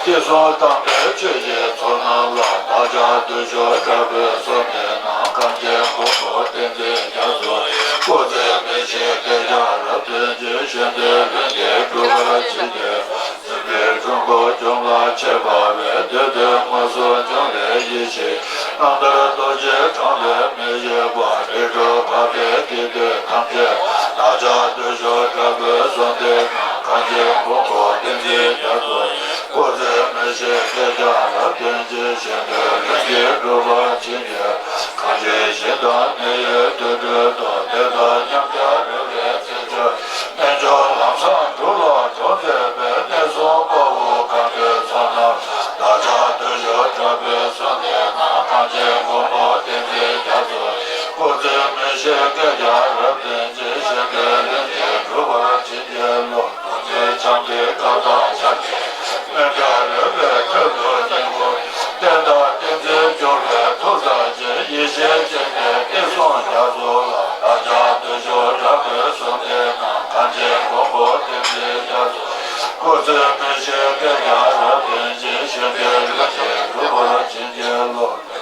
བསྟན་སྲུང་དམ་པའི་ཆོས་ཀྱི་ཚོགས་རྣམས་ལ། བདག་ཅག་བདུད་ཤོར་དྲག་པོའི་གསོལ་འདེབས་ན། གངས་ཅན་མགོན་པོ་བསྟན་འཛིན་རྒྱ་མཚོ་ཡི། སྐུ་ཚེ་མི་ཤིགས་བསྐལ་བརྒྱར་རབ་བརྟན་ཅིང་། གཞན་དོན་ལྷུན་གྱིས་འགྲུབ་པར་བྱིན་གྱིས། འཛིན་པའི་འཁྲུལ་འཁོར་འཇོམས་ལ་མཆོད་པ་འབུལ། འདོད་དོན་མངོན་སུམ་འབྱུང་བའི་ཡེ་ཤེས། རྣམ་ཐར་རྡོ་རྗེ་འཕྲང་ལས་མི་བཞེད་པ། རིགས་དྲུག་འཕགས་པའི་དགེ་འདུན་ཐམས་ཅད། བདག་ཅག་བདུད་ཤོར་དྲག་པོའི་གསོལ་འདེབས་ན། གངས་ཅན་མགོན་པོ་བསྟན་འཛིན་རྒྱ་མཚོ་ཡི། སྐུ་ཚེ་མི་ཤིགས་བསྐལ་བརྒྱར་རབ་བརྟན་ཅིང་། གཞན་དོན་ལྷུན་གྱིས་འགྲུབ་པར་བྱིན་གྱིས། གངས་ཅན་ཞིང་དང་གནས་ཡུལ་དུད་འགྲོའི་དོན། དེ་དག་མཉམ་གྱུར་རེ་བའི་ཚེ་ཆོས། རྣལ་འབྱོར་ལམ་བཟང་འགྲུབ་ལ་འགྲོ་མཛད་པའི། གནས་གསུམ་དཔའ་བོ་མཁའ་འགྲོའི་ཚོགས་རྣམས། བདག་ཅག་བདུད་ཤོར་དྲག་པོའི་གསོལ་འདེབས་ན། གངས་ཅན་མགོན་པོ་བསྟན་འཛིན་རྒྱ་མཚོ་ཡི། སྐུ་ཚེ་མི་ཤིགས་བསྐལ་བརྒྱར་རབ་བརྟན་ཅིང་། གཞན་དོན་ལྷུན་གྱིས་འགྲུབ་པར་བྱིན་གྱིས་རློབས། རྡོ་རྗེ་འཆང་གི་བཀའ་དང་ཕྱག་རྒྱའི། མཎྜལ་རོལ་པའི་ཁྲོད་དུ་བསྙེན་བཀུར། བསྟན་དང་བསྟན་འཛིན་སྐྱོང་བའི་ཐུགས་རྗེ་ཅན། ཡེ་ཤེས་སྤྱན་ནས་བསྟན་སྲུང་རྒྱ་མཚོ་ལ། བདག་ཅག་བདུད་ཤོར་དྲག་པོའི་གསོལ་འདེབས་ན། གངས་ཅན་མགོན་པོ་བསྟན་འཛིན་རྒྱ་མཚོ་ཡི། སྐུ་ཚེ་མི་ཤིགས་བསྐལ་བརྒྱར་རབ་བརྟན་ཅིང་། གཞན་དོན་ལྷུན་གྱིས་འགྲུབ་པར་བྱིན་གྱིས་རློབས།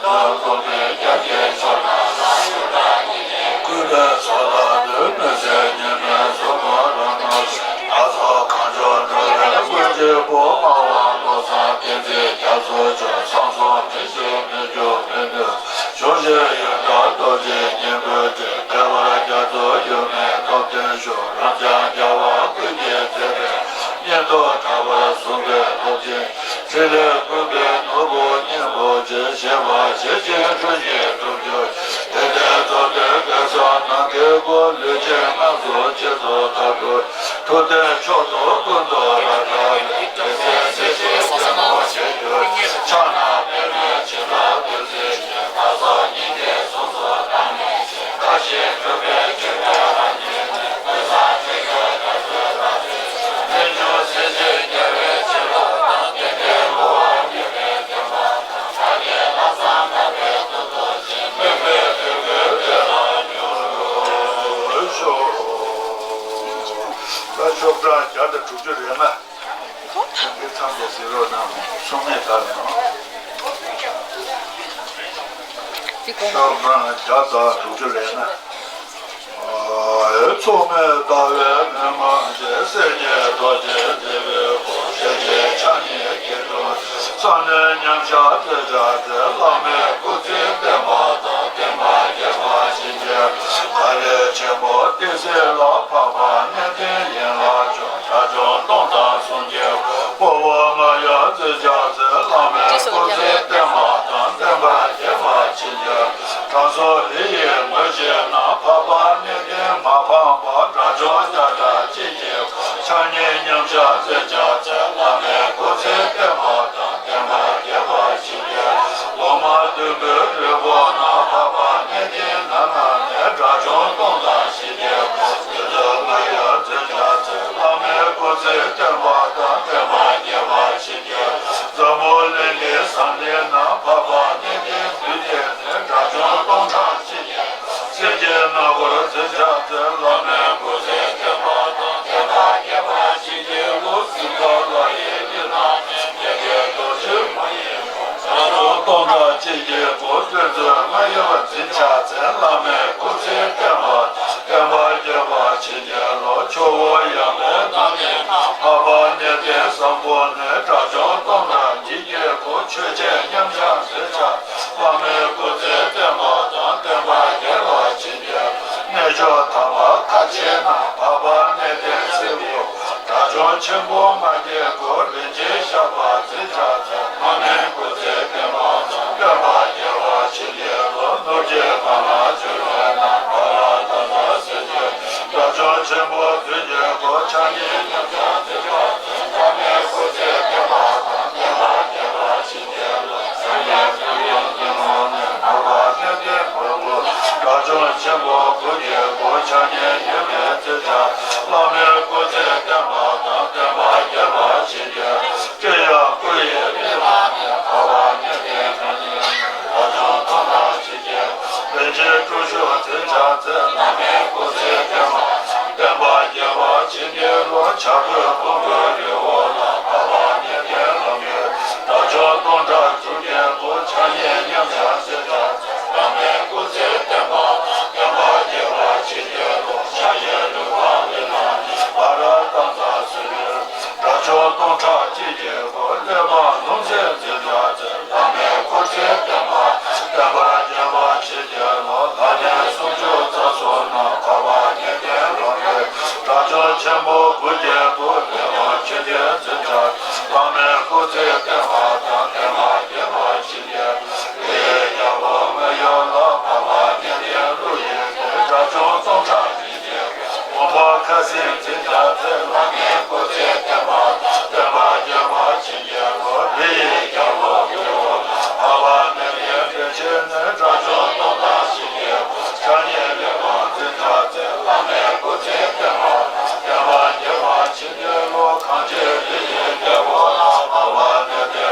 ཀུན་ལས་ཚོགས་ལ་ལུས་མི་གསལ། ཉི་མའི་ཟུར་མོ་རང་སྣང་ཞིག་ལ་སོགས་གང་བྱུང་འགྲོ་བའི་ཀུན་གྱི་བུ། མ་འོངས་བློ་བཟང་བསྟན་འཛིན་རྒྱ་མཚོ་མཆོག་ཚང་སོང་མི་ཤིགས་མི་འགྱུར་མི་ནུབ། བྱུང་ཞིང་ཡོན་བདག་རྡོ་རྗེ་སྙིང་པོའི་སྤྲུལ། བདེ་བར་རྒྱ་མཚོ་ཡུམ་མའི་ཐོབ་བརྟན་ཤོག་རབ་འབྱམས་རྒྱལ་བ་ཀུན་གྱི་མཛད་པའི། སྙན་ཐོས་གྲགས་པར་གསུངས་པའི་སློབ་ཆེན། ཕྲིན་ལས་ཀུན་པའི་ནོར་བུ་སྙིང་པོ་ཆེ། ཞེས་པ་ཇི་བཞིན་འགྲུབ་ཀྱི་གྲུབ་གྱུར། དེ་ལྟར་རྫོགས་པའི་གེ་སར་ནམ་མཁའི་སྐུ། ལུས་ཅན་སྔགས་སུ་རྗེས་སུ་བདག་གུས། ཐུབ་བསྟན་མཆོག་ཏུ་ཀུན་ཏུ་རབ་གྲགས་པའི། རྒྱལ་སྲས་སྲས་བཅས་ཀུན་ལ་ཆེ་གྱུར་ཅིང་། ཕྱག་ན་པདྨོ་བྱིན་རླབས་བདུད་རྩི་ཞིང་། ལྷ་ཚོགས་སྙིང་གི་གཟུངས་སུ་བདག་ནི་ཆེ། བཀའ་བཞིན་སྒྲུབ་པའི་མཆོག་ཏུ་རབ་བརྙེས་ནས། ཀུན་བཟང་ཁྲོ་ཆུང་རྒྱ་མཚོའི་རབ་མཛད་ཅིང་། རྨད་བྱུང་སྲས་བཅས་རྒྱལ་བའི་བྱིན་རླབས་དང་། དེང་འདིར་འཁོར་བ་ཉེས་པའི་བདེན་པ་དང་། བདག་གི་ལྷག་བསམ་རྣམ་པའི་མཐུ་སྟོབས་ཀྱིས། མོས་པའི་འདོད་དགུའི་དཔལ་ལ་འགྱུར་ཤོག། ད་ཤོག་གྲངས་བརྒྱ་དང་དྲུག་ཅུ་རེ་ལྔ། ཁྱེད་ཚང་མས་གཟིགས་རོགས་གནང་། སྲུང་མས་བདག་གནང་། ཤོག་གྲངས་བརྒྱ་དང་དྲུག་ཅུ་རེ་ལྔ། མཚུངས་མེད་ཟླ་བའི་མན་ངག་ཅན། སྲས་བཅས་རྡོ་རྗེ་འདྲིལ་བའི་སྐུ། ཞལ་གཅིག་ཕྱག་གཉིས་སྐྱིལ་ཀྲུང་། གསང་གནས་མཉམ་བཞག་མཛད་བྱ་མཛད། བླ་མའི་སྐུ་ཚེ་བརྟན་པ་དང་། བསྟན་པ་རྒྱས་པར་བྱེད་ཅིང་། ད་རེས་ཆེན་པོ་བསྟན་སྲིད་ལ། འཕགས་པ་གནས་བརྟན་ཡན་ལག་མཆོག། དགྲ་བཅོམ་སྟོང་དང་གསུམ་གྱི་དཔའ་བོ། མངའ་ཡང་མཛད་བྱ་མཛད། བླ་མའི་སྐུ་ཚེ་བརྟན་པ་དང་། བསྟན་པ་རྒྱས་པར་བྱེད་ཅིང་། དྲང་སྲོང་ལི་ཡི་ངོས་བཞེས་ན། འཕགས་པ་གནས་བརྟན་མ་ཕམ་པ། དགྲ་བཅོམ་ཤཱཀྱ་ཐུབ་པའི་སྐུ། ཕྱག་གཉིས་མཉམ་བཞག་མཛད་བྱ་མཛད། བླ་མའི་སྐུ་ཚེ་བརྟན་པ་དང་། བསྟན་པ་རྒྱས་པར་བྱེད་ཅིང་། ལོ་མ་བདུན་པའི་རི་བོ་ན། འཕགས་པ་གནས་བརྟན་ན་ན་ནས། དགྲ་བཅོམ་སྟོང་དང་ཞི་བདེའི་སྐུ། བདུད་རྩི་མངའ་ཡང་མཛད་བྱ་མཛད། བླ་མའི་སྐུ་ཚེ་བརྟན་པ་དང་། བསྟན་པ་རྒྱས་པར་བྱེད་ཅིང་། འཛམ་བུ་གླིང་གི་ཟམ་གདོང་ན། འཕགས་པ་གནས་བརྟན་བདུད་བརྒྱད་ནས། དགྲ་བཅོམ་སྟོང་ཕྲག་གཅིག་གི། སེམས་ཅན་སྣ་སྒོར་མཛད་བྱ་མཛད། བླ་མའི་སྐུ་ཚེ་བརྟན་པ་དང་། བསྟན་པ་རྒྱས་པར་བྱེད་ཅིང་། ལོ་གཟུགས་དཀར་ལྷ་ཡི་གླིང་ན་ནི། ཡ་གྱལ་རྡོ་རྗེ་མ་ཡི་དགོངས། དགྲ་བཅོམ་སྟོང་ཕྲག་གཅིག་གི་སྐུ། བློན་པོ་མངའ་ཡང་མཛད་བྱ་མཛད། བླ་མའི་སྐུ་ཚེ་བརྟན་པ་དང་། བསྟན་པ་རྒྱས་པར་བྱེད་ཅིང་། ལོ་ཆུ་བོ་ཡང་མེད་ན་ནི། འཕགས་པ་གནས་བརྟན་བཟང་པོ་ནས། དགྲ་བཅོམ་སྟོང་ཕྲག་ཉིས་བརྒྱའི་སྐུ། ཆོས་ཅན་མཉམ་བཞག་མཛད་བྱ། བླ་མའི་སྐུ་ཚེ་བརྟན་པ་དང་། བསྟན་པ་རྒྱས་པར་བྱེད་ཅིང་། གནས་མཆོག་དམ་པ་མཐའ་ཕྱིན་ན། འཕགས་པ་གནས་བརྟན་སྲས་བུ། དགྲ་བཅོམ་ཆེན་པོ་ལྔ་བརྒྱའི་སྐུ། རིན་ཆེན་ཞགས་པ་མཛད་བྱ་མཛད། བླ་མའི་སྐུ་ཚེ་བརྟན་པ་དང་། བསྟན་པ་རྒྱས་པར་བྱེད་ཅིང་། ལོ་ནུབ་ཀྱི་གངས་ལ་བྱོན་པས་ན། བྷ་དྲ་ཏ་ཚ་ཟེར་ཅིང་། དགྲ་བཅོམ་ཆེན་པོ་བདུན་བརྒྱའི་སྐུ། ཕྱག་གཉིས་མཉམ་བཞག་མཛད་བྱ་མཛད། བླ་མའི་སྐུ་ཚེ་བརྟན་པ་དང་། བསྟན་པ་རྒྱས་པར་བྱེད་ཅིང་། ལོ་སངས་རྒྱས་པའི་ཡུལ་གྱི་ནང་ནས། འཕགས་པ་གནས་བརྟན་ཕུར་བུ། དགྲ་བཅོམ་ཆེན་པོ་དགུ་བརྒྱའི་སྐུ། ཕྱག་གཉིས་གཉིས་མེད་མཛད་བྱ། བླ་མའི་སྐུ་ཚེ་བརྟན་པ་དང་། བསྟན་པ་རྒྱས་པར་བྱེད་ཅིང་། སྤྱིར་ཡང་སྐུ་ཡི་གནས་ལ་ནི། འཕགས་པ་གནས་བརྟན་ཕུར་བུ་ནས། དགྲ་བཅོམ་སྟོང་ཕྲག་ཅིག་གི། རིན་ཆེན་སྤྲུལ་གཞུང་མཛད་བྱ་མཛད། བླ་མའི་སྐུ་ཚེ་བརྟན་པ་དང་། བསྟན་པ་རྒྱས་པར་བྱེད་ཅིང་། ལོ་བྱ་རྒོད་ཕུང་པོའི་རི་བོ་ལ། འཕགས་པ་གནས་བརྟན་ལམ་མེར། དགྲ་བཅོམ་སྟོང་ཕྲག་དྲུག་བརྒྱའི་སྐུ། ཕྱག་གཉིས་མཉམ་བཞག་མཛད་བྱ་མཛད། བླ་མའི་སྐུ་ཚེ་བརྟན་པ་དང་། བསྟན་པ་རྒྱས་པར་བྱེད་ཅིང་། ལོ་ཤར་གྱི་ལུང་པ་ཀླུ་ནང་ནས། བྷ་དྲ་ཏ་ཚ་ཟེར་བའི། དགྲ་བཅོམ་སྟོང་ཕྲག་གཅིག་གི་སྐུ། གླེགས་བམ་ལྷུང་བཟེད་མཛད་བྱ་མཛད། བླ་མའི་སྐུ་ཚེ་བརྟན་པ། བསྟན་པ་རྒྱས་པར་བྱེད་ཅིང་། ལོ་ལྷ་གནས་སུམ་ཅུ་རྩ་གསུམ་ན། འཕགས་པ་གནས་བརྟན་ལམ་མེར། དགྲ་བཅོམ་ཆེན་པོ་དགུ་བརྒྱའི་སྐུ། གླེགས་བམ་ཆོས་འཕེལ་མཛད་བྱ། བླ་མའི་སྐུ་ཚེ་བརྟན་པ་དང་། བསྟན་པ་རྒྱས་པར་བྱེད་ཅིང་། ལི་ཡི་རྒྱལ་པོ་མོན་ཡུལ་ལ། འཕགས་པ་གནས་བརྟན་ཀླུ་ཡི་སྡེ། དགྲ་བཅོམ་སྟོང་ཕྲག་ཉིས་བརྒྱའི། དགོངས་པ་ཁ་སྲིང་མཛད་བྱ་མཛད། བླ་མའི་སྐུ་ཚེ་བརྟན་པ་དང་། བསྟན་པ་རྒྱས་པར་བྱེད་ཅིང་། ལོ་ལི་ཡི་རྒྱལ་པོ་ཀླུ་ཡི་སྡེ། འཕགས་པ་གནས་བརྟན་བདེ་ཆེན་ནས། དགྲ་བཅོམ་སྟོང་ཕྲག་བཞི་བརྒྱའི་སྐུ། ཕྱག་གཉིས་གླེགས་བམ་མཛད་བྱ་མཛད། བླ་མའི་སྐུ་ཚེ་བརྟན་པ་དང་། བསྟན་པ་རྒྱས་པར་བྱེད་ཅིང་། ལོ་གངས་ཅན་རི་ཡི་རྒྱལ་པོ་ལ། འཕགས་པ་གནས་བརྟན།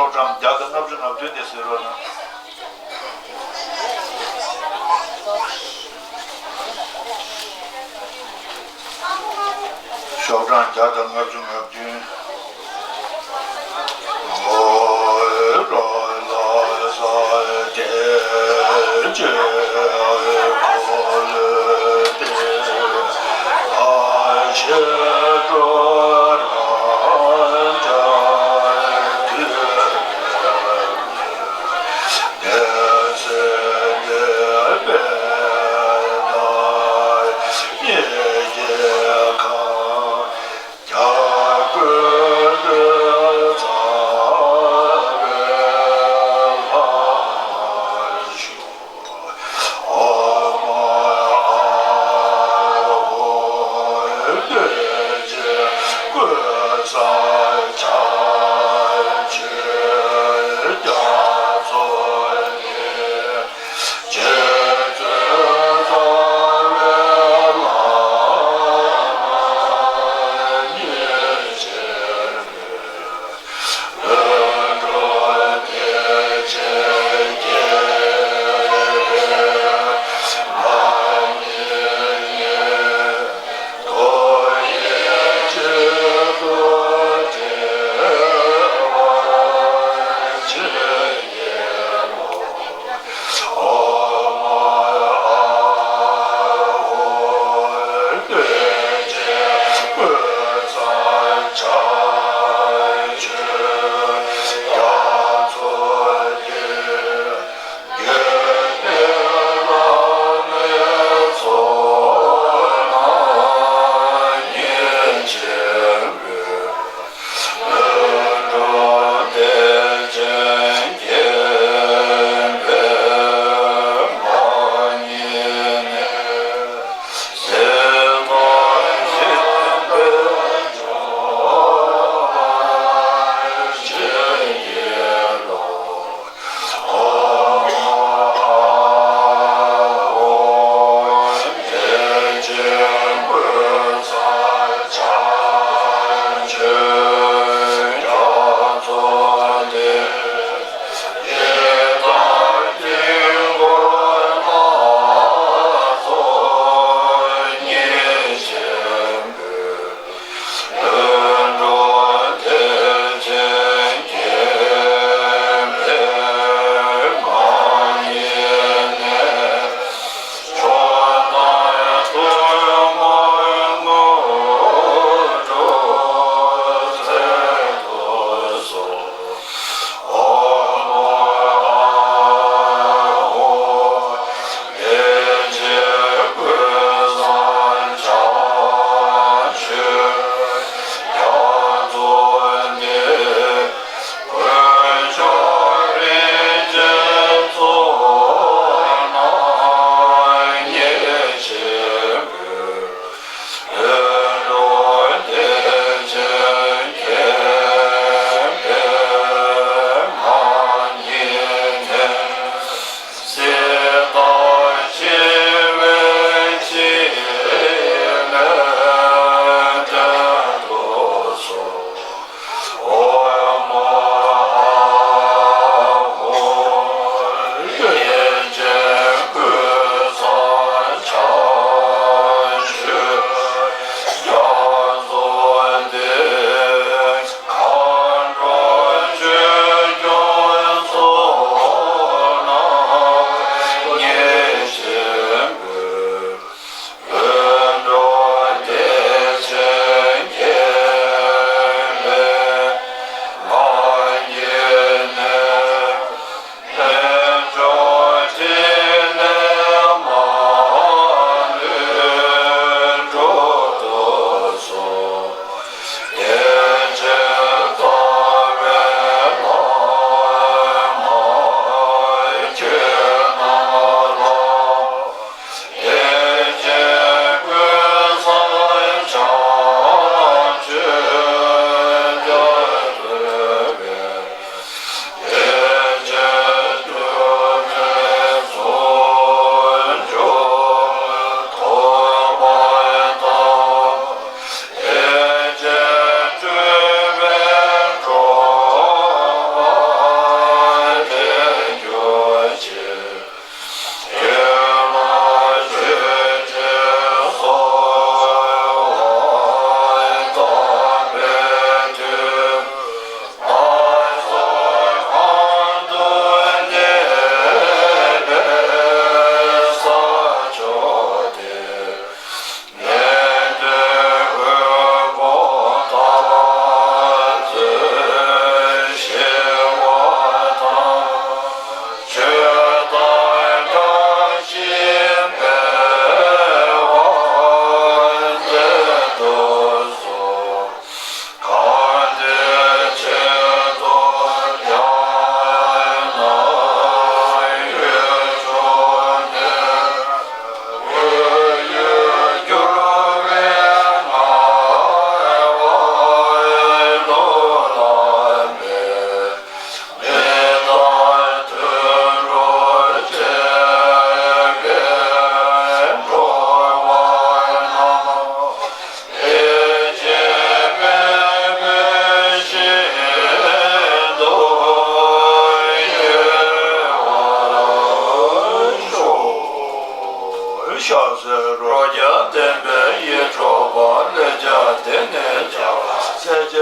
ཤོག་གྲངས་བརྒྱ་དང་ལྔ་བཅུ་ང་བདུན་དེ་གཟིགས་རོགས་གནང་། ཤོག་གྲངས་བརྒྱ་དང་ལྔ་བཅུ་ང་བདུན།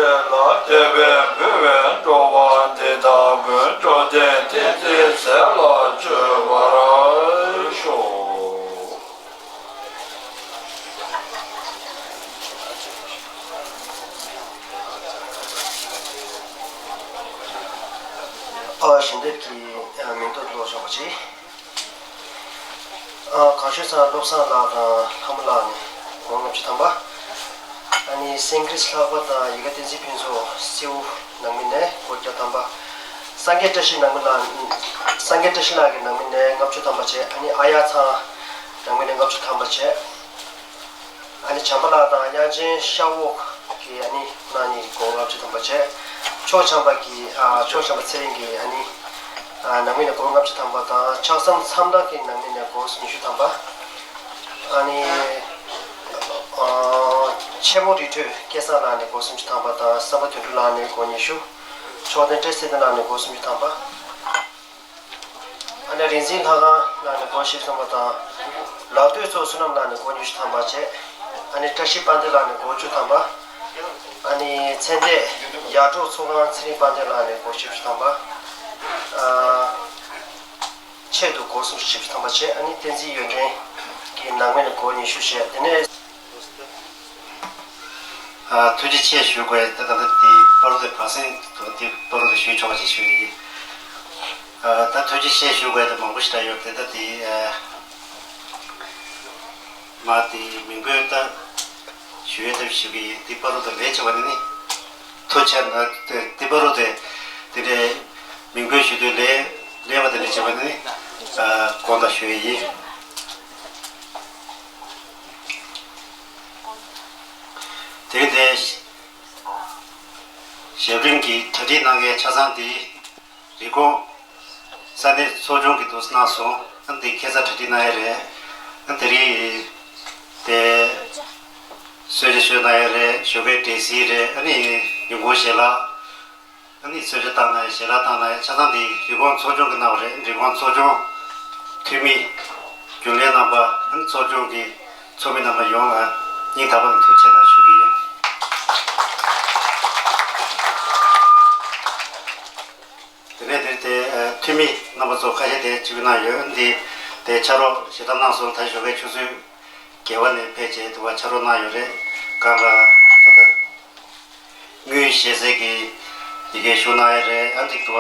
ལ་དད་པས་འབུལ་བའི་སྤྲོ་བ་འདི་དག་ཀུན། འགྲོ་དོན་ཐེག་ཆེན་ཚེ་ལ་སྤྱོད་པར་ཤོག། ཨ་ཞལ་འདེབས་ཀྱི་མིང་ཐོ་ཀློག་ཆོག་པ་ཅིག་ཨ་གང་ཞུས་ཚང་བློ་བཟང་ལགས་དང་ལྷ་མོ་ལགས་ནས་སྒོར་ལྔ་བཅུ་ཐམ་པ། ཨ་ནི་སེང་ཁྲི་ལྷག་པ་དང་ཡི་གེ་བསྟན་འཛིན་ཕུན་ཚོགས་སེའུ་ནང་མི་ནས་སྒོར་བརྒྱ་ཐམ་པ། སངས་རྒྱས་བཀྲ་ཤིས་ནང་མི་ལགས། སངས་རྒྱས་བཀྲ་ཤིས་ལགས་ཀྱི་ནང་མི་ནས་ལྔ་བཅུ་ཐམ་པ་བྱས། ཨ་ནི་ཨ་ཡ་ཚང་ནང་མི་ནས་ལྔ་བཅུ་ཐམ་པ་བྱས། ཨ་ནི་བྱམས་པ་ལགས་དང་དབྱངས་ཅན་ཤ་འོག་གི་ཨ་ནི་ཁོང་རྣམ་གཉིས་ཀྱིས་སྒོར་ལྔ་བཅུ་ཐམ་པ་བྱས། ཕྱོགས་བྱམས་པ་གི་ཨ་ཕྱོགས་བྱམས་པ་ཚེ་རིང་གི་ཨ་ནི་ཨ་ནང་མི་ནས་སྒོར་ལྔ་བཅུ་ཐམ་པ་དང་ཕྱག་བསམ་མཚམས་བྲག་གི་ནང་མི་ནས་སྒོར་ཉི་ཤུ་ཐམ་པ། ཨ་ནི་ཨ་ཆེན་མོ་རི་ཁྲོད་སྐལ་བཟང་ལགས་ནས་སྒོར་སུམ་ཅུ་ཐམ་པ་དང་བསམ་པ་དོན་གྲུབ་ལགས་ནས་སྒོར་ཉི་ཤུ། མཆོག་ལྡན་བཀྲ་ཤིས་ལགས་ནས་སྒོར་སུམ་ཅུ་ཐམ་པ། ཨ་ནི་རིག་འཛིན་ལྷ་ཁང་ལགས་ནས་སྒོར་ཉི་ཤུ་ཐམ་པ་དང་། ལག་སྟོད་མཚོ་བསོད་ནམས་ལགས་ནས་སྒོར་ཉི་ཤུ་ཐམ་པ་བྱས། ཨ་ནི་བཀྲ་ཤིས་དཔལ་ལྡན་ལགས་ནས་སྒོར་བཅུ་ཐམ་པ། ཨ་ནི་ཚེ་འདས་ཡར་འབྲོག་ཚོགས་ཁང་ཚེ་རིང་དཔལ་ལྡན་ལགས་ནས་སྒོར་བཞི་བཅུ་ཐམ་པ། ཨ་ཆེད་དུ་སྒོར་སུམ་ཅུ་བཞི་བཅུ་ཐམ་པ་བྱས། ཨ་ནི་བསྟན་འཛིན་ཡོན་ཏན་གྱི་ནང་མི་ནས་སྒོར་ཉི་ཤུ་བྱས། དེ་ནས། ཨ་ཐུགས་རྗེ་ཆེ་ཞུ་དགོས། ད་ད་ད་དེ་པར་དེ་བར་གསེང་དུ་དེ་པར་དེ་ཞུས་ཆོག་ཅེས་ཞུ་ཡི། ཨ་ད་ཐུགས་རྗེ་ཆེ་ཞུ་དགོས་དེ་མང་པོ་ཞིག་ད་ཡོད་དེ། ད་དེ་ཨ་མ་དེ་མིང་འབོད་ད་ཞུ་ཡས་ད་ཞུ་གི་ཡིན། དེ་པར་དེ་ལས་བྱེད་པ་ནི་ཐུགས་ཆེ་ན་དེ་དེ་པར་དེ་དེ་འདྲའི་མིང་འབོད་ཞུ་དུས་ལས་ལས་པ་དེ་འདྲ་བྱེད་པ་ནི་ཨ་དགོངས་དག་ཞུ་ཡི་ཡིན། དེ་ནས་ཞབས་རིམ་གྱི་གྲ་སྒྲིག་གནང་མཁན་ཆ་ཚང་དེ་རི་ཀོན་ས་གནས་ཚོགས་ཆུང་གིས་འདུག་གནང་སོང་། ཨ་འདི་ཁ་སང་གྲ་སྒྲིག་གནང་ཡ་རེད། ཨ་དེ་རིང་དེ་གསོལ་ཇ་ཞུ་གནང་ཡ་རེད། ཞོགས་ཀའི་འབྲས་སིལ་རེད། ཨ་ནི་ཉིན་གུང་ཞལ་ལག་ཨ་ནི་གསོལ་ཇ་བཏང་ན་ཡ་ཞལ་ལག་བཏང་ན་ཡ་ཆ་ཚང་འདི་རི་ཀོན་ཚོགས་ཆུང་གིས་གནང་བ་རེད། རི་ཀོན་ཚོགས་ཆུང་འཐུས་མི་རྒྱུན་ལས་རྣམ་པ་ཨ་ནི་ཚོགས་ཆུང་གི་ཚོགས་མི་རྣམ་པ་ཡོངས་ལ་སྙིང་ཐག་པ་ནས་ཐུགས་རྗེ་ཆེ་གནང་ཞུ་གི་ཡིན། དེ་ནས་དེར་དེ་འཐུས་མི་རྣམ་པ་ཚོ་ཁ་ཤས་དེ་ཅིག་གནང་ཡོད། འདི་དེ་ཕྱག་རོགས་ཞེ་དྲག་གནང་སོང་། ད་ཞོགས་ཀའི་ཆུ་ཚོད་བརྒྱད་པ་ནས་ཕེབས་བྱས་དུ་བ་ཕྱག་རོགས་གནང་ཡོད་རེད། གང་ལ་ད་ལྟ་དངུལ་ཞལ་ཟས་ཀྱི་ཡི་གེ་ཞུ་གནང་ཡོད་རེད། ཨ་འདི་དུ་བ་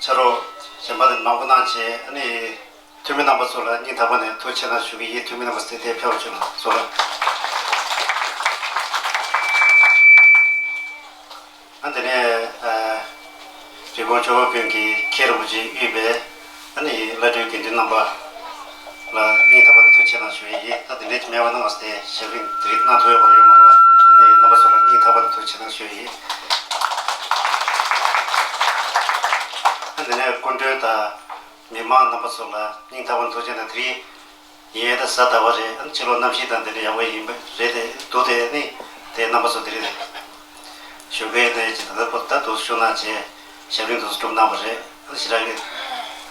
ཕྱག་རོགས་གཞན་པ་དེ་མང་པོ་གནང་བྱས། ཨ་ནི་འཐུས་མི་རྣམ་པ་ཚོ་ལ་སྙིང་ཐག་པ་ནས་ཐུགས་རྗེ་ཆེ་གནང་ཞུ་གི་ཡིན། འཐུས་མི་རྣམ་པ་ཚོ་དེ་ཕེབས་རོགས་བྱོས་ལ་ཚོ་ལ། ཨ་དེ་ནས་ཨ་རི་ཀོན་ཆོས་འཁོར་དཔོན་གྱིས་མཁན་རིན་པོ་ཆེ་དབུས་པའི་ཨ་ནི་བླ་སྤྲུལ་དགེ་འདུན་རྣམ་པ་ལ་སྙིང་ཐག་པ་ནས་ཐུགས་རྗེ་ཆེ་གནང་ཞུ་ཡི་ཡིན། ད་དེ་འདྲས་མེད་པ་ན་ང་ཚོ་དེ་ཞབས་རིམ་དེ་རིང་གནང་ཐུབ་ཡོད་པ་ཡོད་མ་རེད་པ། ཨ་ནི་རྣམ་པ་ཚོ་ལ་སྙིང་ཐག་པ་ནས་ཐུགས་རྗེ་ཆེ་གནང་ཞུ་ཡི་ཡིན། ཨ་དེ་ནས་སྐུ་མགྲོན་དང་མི་མང་རྣམ་པ་ཚོ་ལ་སྙིང་ཐག་པ་ནས་ཐུགས་རྗེ་ཆེ་གནང་། དེ་རིང་ཡིན་ད་གཟའ་ཟླ་བ་རེད། ཨ་ཕྱི་ལོགས་གནམ་གཤིས་དང་དེ་འདྲ་ཡག་པོ་ཡིན་པ་རེད་དེ་འདུག་དེ་ནི་དེ་རྣམ་པ་ཚོ་དེ་རིང་ཞོགས་ཀའི་ནས་ཅི་ད་ལྟ་བར་ད་འདུག་ཞུ་གནང་བྱས་ཞབས་རིམ་འདུག་སྒྲུབ་གནང་བ་རེད། ཨ་ཞེ་དྲག་གི་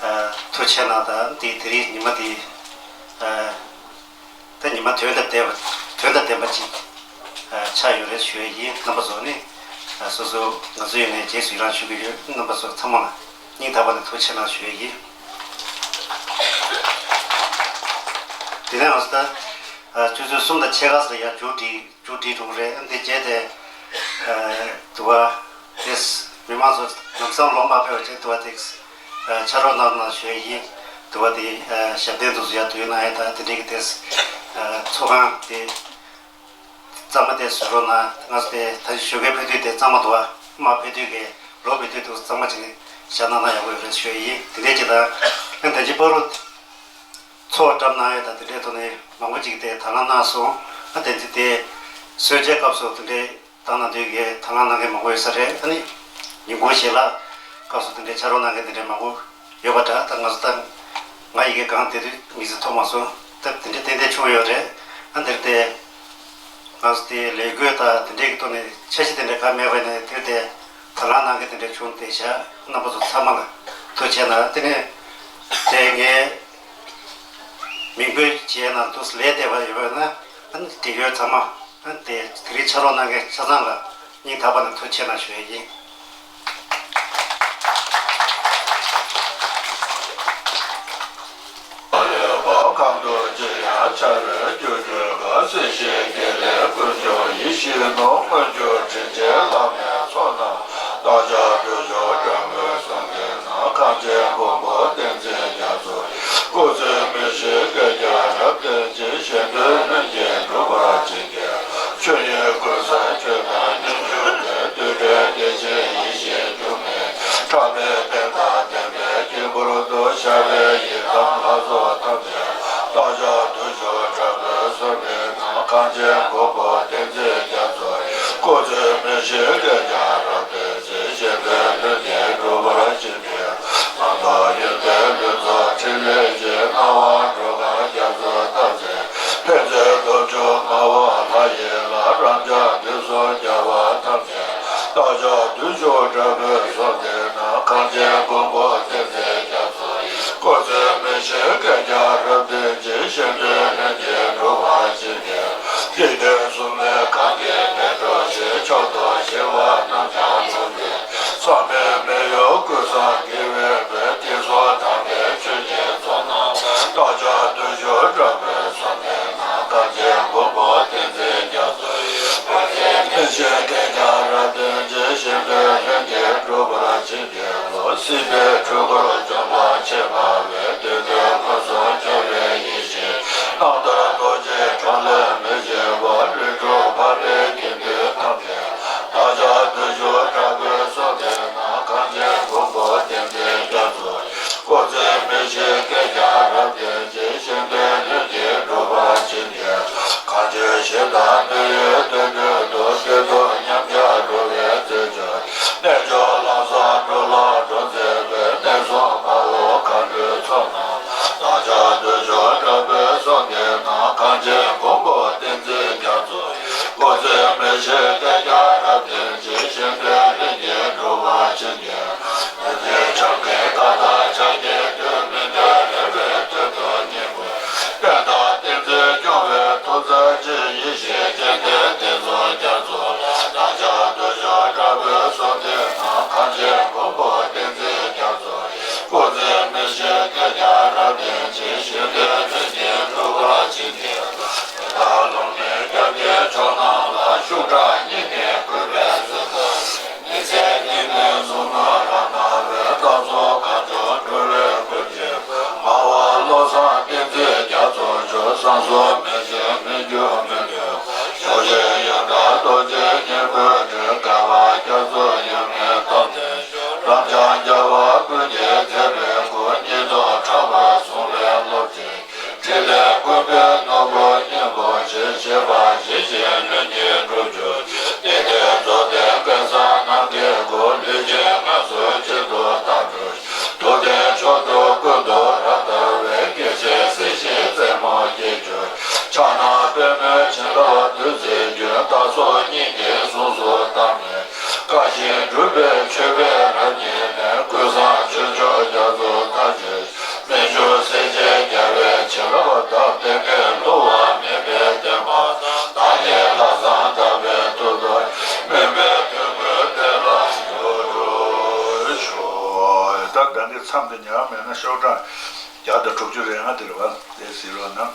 ཨ་ཐུགས་རྗེ་ཆེ་གནང་། ད་འདི་དེ་རིང་ཉི་མ་འདི་ཨ་ད་ཉི་མ་དོན་དང་ལྡན་པ་དོན་དང་ལྡན་པ་ཅིག་ཨ་ཆགས་ཡོད་རེད་ཞུ་ཡ་ཡིན། རྣམ་པ་ཚོ་ནི་ཨ་སོ་སོ་ང་ཚོ་ཡོད་ནས་རྗེས་སུ་ཡི་རང་ཞུ་གི་ཡོད། རྣམ་པ་ཚོ་ཚང་མ་ལ་སྙིང་ཐག་པ་ནས་ཐུགས་རྗེ་ཆེ་གནང་ཞུ་ཡ་ཡིན། དེ་ནས་ང་ཚོ་ད་ཨ་ཆུ་ཚོད་གསུམ་དང་ཕྱེད་ཀ་ཙམ་ལ་ཡར་མཇུག་སྒྲིལ་མཇུག་སྒྲིལ་འགྲོ་གི་རེད། ཨ་འདི་རྗེས་དེ་ཨ་དུ་བ་དེས་མི་མང་ཚོ་ལམ་སང་ལོག་མ་ཕེབས་པ་བྱས་དུ་བ་དེས་ཨ་ཕྱག་རོགས་གནང་གནང་ཞུ་ཡ་ཡིན། དུ་བ་དེ་ཨ་ཞབས་བརྟན་དུ་ཡར་དུ་ཡོད་གནང་ཡ་དང་དེ་འདྲའི་གི་དེས་ཨ་ཚོགས་ཁང་དེ་གཙང་མ་དེ་བཟོ་རོགས་གནང་། ང་ཚོ་དེ་ད་ཞོགས་ཀའི་ཕེབས་དུས་དེ་གཙང་མ་འདུག་བ། མ་ཕེབས་དུས་ཀྱི་ལོག་ཕེབས་དུས་དུ་གཙང་མ་བྱས་ནས་བཞག་གནང་ན་ཡག་པོ་ཡོད་རེད་ཞུ་ཡ་ཡིན། དེ་འདྲའི་ཅིག་དང་ཨ་ད་ཅི་པ་རུ་ཚོགས་བཀྲམ་གནང་ཡ་དང་དེ་འདྲའི་ཐོག་ནས་མང་པོ་ཅིག་དེ་དང་བླངས་གནང་སོང་། ཨ་དེ་ཚེ་དེ་གསོལ་ཇའི་སྐབས་སུ་དེ་འདྲའི་བཏང་གནང་དུས་ཀྱི་དང་བླངས་གནང་མཁན་མང་པོ་ཡོད་ས་རེད། ཨ་ནི་ཉིན་གུང་ཞལ་ལག་སྐབས་སུ་དེ་འདྲའི་ཕྱག་རོགས་གནང་མཁན་དེ་འདྲའི་མང་པོ་ཡོད་པ་འདྲ། ད་ང་ཚོ་ད་ང་ཡི་གེ་གང་དེ་དུས་མི་ཚེ་ཐོབ་མ་སོང་། ད་དེ་འདྲའི་ཏན་ཏན་བྱུང་ཡོད་རེད། ཨ་འདིར་དེ་ང་ཚོ་དེ་ལས་བགོས་དང་དེ་འདྲའི་གི་ཐོག་ནས་འཆར་གཞི་དེ་འདྲ་གང་མེད་པ་ནས་དེར་དེ་དང་བླངས་གནང་མཁན་དེ་འདྲ་བྱུང་བསྡད་ཤག་རྣམ་པ་ཚོ་ཚང་མ་ལ་ཐུགས་རྗེ་ཆེ་གནང་། དེ་ནས་དེ་ངའི་མིང་འབོད་བྱས་ན་འདུག་ལས་བསྡད་པ་ཡོད་པ་ན་ཨ་ནི་དེ་ཡོད་ཚང་མ་ཨ་ནི་དེ་དེ་རིང་ཕྱག་རོགས་གནང་མཁན་ཆ་ཚང་ལ་ སྙིང་ཐག་པ་ནས་ཐུགས་རྗེ་ཆེ་གནང་ཞུ་ཡས་ཡིན། ཁམས་དུ་ཅི་ཡང་འཆར་བའི་རྒྱུ་རྒྱུ་འགའ་སྲིད་ཞིའི་དགེ་ལེགས་ཀུན་འབྱུང་ཡེ་ཤེས་ནོར་མངོན་གྱུར་དྲིན་ཅན་བླ་མའི་ཚོགས་རྣམས་བདག་ཅག་བདུད་འཇོམས་སྒྲོལ་མའི་གསུང་གིས་ནང་གངས་ཅན་མགོན་པོ་བསྟན་འཛིན་རྒྱ་མཚོ་སྐུ་ཚེ་མི་ཤིགས་བསྐལ་བརྒྱར་རབ་བརྟན་ཅིང་གཞན་དོན་ལྷུན་གྱིས་འགྲུབ་པར་བྱིན་གྱིས་རློབས། ཆོས་དབྱིངས་ཀུན་གསལ་ཆོས་དང་སྙོམས་འཇུག་ལྡན་རྟུལ་འབྲེལ་བདེ་ཆེན་ཡེ་ཤེས་འབྱུང་གནས་ཕྲ་མེན་རྟེན་དང་བརྟེན་པའི་དཀྱིལ་འཁོར་དུ་ཤར་བའི་ཡི་དམ་ལྷ་ཚོགས་ཐམས་ཅད་བདག་ཅག་བདུད་འཇོམས་དྲག་པོའི་གསུང་གིས་ནང་གངས་ཅན་མགོན་པོ་བསྟན་འཛིན་རྒྱ་མཚོ་ཡི་སྐུ་ཚེ་མི་ཤིགས་བསྐལ་བརྒྱར་རབ་བརྟན་ཅིང་གཞན་དོན་ལྷུན་གྱིས་འགྲུབ་པར་བྱིན་གྱིས་རློབས། གཡོ་ལྡན་ལྷུན་རྩེ་ཕྲིན་ལས་ཀྱི་སྣང་བ་འགྲོ་གང་རྒྱ་མཚོ་བདག་ཅག་ཕན་མཛད་སྟོབས་བཅུ་མངའ་དབང་ལྷ་ཡི་ལྷ། རབ་འབྱམས་དུས་གསུམ་རྒྱལ་བ་ཐམས་ཅད་བདག་ཅག་བདུད་འཇོམས་དྲག་པོའི་གསུང་གིས་ནང་གངས་ཅན་མགོན་པོ་བསྟན་འཛིན་རྒྱ་མཚོ་ཡི་སྐུ་ཚེ་མི་ཤིགས་བསྐལ་བརྒྱར་རབ་བརྟན་ཅིང་གཞན་དོན་ལྷུན་གྱིས་འགྲུབ་པར་བྱིན་གྱིས། འཇིག་རྟེན་གསུམ་ལས་གང་གིས་མི་འགྲོ་ཞིང་། མཆོག་ཏུ་གཞན་དབང་རྣམས་ཀྱང་ལྷུན་གྱིས། བསམ་མེད་མི་གཡོ་ཀུན་བཟང་དགེ་བའི་དཔལ། དེང་སང་དམ་པའི་ཆོས་ཀྱི་ཚོགས་རྣམས་བདག་ཅག་བདུད་འཇོམས་དྲག་པོའི་གསུང་གིས་ནང་གངས་ཅན་མགོན་པོ་བསྟན་འཛིན་རྒྱ་མཚོ་ཡི་སྐུ་ཚེ་མི་ཤིགས་བསྐལ་བརྒྱར་རབ་བརྟན་ཅིང་གཞན་དོན་ལྷུན་གྱིས་འགྲུབ་པར་བྱིན་གྱིས་རློབས། སྲིད་པའི་འཁྲུལ་འཁོར་འཇོམས་པར་བྱེད་པ་བས། བདུད་འདུལ་མངོན་སུམ་སྦྱོར་བའི་ཡེ་ཤེས་རྣམ་ཐར་རྡོ་རྗེའི་འཕྲང་ལས་མི་འབྱེད་པ། ལྷུན་གྲུབ་འཕགས་པའི་དགེ་འདུན་ཐམས་ཅད་བདག་ཅག་བདུད་འཇོམས་དྲག་པོའི་གསུང་གིས་ནང་གངས་ཅན་མགོན་པོ་བསྟན་འཛིན་རྒྱ་མཚོ་སྐུ་ཚེ་མི་ཤིགས་བསྐལ་བརྒྱར་རབ་བརྟན་ཅིང་གཞན་དོན་ལྷུན་གྱིས་འགྲུབ་པར་བྱིན་གྱིས། གང་ཆོས་གཞན་དང་མི་འོས་དོན་མཐུན་དུ། བདེ་སྡུག་མཉམ་གཞག་འགྲོ་བའི་རྩེ་མཆོག་རྣལ་འབྱོར་ལམ་བཟང་འགྲོ་ལ་འགྲོ་མཛད་པའི། གནས་གསུམ་དཔའ་བོ་མཁའ་འགྲོའི་ཚོགས་རྣམས་བདག་ཅག་བདུད་འཇོམས་དྲག་པོའི་གསུང་གིས་ནང་གངས་ཅན་མགོན་པོ་བསྟན་འཛིན་རྒྱ་མཚོ་ཡི་སྐུ་ཚེ་མི་ཤིགས་བསྐལ་བརྒྱར་རབ་བརྟན་ཅིང་གཞན་དོན་ལྷུན་གྱིས་འགྲུབ་པར་བྱིན་གྱིས། རིན་ཆེན་ཕྱག་གི་མཐའ་དང་ཕྱག་རྒྱའི་མཐུ། མི་འདོད་རེ་བའི་དོན་དུ་སྙིང་པོ་བསྟན་དང་བསྟན་འཛིན་སྐྱོང་བའི་མཐུ་རྩལ་ཅན། ཡེ་ཤེས་སྤྱན་ལྡན་བསྟན་སྲུང་རྒྱ་མཚོ་ལ། བདག་ཅག་བདུད་འཇོམས་དྲག་པོའི་གསུང་གིས་ནང་གངས་ཅན་མགོན་པོ་བསྟན་འཛིན་རྒྱ་མཚོ་ཡི་སྐུ་ཚེ་མི་ཤིགས་བསྐལ་བརྒྱར་རབ་བརྟན་ཅིང་གཞན་དོན་ལྷུན་གྱིས་འགྲུབ་པར་བྱིན་གྱིས། ད་ལོ་མའི་རྒྱབ་ཀྱི་ཕྱོགས་རྣམས་ལ། ཤུགས་དྲག་སྙིང་གི་གུས་པས་གསོལ་ལོ། ཉི་ཚེ་སྙིགས་མའི་གཟུགས་སྣང་རང་སྣང་བས། བདག་སོགས་གང་བྱུང་འགྲོ་བའི་ཀུན་གྱི་ངག་དབང་བློ་བཟང་བསྟན་འཛིན་རྒྱ་མཚོ་མཆོག་བསམ་སོགས་མི་འཆོལ་མི་འགྱུར་མི་ལྡོག་ཕྱོགས་བཅུའི་ཡང་དག་རྡོ་རྗེ་སྙིང་པོའི་དྲིལ། བསྐལ་པ་རྒྱ་མཚོ་ཡུལ་མེད་སྟོང་གསལ་ཤོག་རབ་འབྱམས་རྒྱལ་བ་ཀུན་གྱི་མཛད་པའི་སྐུ། ཉིད་དུ་གྲགས་པར་གསུངས་པའི་སློབ་ཚིག་ཕྲིན་ལས་ཀུན་པའི་ནོར་བུ་སྙིང་པོ་ཆེ། བྱས་པ་ཇི་བཞིན་ལྷུན་གྱིས་འགྲུབ་གྱུར་ཅིག་དེ་ལྟར་རྫོགས་ལྡན་བསྐལ་བཟང་རྣམས་ཀྱི་སྐུ། ལུས་ཅན་ངལ་གསོ་གཅིག་ཏུ་བདག་འགྲོ་ཞིང་། ཐུབ་བསྟན་མཆོག་ཏུ་ཀུན་ཏུ་རབ་དར་བའི། སྐྱེ་འཆི་སྲིད་ཞིའི་རྩེ་མོར་སྐྱེ་གྱུར་ཅིག་ཕྱག་ན་པདྨོའི་བྱིན་རླབས་བདུད་རྩིའི་རྒྱུན། བདག་སོགས་སྙིང་གི་གཟུངས་སུ་བཏང་ནས། བཀའ་བཞིན་སྒྲུབ་པའི་མཆོད་པས་རབ་མཉེས་ནས། ཀུན་བཟང་ཆོས་མཆོག་རྒྱ་མཚོ་ལྟར་བརྗོད། རྨད་བྱུང་སྲས་བཅས་རྒྱལ་བའི་བྱིན་རླབས་དང་། བསྟན་པའི་བསླུ་བ་མེད་པའི་བསྟན་པ་དང་། བདག་ཉིད་ལྷག་བསམ་དག་པའི་མཐུ་དང་། སྨོན་པའི་མཐུ་ཕུན་དེ་ལ་འབྱུང་བར་ཤོག་ད་ཟླ་འདིའི་མཚམས་འདི་ཉར་མེད་ན་ཤོག་གྲངས་བརྒྱ་དང་དྲུག་ཅུ་རེ་ལྔ་དེ་རེད་བ། དེ་གཟིགས་རོགས་གནང་།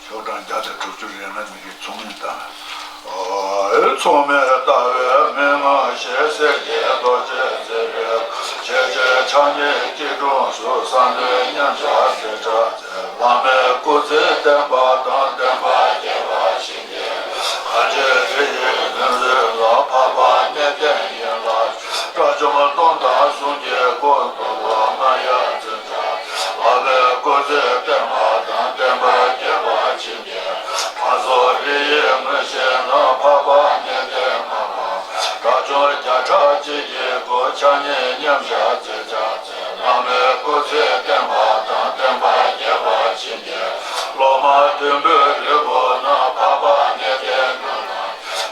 ཤོག་གྲངས་བརྒྱ་དང་དྲུག་ཅུ་རེ་ལྔ་འདི་གི་མཚུངས་མིང་དང་། མཚུངས་མེད་ལྟ་བའི་མན་ངག་བཞེས། སྲས་ཀྱི་རྡོ་རྗེ་མཛད་པའི་ཆོས་སྤྱོད་ཕྱག་གཉིས་སྐྱིལ་ཀྲུང་གསུམ། གསང་གནས་མཉམ་བཞག་མཛད་བྱ་མཛད། བླ་མའི་སྐུ་ཚེ་བརྟན་པ་དང་། བསྟན་པ་རྒྱས་པར་བྱིན་གྱིས་རློབས། གང་ཕྱིར་རི་ཡི་ལྷུན་རྩེ་ལ། འཕགས་པ་གནས་བརྟན་ཡན་ལག་ཆོས། དགྲ་བཅོམ་སྟོང་དང་གསུམ་གྱི་སྐུ། རྡོ་རྗེ་ལྔ་ཡབ་མཚོན་བྱ། བླ་མའི་སྐུ་ཚེ་བརྟན་པ་དང་། བསྟན་པ་རྒྱས་པར་བྱིན་གྱིས། བར་སོགས་རི་ཡི་ངོས་བཞིན་ན། འཕགས་པ་གནས་བརྟན་ལྔ་པ། དགྲ་བཅོམ་བརྒྱ་ཕྲག་གཅིག་གི་སྐུ། ཕྱག་གཉིས་མཉམ་བཞག་མཛད་བྱ་མཛད། བླ་མའི་སྐུ་ཚེ་བརྟན་པ་དང་། བསྟན་པ་རྒྱས་པར་བྱིན་གྱིས། སློབ་མ་དུམ་བུས་ལུས་པོ་ན། འཕགས་པ་གནས་བརྟན་ནུབ་ན།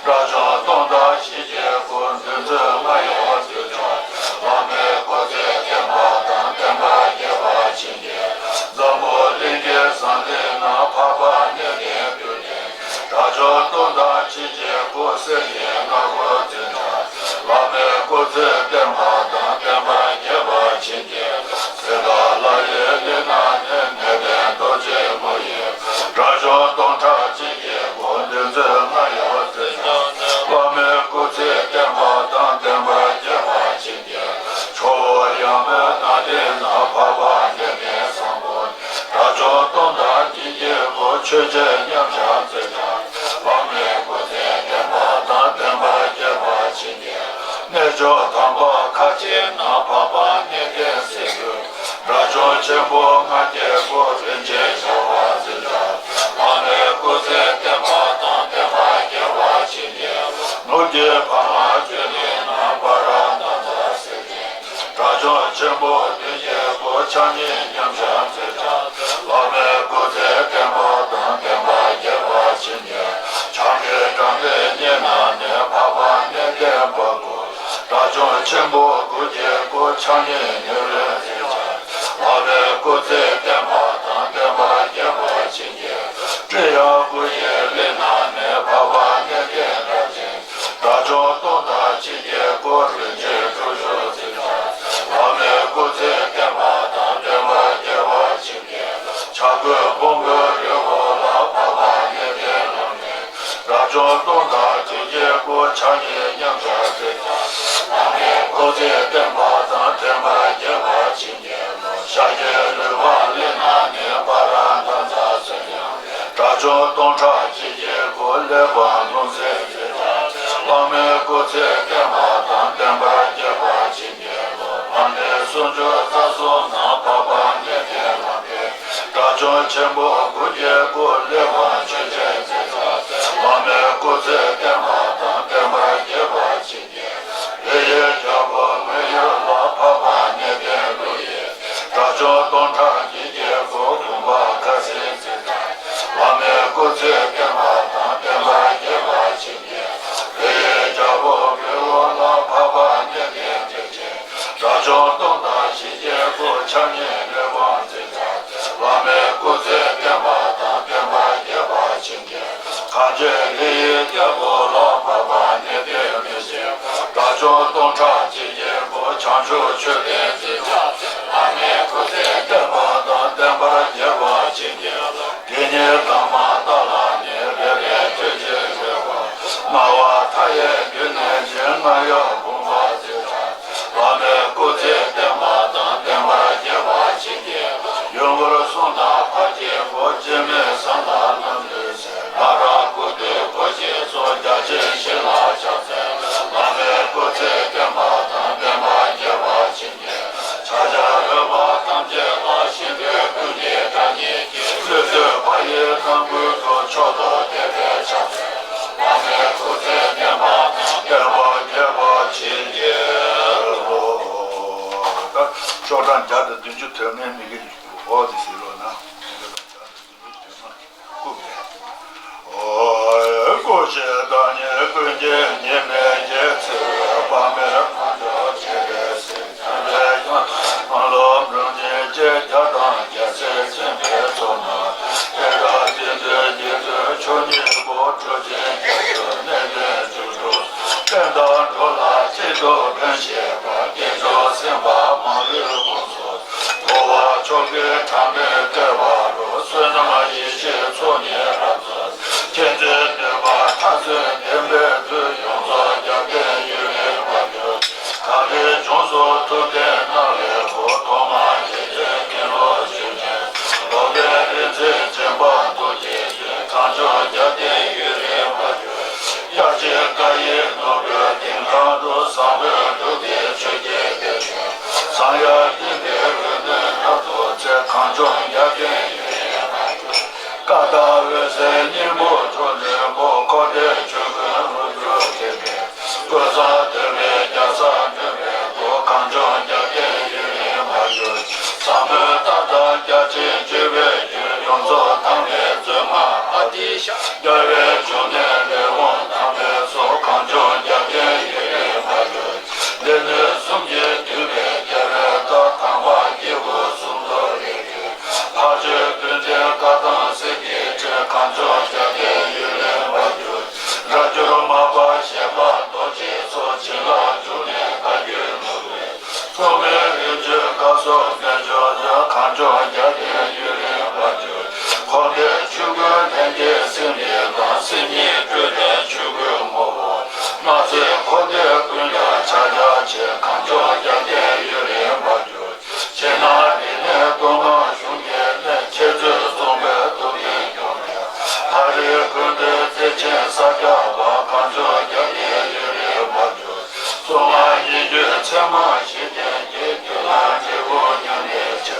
དགྲ་བཅོམ་སྟོང་དང་བཞི་བརྒྱའི་སྐུ། བདུད་རྩི་ལྔ་ཡབ་མཚོན་བྱ། བླ་མའི་སྐུ་ཚེ་བརྟན་པ་དང་། བསྟན་པ་རྒྱས་པར་བྱིན་གྱིས། འཛམ་བུ་གླིང་གི་ཟངས་གླིང་ན། འཕགས་པ་གནས་བརྟན་དུས་མཐའི། དགྲ་བཅོམ་སྟོང་དང་ཕྱིས་ཀྱི་སྐུ། སྲས་ཀྱི་ལྔ་ ཆོས་རྗེ་མཉམ་བཞག་མཛད་བྱ། བླ་མའི་སྐུ་ཚེ་བརྟན་པ་དང་བརྟན་པར་རྒྱས་པར་བྱིན་གྱིས་རློབས། གནས་མཆོག་དམ་པ་ཁ་ཆེའི་ནང་འཕགས་པ་གནས་བརྟན་གཟིགས་རྒྱུ། དགྲ་བཅོམ་ཆེན་པོ་ལྔ་བརྒྱའི་སྐུ་རིན་ཆེན་ཞགས་པ་མཛད་བྱ། བླ་མའི་སྐུ་ཚེ་བརྟན་པ་དང་བརྟན་པར་རྒྱས་པར་བྱིན་གྱིས་རློབས། ནུབ་ཀྱི་འཕགས་ལམ་བཅུ་གཉིས་ནང་སྤ་ར་དྷ་ཙ་སེ་བྱེད། དགྲ་བཅོམ་ཆེན་པོ་བདུན་བརྒྱའི་སྐུ་ཕྱག་གཉིས་མཉམ་བཞག་མཛད་བྱ། བླ་མའི་སྐུ་ཚེ་བརྟན་པ་དང་བརྟན་པར་རྒྱས་པར་བྱིན་གྱིས་རློབས། བྱང་གི་གྲངས་མེད་གཉིས་ནང་ནས་འཕགས་པ་གནས་བརྟན་བར་དགུ། དགྲ་བཅོམ་ཆེན་པོ་དགུ་བརྒྱའི་སྐུ་ཕྱག་གཉིས་ནེའུ་ལེ་མཛད་བྱ། བླ་མའི་སྐུ་ཚེ་བརྟན་པ་དང་བརྟན་པར་རྒྱས་པར་བྱིན་གྱིས་རློབས། ཀྲི་ཡ་དགུ་ཡི་གླིང་ནང་ནས་འཕགས་པ་གནས་བརྟན་རབ་བྱེད། དགྲ་བཅོམ་སྟོང་དང་ཕྱེད་བརྒྱའི་སྐུ་རིན་ཆེན་དྲུག་ཅུ་མཛད་བྱ། བླ་མའི་སྐུ་ཚེ་བརྟན་པ་དང་བརྟན་པར་རྒྱས་པར་བྱིན་གྱིས་རློབས། བྱ་རྒོད་ཕུང་པོའི་རི་བོ་ལ་འཕགས་པ་གནས་བརྟན་ལམ་འདྲེན། དགྲ་བཅོམ་སྟོང་དང་བདུན་བརྒྱའི་སྐུ་ཕྱག་གཉིས་མཉམ་བཞག་མཛད་བྱ། བླ་མའི་སྐུ་ཚེ་བརྟན་པ་དང་བརྟན་པར་རྒྱས་པར་བྱིན་གྱིས་རློབས། ཤཱཀྱའི་རི་བོའི་གླིང་ནང་ནས་སྤ་ར་དྷ་ཙ་ཚུན་ཡང་། དགྲ་བཅོམ་སྟོང་ཕྲག་ཕྱེད་བརྒྱའི་སྐུ་གླེགས་བམ་ལྷུང་བཟེད་མཛད་བྱ། བླ་མའི་སྐུ་ཚེ་བརྟན་པ་དང་བརྟན་པར་རྒྱས་པར་བྱིན་གྱིས་རློབས། ལྷ་གནས་སུམ་ཅུ་རྩ་གསུམ་ནང་འཕགས་པ་གནས་བརྟན་ལམ་འདྲེན། དགྲ་བཅོམ་ཆེན་པོ་དགུ་བརྒྱའི་སྐུ་གླེགས་བམ་ཆོས་འཆད་མཛད་བྱ། བླ་མའི་སྐུ་ཚེ་བརྟན་པ་དང་བརྟན་པར་རྒྱས་པར་བྱིན་གྱིས་རློབས། བོད་ཡུལ་རྒྱལ་པོ་མོན་ཡུལ་ལ་འཕགས་པ་གནས་བརྟན་ཀླུ་ཡི། དགྲ་བཅོམ་སྟོང་ཕྲག་བརྒྱད་བརྒྱའི་སྐུ་དགོངས་པ་ཁ་ཟས་མཛད་བྱ། བླ་མའི་སྐུ་ཚེ་བརྟན་པ་དང་བརྟན་པར་རྒྱས་པར་བྱིན་གྱིས་རློབས། བོད་ཡུལ་རྒྱལ་པོ་བོན་བོན་ལ་འཕགས་པ་གནས་བརྟན་བདེ་ཆེན། དགྲ་བཅོམ་སྟོང་དང་ཕྱེད་བརྒྱའི་སྐུ་ཕྱག་གཉིས་གླེགས་བམ་མཛད་བྱ། བླ་མའི་སྐུ་ཚེ་བརྟན་པ་དང་བརྟན་པར་རྒྱས་པར་བྱིན་གྱིས། གངས་ཅན་ལི་ཡི་རྒྱལ་པོ་ལ་འཕགས་པ་གནས་བརྟན་མི་ཤིགས། དགྲ་བཅོམ་སྟོང་ཕྲག་ཕྱེད་བརྒྱའི་སྐུ་བྱང་ཆུབ་མཆོད་རྟེན་མཛད་བྱ། བླ་མའི་སྐུ་ཚེ་བརྟན་པ་དང་བརྟན་པར་རྒྱས་པར་བྱིན་གྱིས་རློབས། དེ་ཉིད་བླ་མ་ཏཱ་ལ་ནི་རེ་རེ་ཐུགས་རྗེས་འགྲོ་བ། སྨྲ་བ་མཐའ་ཡས་བདུད་ནད་ཀྱིས་རྔ་ཡབ་བུང་བ་མཛད་བྱ། བླ་མའི་སྐུ་ཚེ་བརྟན་པ་དང་བརྟན་པར་རྒྱས་པར་བྱིན་གྱིས་རློབས། ཡུམ་གུར་གསུམ་དང་ཕ་གི་བོ་སྐྱེ་མེད་བཟང་ལ་རྣམ་ལུས་ཟེར། ལྷ་རབ་སྐུ་མདོག་གོ་ཆེ་སོགས་རྒྱ་ཆེན་བཞི་ལ་ཕྱག་འཚལ། བླ་མའི་སྐུ་ཚེ་བརྟན་པ་དང་བརྟན་པར་རྒྱས་པར་བྱིན་གྱིས། ཕྱག་རྒྱ་འོད་དཔག་ཐམས་ཅད་ལ། ཞིང་དུས་ཀུན་གྱི་སྒྲ་སྙན་གྱིས། ལུས་སྲོག་པ་ཡི་རྣམ་ཀུན་ཏུ། མཆོག་ཏུ་བདེ་བའི་ཕྱག་འཚལ། བླ་མའི་སྐུ་ཚེ་བརྟན་པ་དང་བརྟན་པར་རྒྱས་པར་བྱིན་གྱིས་རློབས། ད་ཤོག་གྲངས་བརྒྱ་དང་བདུན་ཅུ་དོན་ལྔའི་མི་དགེ་འོག་ཏུ་གཟིགས་རོགས་གནང་། བརྒྱ་དང་བདུན་ཅུ་དོན་ལྔ་སྐུ་བགྲེས། ཨོ། སྐུ་མཆེད་བདག་ཉིད་ཀུན་གྱི་ཉི་མའི་རྒྱལ། བརྩེ་བའི་དཔག་མེད་དཀོན་མཆོག་སྤྱན་རས་གཟིགས། འཇམ་པའི་དབྱངས་དང་ཀླུ་འབུམ་ཆེན་བརྒྱ་དང་རྒྱལ་སྲས་མཚན་བརྒྱད་ཚོགས་རྣམས། ཏེ་དང་ཏེ་དུས་ཀྱི་དུས་མཆོག་གཉིས་པོ། གྲུབ་ཆེན་རྒྱ་མཚོའི་གནས་བརྟན་བཅུ་དྲུག་བསྟན་དང་འགྲོ་ལ་གཅིག་ཏུ་ཕན་བཞེད་པ། དཀོན་མཆོག་སེམས་དཔའ་མང་པོས་དགོངས་སུ། འཁོར་བ་མཆོག་གི་གྲངས་མེད་བསྐལ་པ་རུ། བསོད་ནམས་ཡེ་ཤེས་ཚོགས་གཉིས་རབ་རྫོགས། མཁྱེན་བརྩེ་ནུས་པ་མཐར་སོན་བདེན་པའི་མཐུས། ཡོངས་རྫོགས་རྒྱབ་རྟེན་ཡུན་རིང་བར་གྱུར། གངས་རིའི་ལྗོངས་སུ་ཐུབ་བསྟན་གནང་བའི་སྐུ། ཐོག་མར་དགེ་ལྡན་མཁན་སློབ་བཅུ་གཉིས། སློབ་དཔོན་རིག་འཛིན་འཛིན་པ་ཐུགས་བསྐྱེད་བཞིན། གངས་ལྗོངས་རྒྱབ་རྟེན་ཡུན་རིང་བར་གྱུར། དབྱར་གྱི་སྐར་ཡི་ནོར་བུའི་ལྡིང་ཁང་དུ། བཟང་པོའི་འབྲུག་སྟེ་ཆོས་ཀྱི་སྡེ་བཞིན། གསང་ཡང་སྙིང་པོའི་འོད་སྣང་རབ་ཏུ་མཛེས། གངས་ལྗོངས་རྒྱབ་རྟེན་ཡུན་རིང་བར་གྱུར། ཀ་དག་འོད་གསལ་སྙིང་པོ་འཕྲོ་མཐུད་པོ། འཁོར་འདས་ཆོས་ཀུན་ལྷུན་གྱུར་དགེ་བའི་ཀུན་བཟང་འདོད་པའི་རྒྱལ་སར་འགྲོ་བའི་སྐུ། གངས་ལྗོངས་རྒྱབ་རྟེན་ཡུན་རིང་བར་གྱུར། ཟབ་མོའི་རྟགས་དང་རྒྱ་ཆེན་སྤྱོད་པའི་རྒྱུན། ཡོངས་རྫོགས་དམ་པའི་བཙུན་མ་ཨ་ཏི་ཤ། རྒྱལ་བའི་འབྱུང་གནས་ལས་འོངས་དམ་པའི་ཚོགས། གངས་ལྗོངས་རྒྱབ་རྟེན་ཡུན་རིང་བར་གྱུར། སྡེ་སྣོད་གསུམ་གྱིས་བསྡུས་པའི་རྒྱལ་བའི་རྟགས། དམ་པ་སྐྱེས་བུ་གསུམ་དུ་རིགས་མཐུན། འཕགས་མཆོག་ཀུན་ལྡན་བཀའ་དང་སྲིད་ཀྱི་ཁྲིམས། གངས་ལྗོངས་རྒྱབ་རྟེན་ཡུན་རིང་བར་གྱུར། སྒྲ་སྒྱུར་མར་པ་ཞལ་པར་རྡོ་རྗེའི་ཚོགས། བྱིན་རླབས་འབྱུང་གནས་བཀའ་བརྒྱུད་ནོར་བུའི་ཚོགས། མི་རིགས་རྒྱུད་བཀའ་སྲོལ་རྣལ་འབྱོར་ལྗོན། གངས་ལྗོངས་རྒྱབ་རྟེན་ཡུན་རིང་བར་གྱུར། འཁོར་འདས་ཆོས་ཀུན་ལྷན་སྐྱེས་སེམས་ཉིད་དང་། སེམས་ཉིད་སྤྲོས་བྲལ་ཆོས་སྐུའི་ངོ་བོ། སྣང་སྲིད་འཁོར་འདས་ཀུན་ལ་ཕྱག་རྒྱ་ཆེ། གངས་ལྗོངས་རྒྱབ་རྟེན་ཡུན་རིང་བར་གྱུར། ཕྱི་ནང་རིག་གནས་མདོ་སྔགས་གཞུང་གི་གནས། འཆད་རྩོད་རྩོམ་པའི་ཐུབ་བསྟན་སྐྱོང་བའི་ ཚད་མ་བཞི་ལྡན་གྱི་རྒྱུད་ལ་འབྲས་བུ་མྱ་ངན་ཆེ།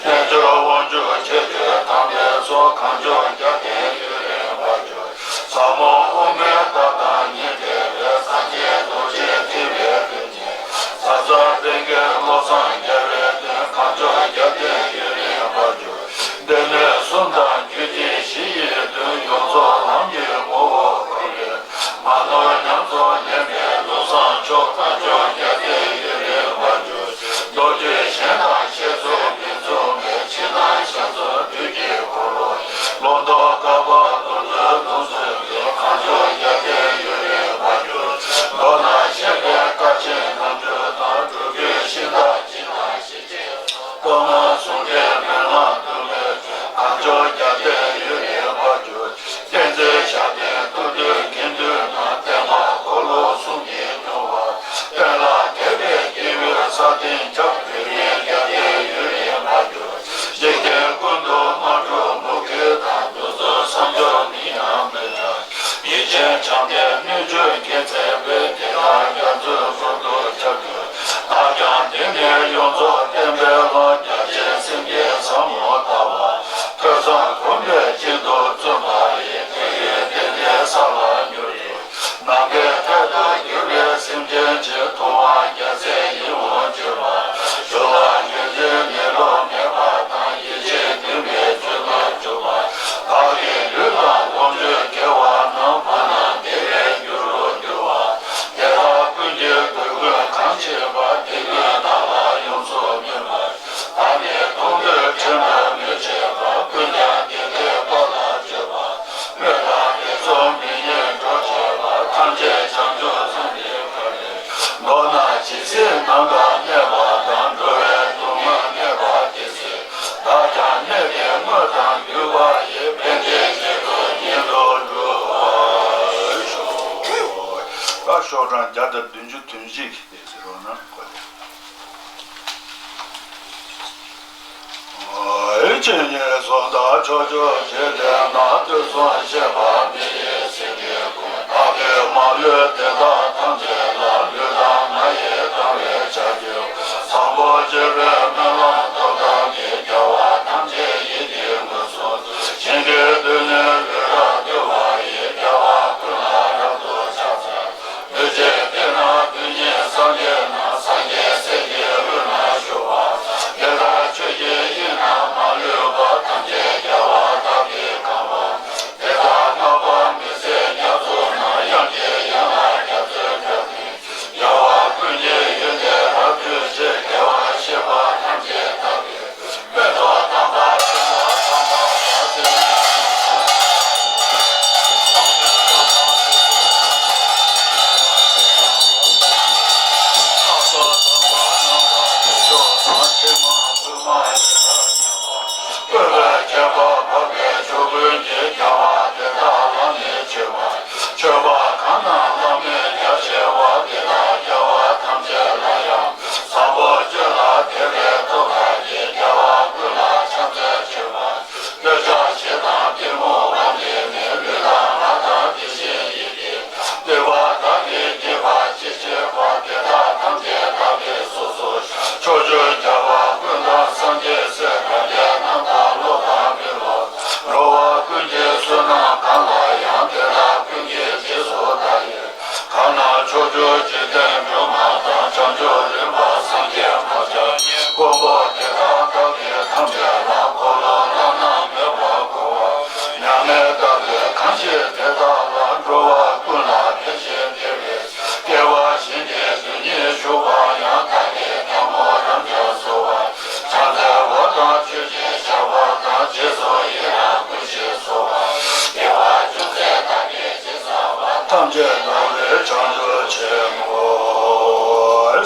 རྣལ་འབྱོར་དབང་ཕྱུག་ཆོས་སྐྱོང་དམ་པའི་ཚོགས། གང་བྱུང་རྒྱལ་བསྟན་ཡུན་རིང་བར་གྱུར། ཟབ་མོ་དབུ་མའི་བརྡ་དང་ཉི་ཟླའི་འོད། སངས་རྒྱས་རྡོ་རྗེ་ཐིམ་པའི་རིམ་གྱིས། ཟབ་གསང་ལྷན་སྐྱེས་བློ་བཟང་རྒྱལ་བའི་དོན། གང་བྱུང་རྒྱལ་བསྟན་ཡུན་རིང་བར་གྱུར། སྡེ་སྣོད་གསུམ་དང་རྒྱུད་སྡེ་བཞི་ཡི་དོན། ཡོངས་རྫོགས་ལམ་གྱི་ངོ་བོ་ཁོ་ནས། མ་ནོར་ཉམས་སུ་ལེན་པའི་བློ་བཟང་མཆོག། གང་བྱུང་རྒྱལ་བསྟན་ཡུན་རིང་བར་གྱུར་ཅིག། མདོ་རྒྱུད་གཞན་དང་བཤད་ཚུལ་མི་མཚུངས་པའི། ཕྱི་ནང་ཞལ་འཛོམས་དུས་ཀྱི་འཁོར་ལོ། ལོ་ཏོག་བསྐལ་པ་ལོ་ཚོད་ལུང་སྟོན་པའི། གང་བྱུང་རྒྱལ་བསྟན་ཡུན་རིང་བར་གྱུར་ཅིག། མདོར་ན་བཤད་པའི་སྐར་ཆེན་རྣམ་འཕྲུལ་དང་། སྒྲུབ་བརྒྱུད་ཤིང་རྟ་སྤྱི་དང་ཞི་བྱེད་སོགས། ལྟོ་སྔགས་ཟུང་འབྲེལ་མན་ངག་དུ་མའི་ཆོས། གང་བྱུང་རྒྱལ་བསྟན་ཡུན་རིང་བར་གྱུར་ཅིག། བསྟན་འཛིན་ཞབས་བརྟན་ཐུགས་འདུན་དགེ་འདུན་རྣམས། བསྟན་པ་འཁོར་ལོ་གསུམ་གྱིས་སྐྱོང་བར། བསྟན་ལ་དད་པའི་སྐྱེ་བོའི་ས་སྟེང་ཁྱབ། དུས་ངན་རྒྱལ་བསྟན་ཡུན་རིང་བར་གྱུར་ཅིག། འཇིག་རྟེན་ཀུན་ཏུ་དམག་འཁྲུག་མུ་གེ་དང་། གདུག་རྩུབ་མཚམས་སྦྱོར་ནི་ཡང་མི་འདྲ། ཡེ་ཤེས་བྱམས་ལྡན་སྣོད་བཅུད་རྒྱལ་མཚན་དཔལ། དེ་དག་རྒྱ་མཚོའི་ཟུར་དུ་ཁྱབ་གྱུར། བདག་ཀྱང་འདི་ནས་ཡོངས་རྫོགས་བསྟན་པའི་ལམ། རྒྱ་ཆེན་སེམས་བསྐྱེད་ཟབ་མོ་ལྟ་བ། ཐོས་བསམ་སྒོམ་པའི་སྤྱན་དུ་བརྩོན་པ་ཡིས། དེ་ཡི་རྟེན་འབྲེལ་ས་ལ་མྱུར་འགྲུབ། ནམ་མཁའི་མཐས་གཏུགས་གྱུར་པའི་སེམས་ཅན་ཆེ། ཐུབ་དབང་རྒྱལ་སྲས་ཡིད་འོང་སྤྱོད་པ། སྦྱོར་བ་ཉེར་འཛིན་མེད་ལུགས་མེད་པ་དང་། ཡེ་ཤེས་བདུན་པའི་སྤྱོད་པ་འཇུག་པ། བདག་གི་ལུས་དང་ལོངས་སྤྱོད་དགེ་བ་རྣམས། མ་ན་བདེ་བའི་རྒྱུ་རུ་འགྱུར་བ། དེ་དག་ཀུན་གྱི་སྡུག་ཀུན་གང་ཕྱིར་བ། དེ་ཀུན་བདག་ལ་ཡོངས་སུ་སྨིན་པར། བདག་ནི་མཐོང་ཐོས་དྲན་པ་མི་ཕྱེད་པ། ཀུན་ཀྱང་དེ་འདྲའི་འཁོར་ལ་སྤྱོད་པ། སྨོད་དང་དེ་ཚོགས་མི་སྙན་སྒྲོག་བྱེད་པ། ཐམས་ཅད་བྱང་ཆུབ་སེམས་ཀྱི་མཐའ་ལས། མདོར་ན་ཇི་སྲིད་ནམ་མཁའ་གནས་པ་དང་། འགྲོ་བའི་སྡུག་བསྔལ་གནས་པ་དེ་སྲིད། བདག་ཀྱང་གནས་དེ་དངོས་དང་བརྒྱུད་པ་ཡི། ཕན་བདེའི་རྗེས་སུ་བསྙེན་དུ་འགྲོ་བར་ཤོག། ད་ཤོག་གྲངས་བརྒྱ་དང་བདུན་ཅུ་དོན་གཅིག་དེ་ཟེར་བ་ན་གོ་ལེ། ཨེ་ཇི་སྙེད་སུ་དག་ཕྱོགས་བཅུའི་འཇིག་རྟེན་ན། དུས་གསུམ་གཤེགས་པ་མི་ཡི་སེང་གེ་ཀུན། བདག་གིས་མ་ལུས་དེ་དག་ཐམས་ཅད་ལ། ལུས་དང་ངག་ཡིས་བགྲང་བའི་ཕྱག་རྒྱའོ། བཟང་པོ་སྤྱོད་པའི་སྨོན་ལམ་སྟོབས་དག་གིས། རྒྱལ་བ་ཐམས་ཅད་ཡིད་ཀྱིས་མངོན་སུམ་དུ། བྱིན་གྱིས་བཏུལ་ནས་ལུས་རབ་བཏུལ་བ་ཡིས། རྒྱལ་བ་ཀུན་ལ་རབ་ཏུ་ཕྱག་འཚལ། འདུས་བྱས་དེ་རྣམས་དོན་གཉིས་སངས་རྒྱས་རྣམས། སངས་རྒྱས་སྲས་ཀྱི་དབུས་ན་བཞུགས་པ། དེ་དག་ཆོས་ཀྱི་དབྱིངས་རྣམས་མ་ལུས་པ། ཐམས་ཅད་རྒྱལ་བ་དག་གིས་གང་བ། དེ་དག་བསྔགས་པ་མི་ཟད་རྒྱ་མཚོ་རྣམས། དབྱངས་ཀྱིས་ཡན་ལག་རྒྱ་མཚོའི་སྒྲ་ཕུལ། རྒྱལ་བ་ཀུན་གྱི་ཡོན་ཏན་རབ་བརྗོད་ཅིང་། དགེ་བ་བཤད་པ་ཐམས་ཅད་དག་གིས། མཆོད་པ་གང་རྣམས་བླ་མེད་རྒྱ་ཆེ་བ། དེ་དག་རྒྱལ་བ་ཐམས་ཅད་ལ་ཡང་། བཟང་པོ་སྤྱོད་ལ་དད་པའི་སྟོབས་དག་གིས། རྒྱལ་བ་ཀུན་ལ་ཕྱག་འཚལ་མཆོད་པ། འདོད་ཆགས་ཞེ་སྡང་གཏི་མུག་དབང་གིས་ནི། ལུས་དང་ངག་དང་དེ་བཞིན་ཡིད་ཀྱིས། སྡིག་པ་དག་གིས་བགྱིས་པ་ཅི་མཆིས་པ། དེ་དག་ཐམས་ཅད་བདག་གིས་སོ་སོར་བཤགས། ཕྱོགས་བཅུའི་རྒྱལ་བ་ཀུན་དང་སངས་རྒྱས་སྲས། དགའ་ལྡན་རྣམས་དང་སློབ་དང་མི་སློབ། འགྲོ་བ་ཀུན་གྱི་བསོད་ནམས་གང་ལ་ཡང་། དེ་དག་ཀུན་གྱི་རྗེས་སུ་བདག་ཡི། གང་ན་ཕྱོགས་བཅུའི་འཇིག་རྟེན་སྒྲོན་མ་དང་། བྱང་ཆུབ་རིམ་པ་སངས་རྒྱས་མ་ཆགས་ཉིད། མགོན་པོ་དེ་དག་བདག་གིས་ཐམས་ཅད་ལ། འཁོར་ལོ་བླ་ན་མེད་པ་བསྐོར་བ། མྱ་ངན་འདའ་བའི་གང་ཞིག་དེ་དག་ལ། འགྲོ་བ་ཀུན་ལ་ཕན་ཞིང་བདེ་བའི་ཕྱིར། སྐྱེ་བ་གཞན་གྱི་དོན་གཉེར་ཞུགས་པ་ཡང་། བདག་གིས་ཐལ་མོ་རབ་འབྱམས་གསོལ་བ། ཕྱག་འཚལ་བ་དང་མཆོད་ཅིང་བཤགས་པ་དང་། རྗེས་སུ་ཡི་རང་བསྐུལ་ཞིང་གསོལ་བ། དགེ་བ་ཅུང་ཟད་བདག་གིས་ཅི་བསགས་པ། ཐམས་ཅད་བདག་ལས་བྱང་ཆུབ་ཆེན་པོ།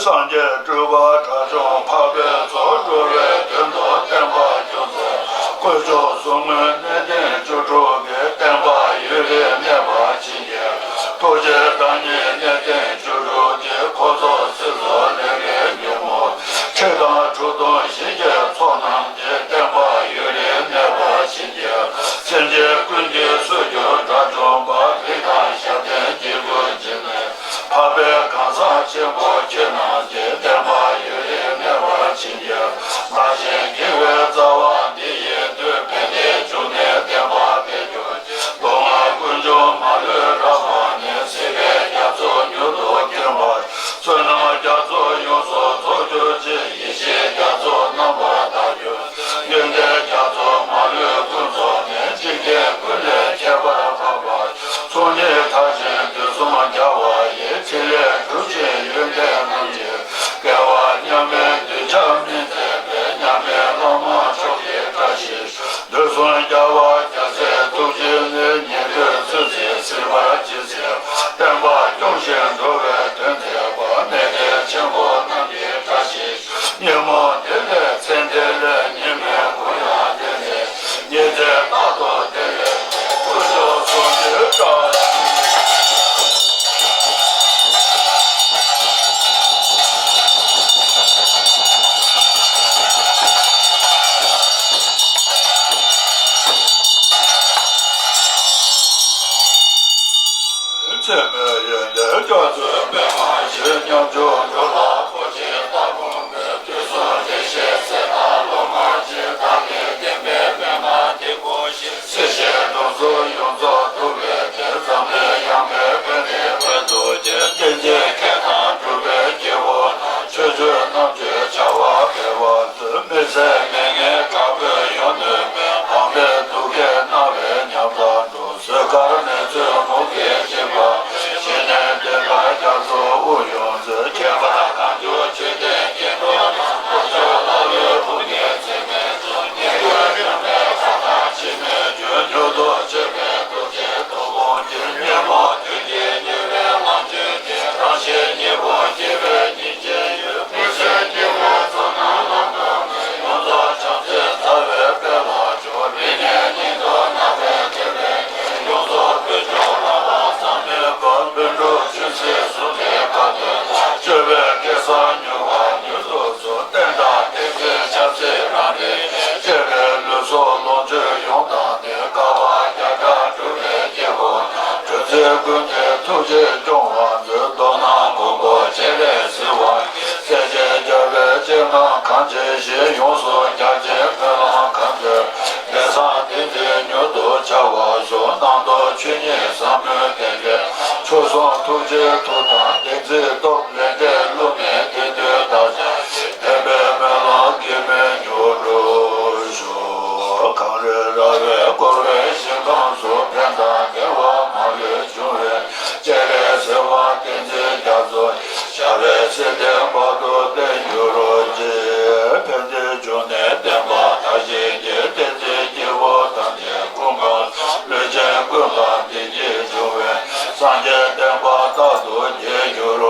སངས་རྒྱས་སྤྲུལ་པ་དགྲ་བཅོམ་འཕགས་པའི་ཚོགས། འགྲོ་བའི་དོན་དུ་བསྟན་པ་སྐྱོང་མཛད། དཀོན་མཆོག་གསུམ་མགོན་གནས་བརྟན་བཅུ་དྲུག་གིས། བསྟན་པ་ཡུན་རིང་གནས་པར་བྱིན་གྱིས། ཐུགས་རྗེའི་བདག་ཉིད་གནས་བརྟན་བཅུ་དྲུག་གིས། འཁོར་ཚོགས་སྲིད་མཚོ་ལས་འགལ་ཉོན་མོངས། ཁྲི་དང་གྲུ་གུ་ཞི་རྒྱས་ཚོགས་རྣམས་ཀྱིས། བསྟན་པ་ཡུན་རིང་གནས་པར་བྱིན་གྱིས། སེམས་ཅན་ཀུན་གྱི་སྲོག་གྱུར་དགྲ་བཅོམ་པ། རིགས་དང་ཞབས་བརྟན་སྐྱེ་དགུའི་འཇིགས་མེད། འཕགས་པའི་གང་ཟག་ཆེན་པོ་ཁྱེད་རྣམས་ཀྱིས། བཟོད་དཀའ་ནད་ཚོད་མུ་གེ་བྱེད་པ། ཞི་གནས་བདེ་བ་རྒྱ་མཚོ་དབུ་ཡོངས་མཛོད། ཁྱད་པར་གང་བྱུང་ཆོས་ལྡན་སྐྱེ་འགྲོ་རྣམས། དཀོན་མཆོག་ལྷ་ཀླུ་དྲུག་བརྙེས་ཚད་མེད་མཚོན། ཉེ་སྐྱོན་རྒྱུ་མེད་ཁ་ཐག་ཕྱི་མའི་རྒྱུན། མྱུར་དུ་ཆོད་པའི་ཐུགས་རྗེས་ཐུགས་དགོངས་བཞིན། ཉོན་མོངས་དུས་ཀྱི་ཉེ་བའི་ལམ་ཆོས་ཀྱི། རང་གཞན་གཉིས་པོ་སྐྱེ་བའི་ཉེན་ཅན་ཡོད། མི་བཟོད་སྐྱེ་བོའི་ཚོགས་རྣམས་ལམ་དུ་མེད། ཡོངས་རྫོགས་བྱང་སེམས་རྩ་བའི་དཔལ་ལ་སྤྱོད། རིགས་ངན་སྙིང་རྡུལ་ནང་པའི་དེ་བས་ཡོངས་རྫོགས་དཀོན་མཆོག་རང་དབང་བསམ་མེད་པ། ལྷུན་གྲུབ་ཆོས་སྲིད་ཟུང་འབྲེལ་དཀའ་སྡུག་དང་། སྤྱོད་པའི་སྐལ་བཟང་མྱུར་བ་མྱུར་དུ་སྩོལ། བསྟན་དང་བསྟན་འཛིན་ཆབ་སྲིད་རང་རེ། གཅེས་པའི་ལུས་སྲོག་ལོངས་སྤྱོད་ཡོངས་བཏང་སྟེ། དཀའ་བ་བརྒྱ་ཕྲག་སྒྲུབ་པའི་སྐྱེས་བུ་རྣམས། གྲུ་འཛིན་ཀུན་གྱི་ཐུགས་རྗེས་སྐྱོང་བར་མཛོད། མདོར་ན་མགོན་པོ་སྤྱན་རས་གཟིགས་དབང་གིས། སྲས་བཅས་རྒྱལ་བའི་སྤྱན་སྔར་གང་མཆིས་བཞིན། ཡོངས་སུ་རྒྱ་ཆེའི་སྨོན་ལམ་གང་མཛད། ལས་བཟང་དེ་ཚེ་མྱུར་དུ་འཆར་བར་ཤོག། རྣམ་རྟོག་ཆོས་ཉིད་ཟབ་མོའི་རྟེན་འབྲེལ། མཆོག་ཟུང་ཐུགས་རྗེའི་མཐུ་དང་བསྟན་འཛིན་སྟོབས། ལས་འབྲས་བསླུ་མེད་དེ་དུས་བདག་ཅག་སྲིད། ཕན་པའི་སྨོན་ལམ་གྱིས་མི་ཉུང་འགྲུབ་ཤོག། གངས་རི་ར་བས་བསྐོར་བའི་ཞིང་ཁམས་སུ། ཕན་དང་བདེ་བ་མ་ལུས་འབྱུང་བའི། སྤྱན་རས་གཟིགས་དབང་བསྟན་འཛིན་རྒྱ་མཚོ། ཞབས་པད་སྲིད་མཐའི་བར་དུ་བརྟན་གྱུར་ཅིག། ཕན་བདེའི་འབྱུང་གནས་བསྟན་པ་དར་ཞིང་རྒྱས། བསྟན་འཛིན་སྐྱེས་བུ་ཐམས་ཅད་ཀུན་དགའ། ལུས་ཅན་ཀུན་ལ་བདེ་སྐྱིད་འབྱུང་བའི། སངས་རྒྱས་བསྟན་པ་རྟག་ཏུ་རྒྱས་གྱུར་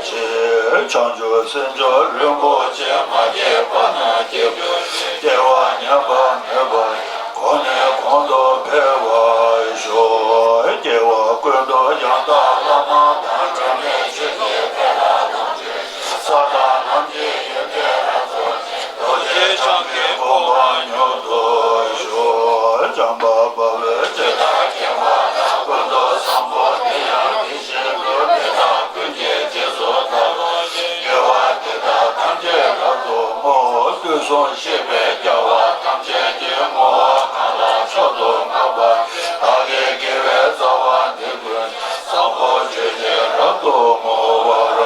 ཅིག། བྱང་ཆུབ་སེམས་མཆོག་རིན་པོ་ཆེ། མ་སྐྱེས་པ་རྣམས་སྐྱེ་གྱུར་ཅིག། སྐྱེ་བ་ཉམས་པ་མེད་པར། གོང་ནས་གོང་དུ་འཕེལ་བར་ཤོག། སྐྱེ་བ་ཀུན་ཏུ་ཡང་དག་བླ་མ་དང་། འབྲལ་མེད་ཆོས་ཀྱི་དཔལ་ལ་ལོངས་སྤྱོད་ཅིང་། ས་དང་ལམ་གྱི་ཡོན་ཏན་རབ་རྫོགས་ཤིང་། རྡོ་རྗེ་འཆང་གི་གོ་འཕང་མྱུར་ཐོབ་ཤོག། བྱམས་པ་དཔའ་བོས་ཇི་ལྟར་མཁྱེན་པ་དང་། ཀུན་ཏུ་བཟང་པོ་དེ་ཡང་དེ་བཞིན་ཏེ། དེ་དག་ཀུན་གྱི་རྗེས་སུ་བདག་སློབ་ཅིང་། དགེ་བ་འདི་དག་ཐམས་ཅད་རབ་ཏུ་བསྔོ། དུས་གསུམ་གཤེགས་པའི་རྒྱལ་བ་ཐམས་ཅད་ཀྱིས། བསྔོ་བ་གང་ལ་མཆོག་ཏུ་བསྔགས་པ་དེས། བདག་གི་དགེ་བའི་རྩ་བ་འདི་ཀུན་ཀྱང་། བཟང་པོ་སྤྱོད་ཕྱིར་རབ་ཏུ་བསྔོ་བར་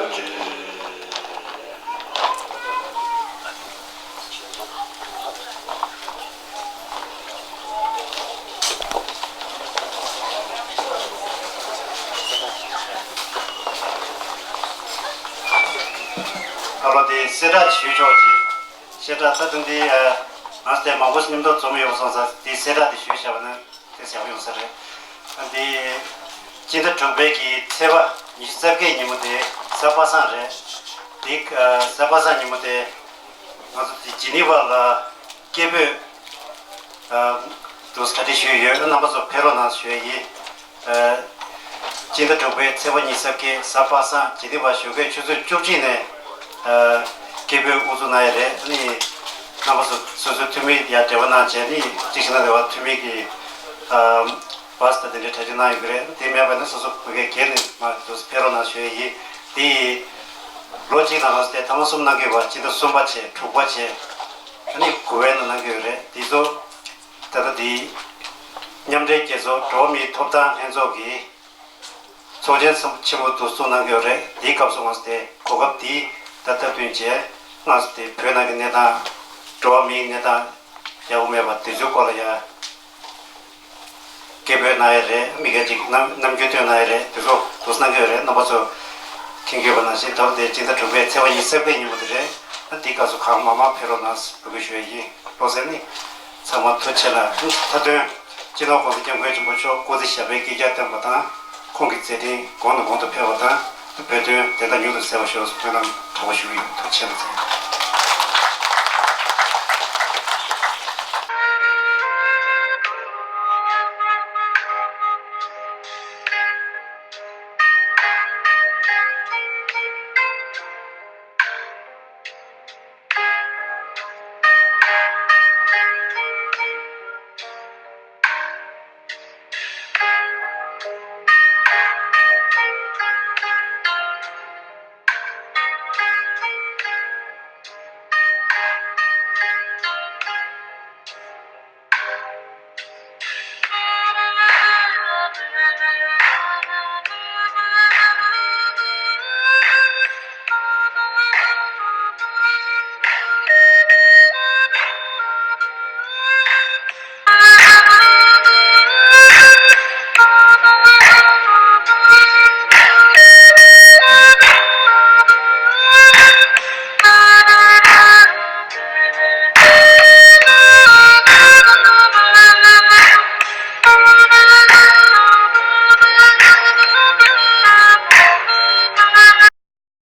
བགྱི། ཨ་ལོ་དེ་གསལ་བསྒྲགས་ཞུས་ཆོག་ཅིག། བཤད་གྲྭ་ད་དུང་དེ་ཨ། ང་ཚོ་དེ་མང་པོ་མཉམ་དུ་འཛོམས་ཡོད་པ་སོང་ཙང་དེ་གསལ་བསྒྲགས་དེ་ཞུས་བྱས་པ་ན་དེ་ཡག་པོ་ཡོང་ས་རེད། ཨ་འདི་སྤྱི་ཟླ་དྲུག་པའི་གི་ཚེས་པ་ཉི་ཤུ་རྩ་བརྒྱད་ཉིན་མོ་དེ་གཟའ་པ་སངས་རེད། དེ་ཨ་གཟའ་པ་སངས་ཉིན་མོ་དེ་ང་ཚོ་དེ་ཇི་ནི་ཝ་ལ་སྐད་འབོད་ཨ་དུ་གྲ་སྒྲིག་ཞུས་ཡོད། རྣམ་པ་ཚོ་ཕེབས་རོགས་གནང་ཞུ་ཡ་ཡིན། ཨ་སྤྱི་ཟླ་དྲུག་པའི་ཚེས་པ་ཉི་ཤུ་རྩ་བརྒྱད་གཟའ་པ་སངས། ཇི་ནི་ཝ་ཞོགས་ཀའི་ཆུ་ཚོད་བཅུ་གཅིག་ནས་ཨ་སྐད་འབོད་དབུ་འཛུགས་གནང་ཡ་རེད། ཨ་ནི་རྣམ་པ་ཚོ་སོ་སོའི་འཐུས་མི་ཡར་འབྲེལ་བ་གནང་བྱས། ཨ་ནི་གཅིག་བྱས་ན་རེ་བ་འཐུས་མི་གི་ཨ་བཱས་དང་དེ་འདྲའི་གྲ་སྒྲིག་གནང་ཡོད་ཀྱི་རེད། དེ་མེད་པ་ན་སོ་སོ་བོད་སྐད་སྒེར་ནས་མར་དུ་ཕེབས་རོགས་གནང་ཞུ་ཡ་ཡིན། དེ་ཡིས་ལོ་གཅིག་ནང་ལ་དེ་ཐེངས་མ་གསུམ་གནང་གི་ཡོད་པ། སྤྱི་ཟླ་གསུམ་པ་བྱས། དྲུག་པ་བྱས། ཨ་ནི་དགུ་པའི་ནང་གནང་གི་ཡོད་རེད། དེ་ཚོ་ད་ལྟ་དེ་མཉམ་འབྲེལ་རྒྱལ་ཚོགས་འགྲོ་བ་མིའི་ཐོབ་ཐང་ལྷན་ཚོགས་ཀྱི་ཚོགས་ཆེན་ཆེན་མོ་དུ་བཙུགས་གནང་གི་ཡོད་རེད། དེའི་སྐབས་སུ་ང་ཚོ་དེ་གོ་སྐབས་དེ་ད་སྟབས་བསྟུན་བྱས། ང་ཚོ་དེ་བོད་ནང་གི་གནས་སྟངས། འགྲོ་བ་མིའི་གནས་སྟངས་ཡག་པོ་མེད་པ་དེ་ཚོའི་སྐོར་ལ་ཡ་སྐད་འབོད་གནང་ཡ་རེད། མི་སྒེར་གྱི་རྣམ་རྣམ་འགྱུར་སྟོན་གནང་ཡ་རེད། དེ་ཚོ་དུ་གནང་གི་ཡོད་རེད། རྣམ་པ་ཚོ་མཁྱེན་གྱི་ཡོད་པ་ནང་བཞིན་ད་ལྟ་དེ་སྤྱི་ཟླ་དྲུག་པའི་ཚེས་པ་ཉི་ཤུ་རྩ་བརྒྱད་ཉིན་མོ་དེ་རེད། ཨ་དེའི་སྐབས་སུ་གང་མང་མང་ཕེབས་རོགས་གནང་འབོད་སྐུལ་ཞུ་ཡ་ཡིན། བློ་གསལ་ནི་ཚང་མ་ཐུགས་རྗེ་ཆེ་ལ། མཐའ་དོན་སྤྱི་ནོར་༸གོང་ས་༸སྐྱབས་མགོན་ཆེན་པོ་མཆོག་སྐུ་ཚེ་ཞབས་པད་བསྐལ་བརྒྱར་བརྟན་པ་དང་། ཁོང་གི་མཛད་འཕྲིན་གོང་ནས་གོང་དུ་འཕེལ་བ་དང་། བོད་དོན་བདེན་མཐའ་མྱུར་དུ་གསལ་བར་ཤོག་ཟེར་སྨོན་ལམ་དྲང་པོ་ཞུ་གི་ཡོད། ཐུགས་རྗེ་ཆེ་ལ་ཟེར།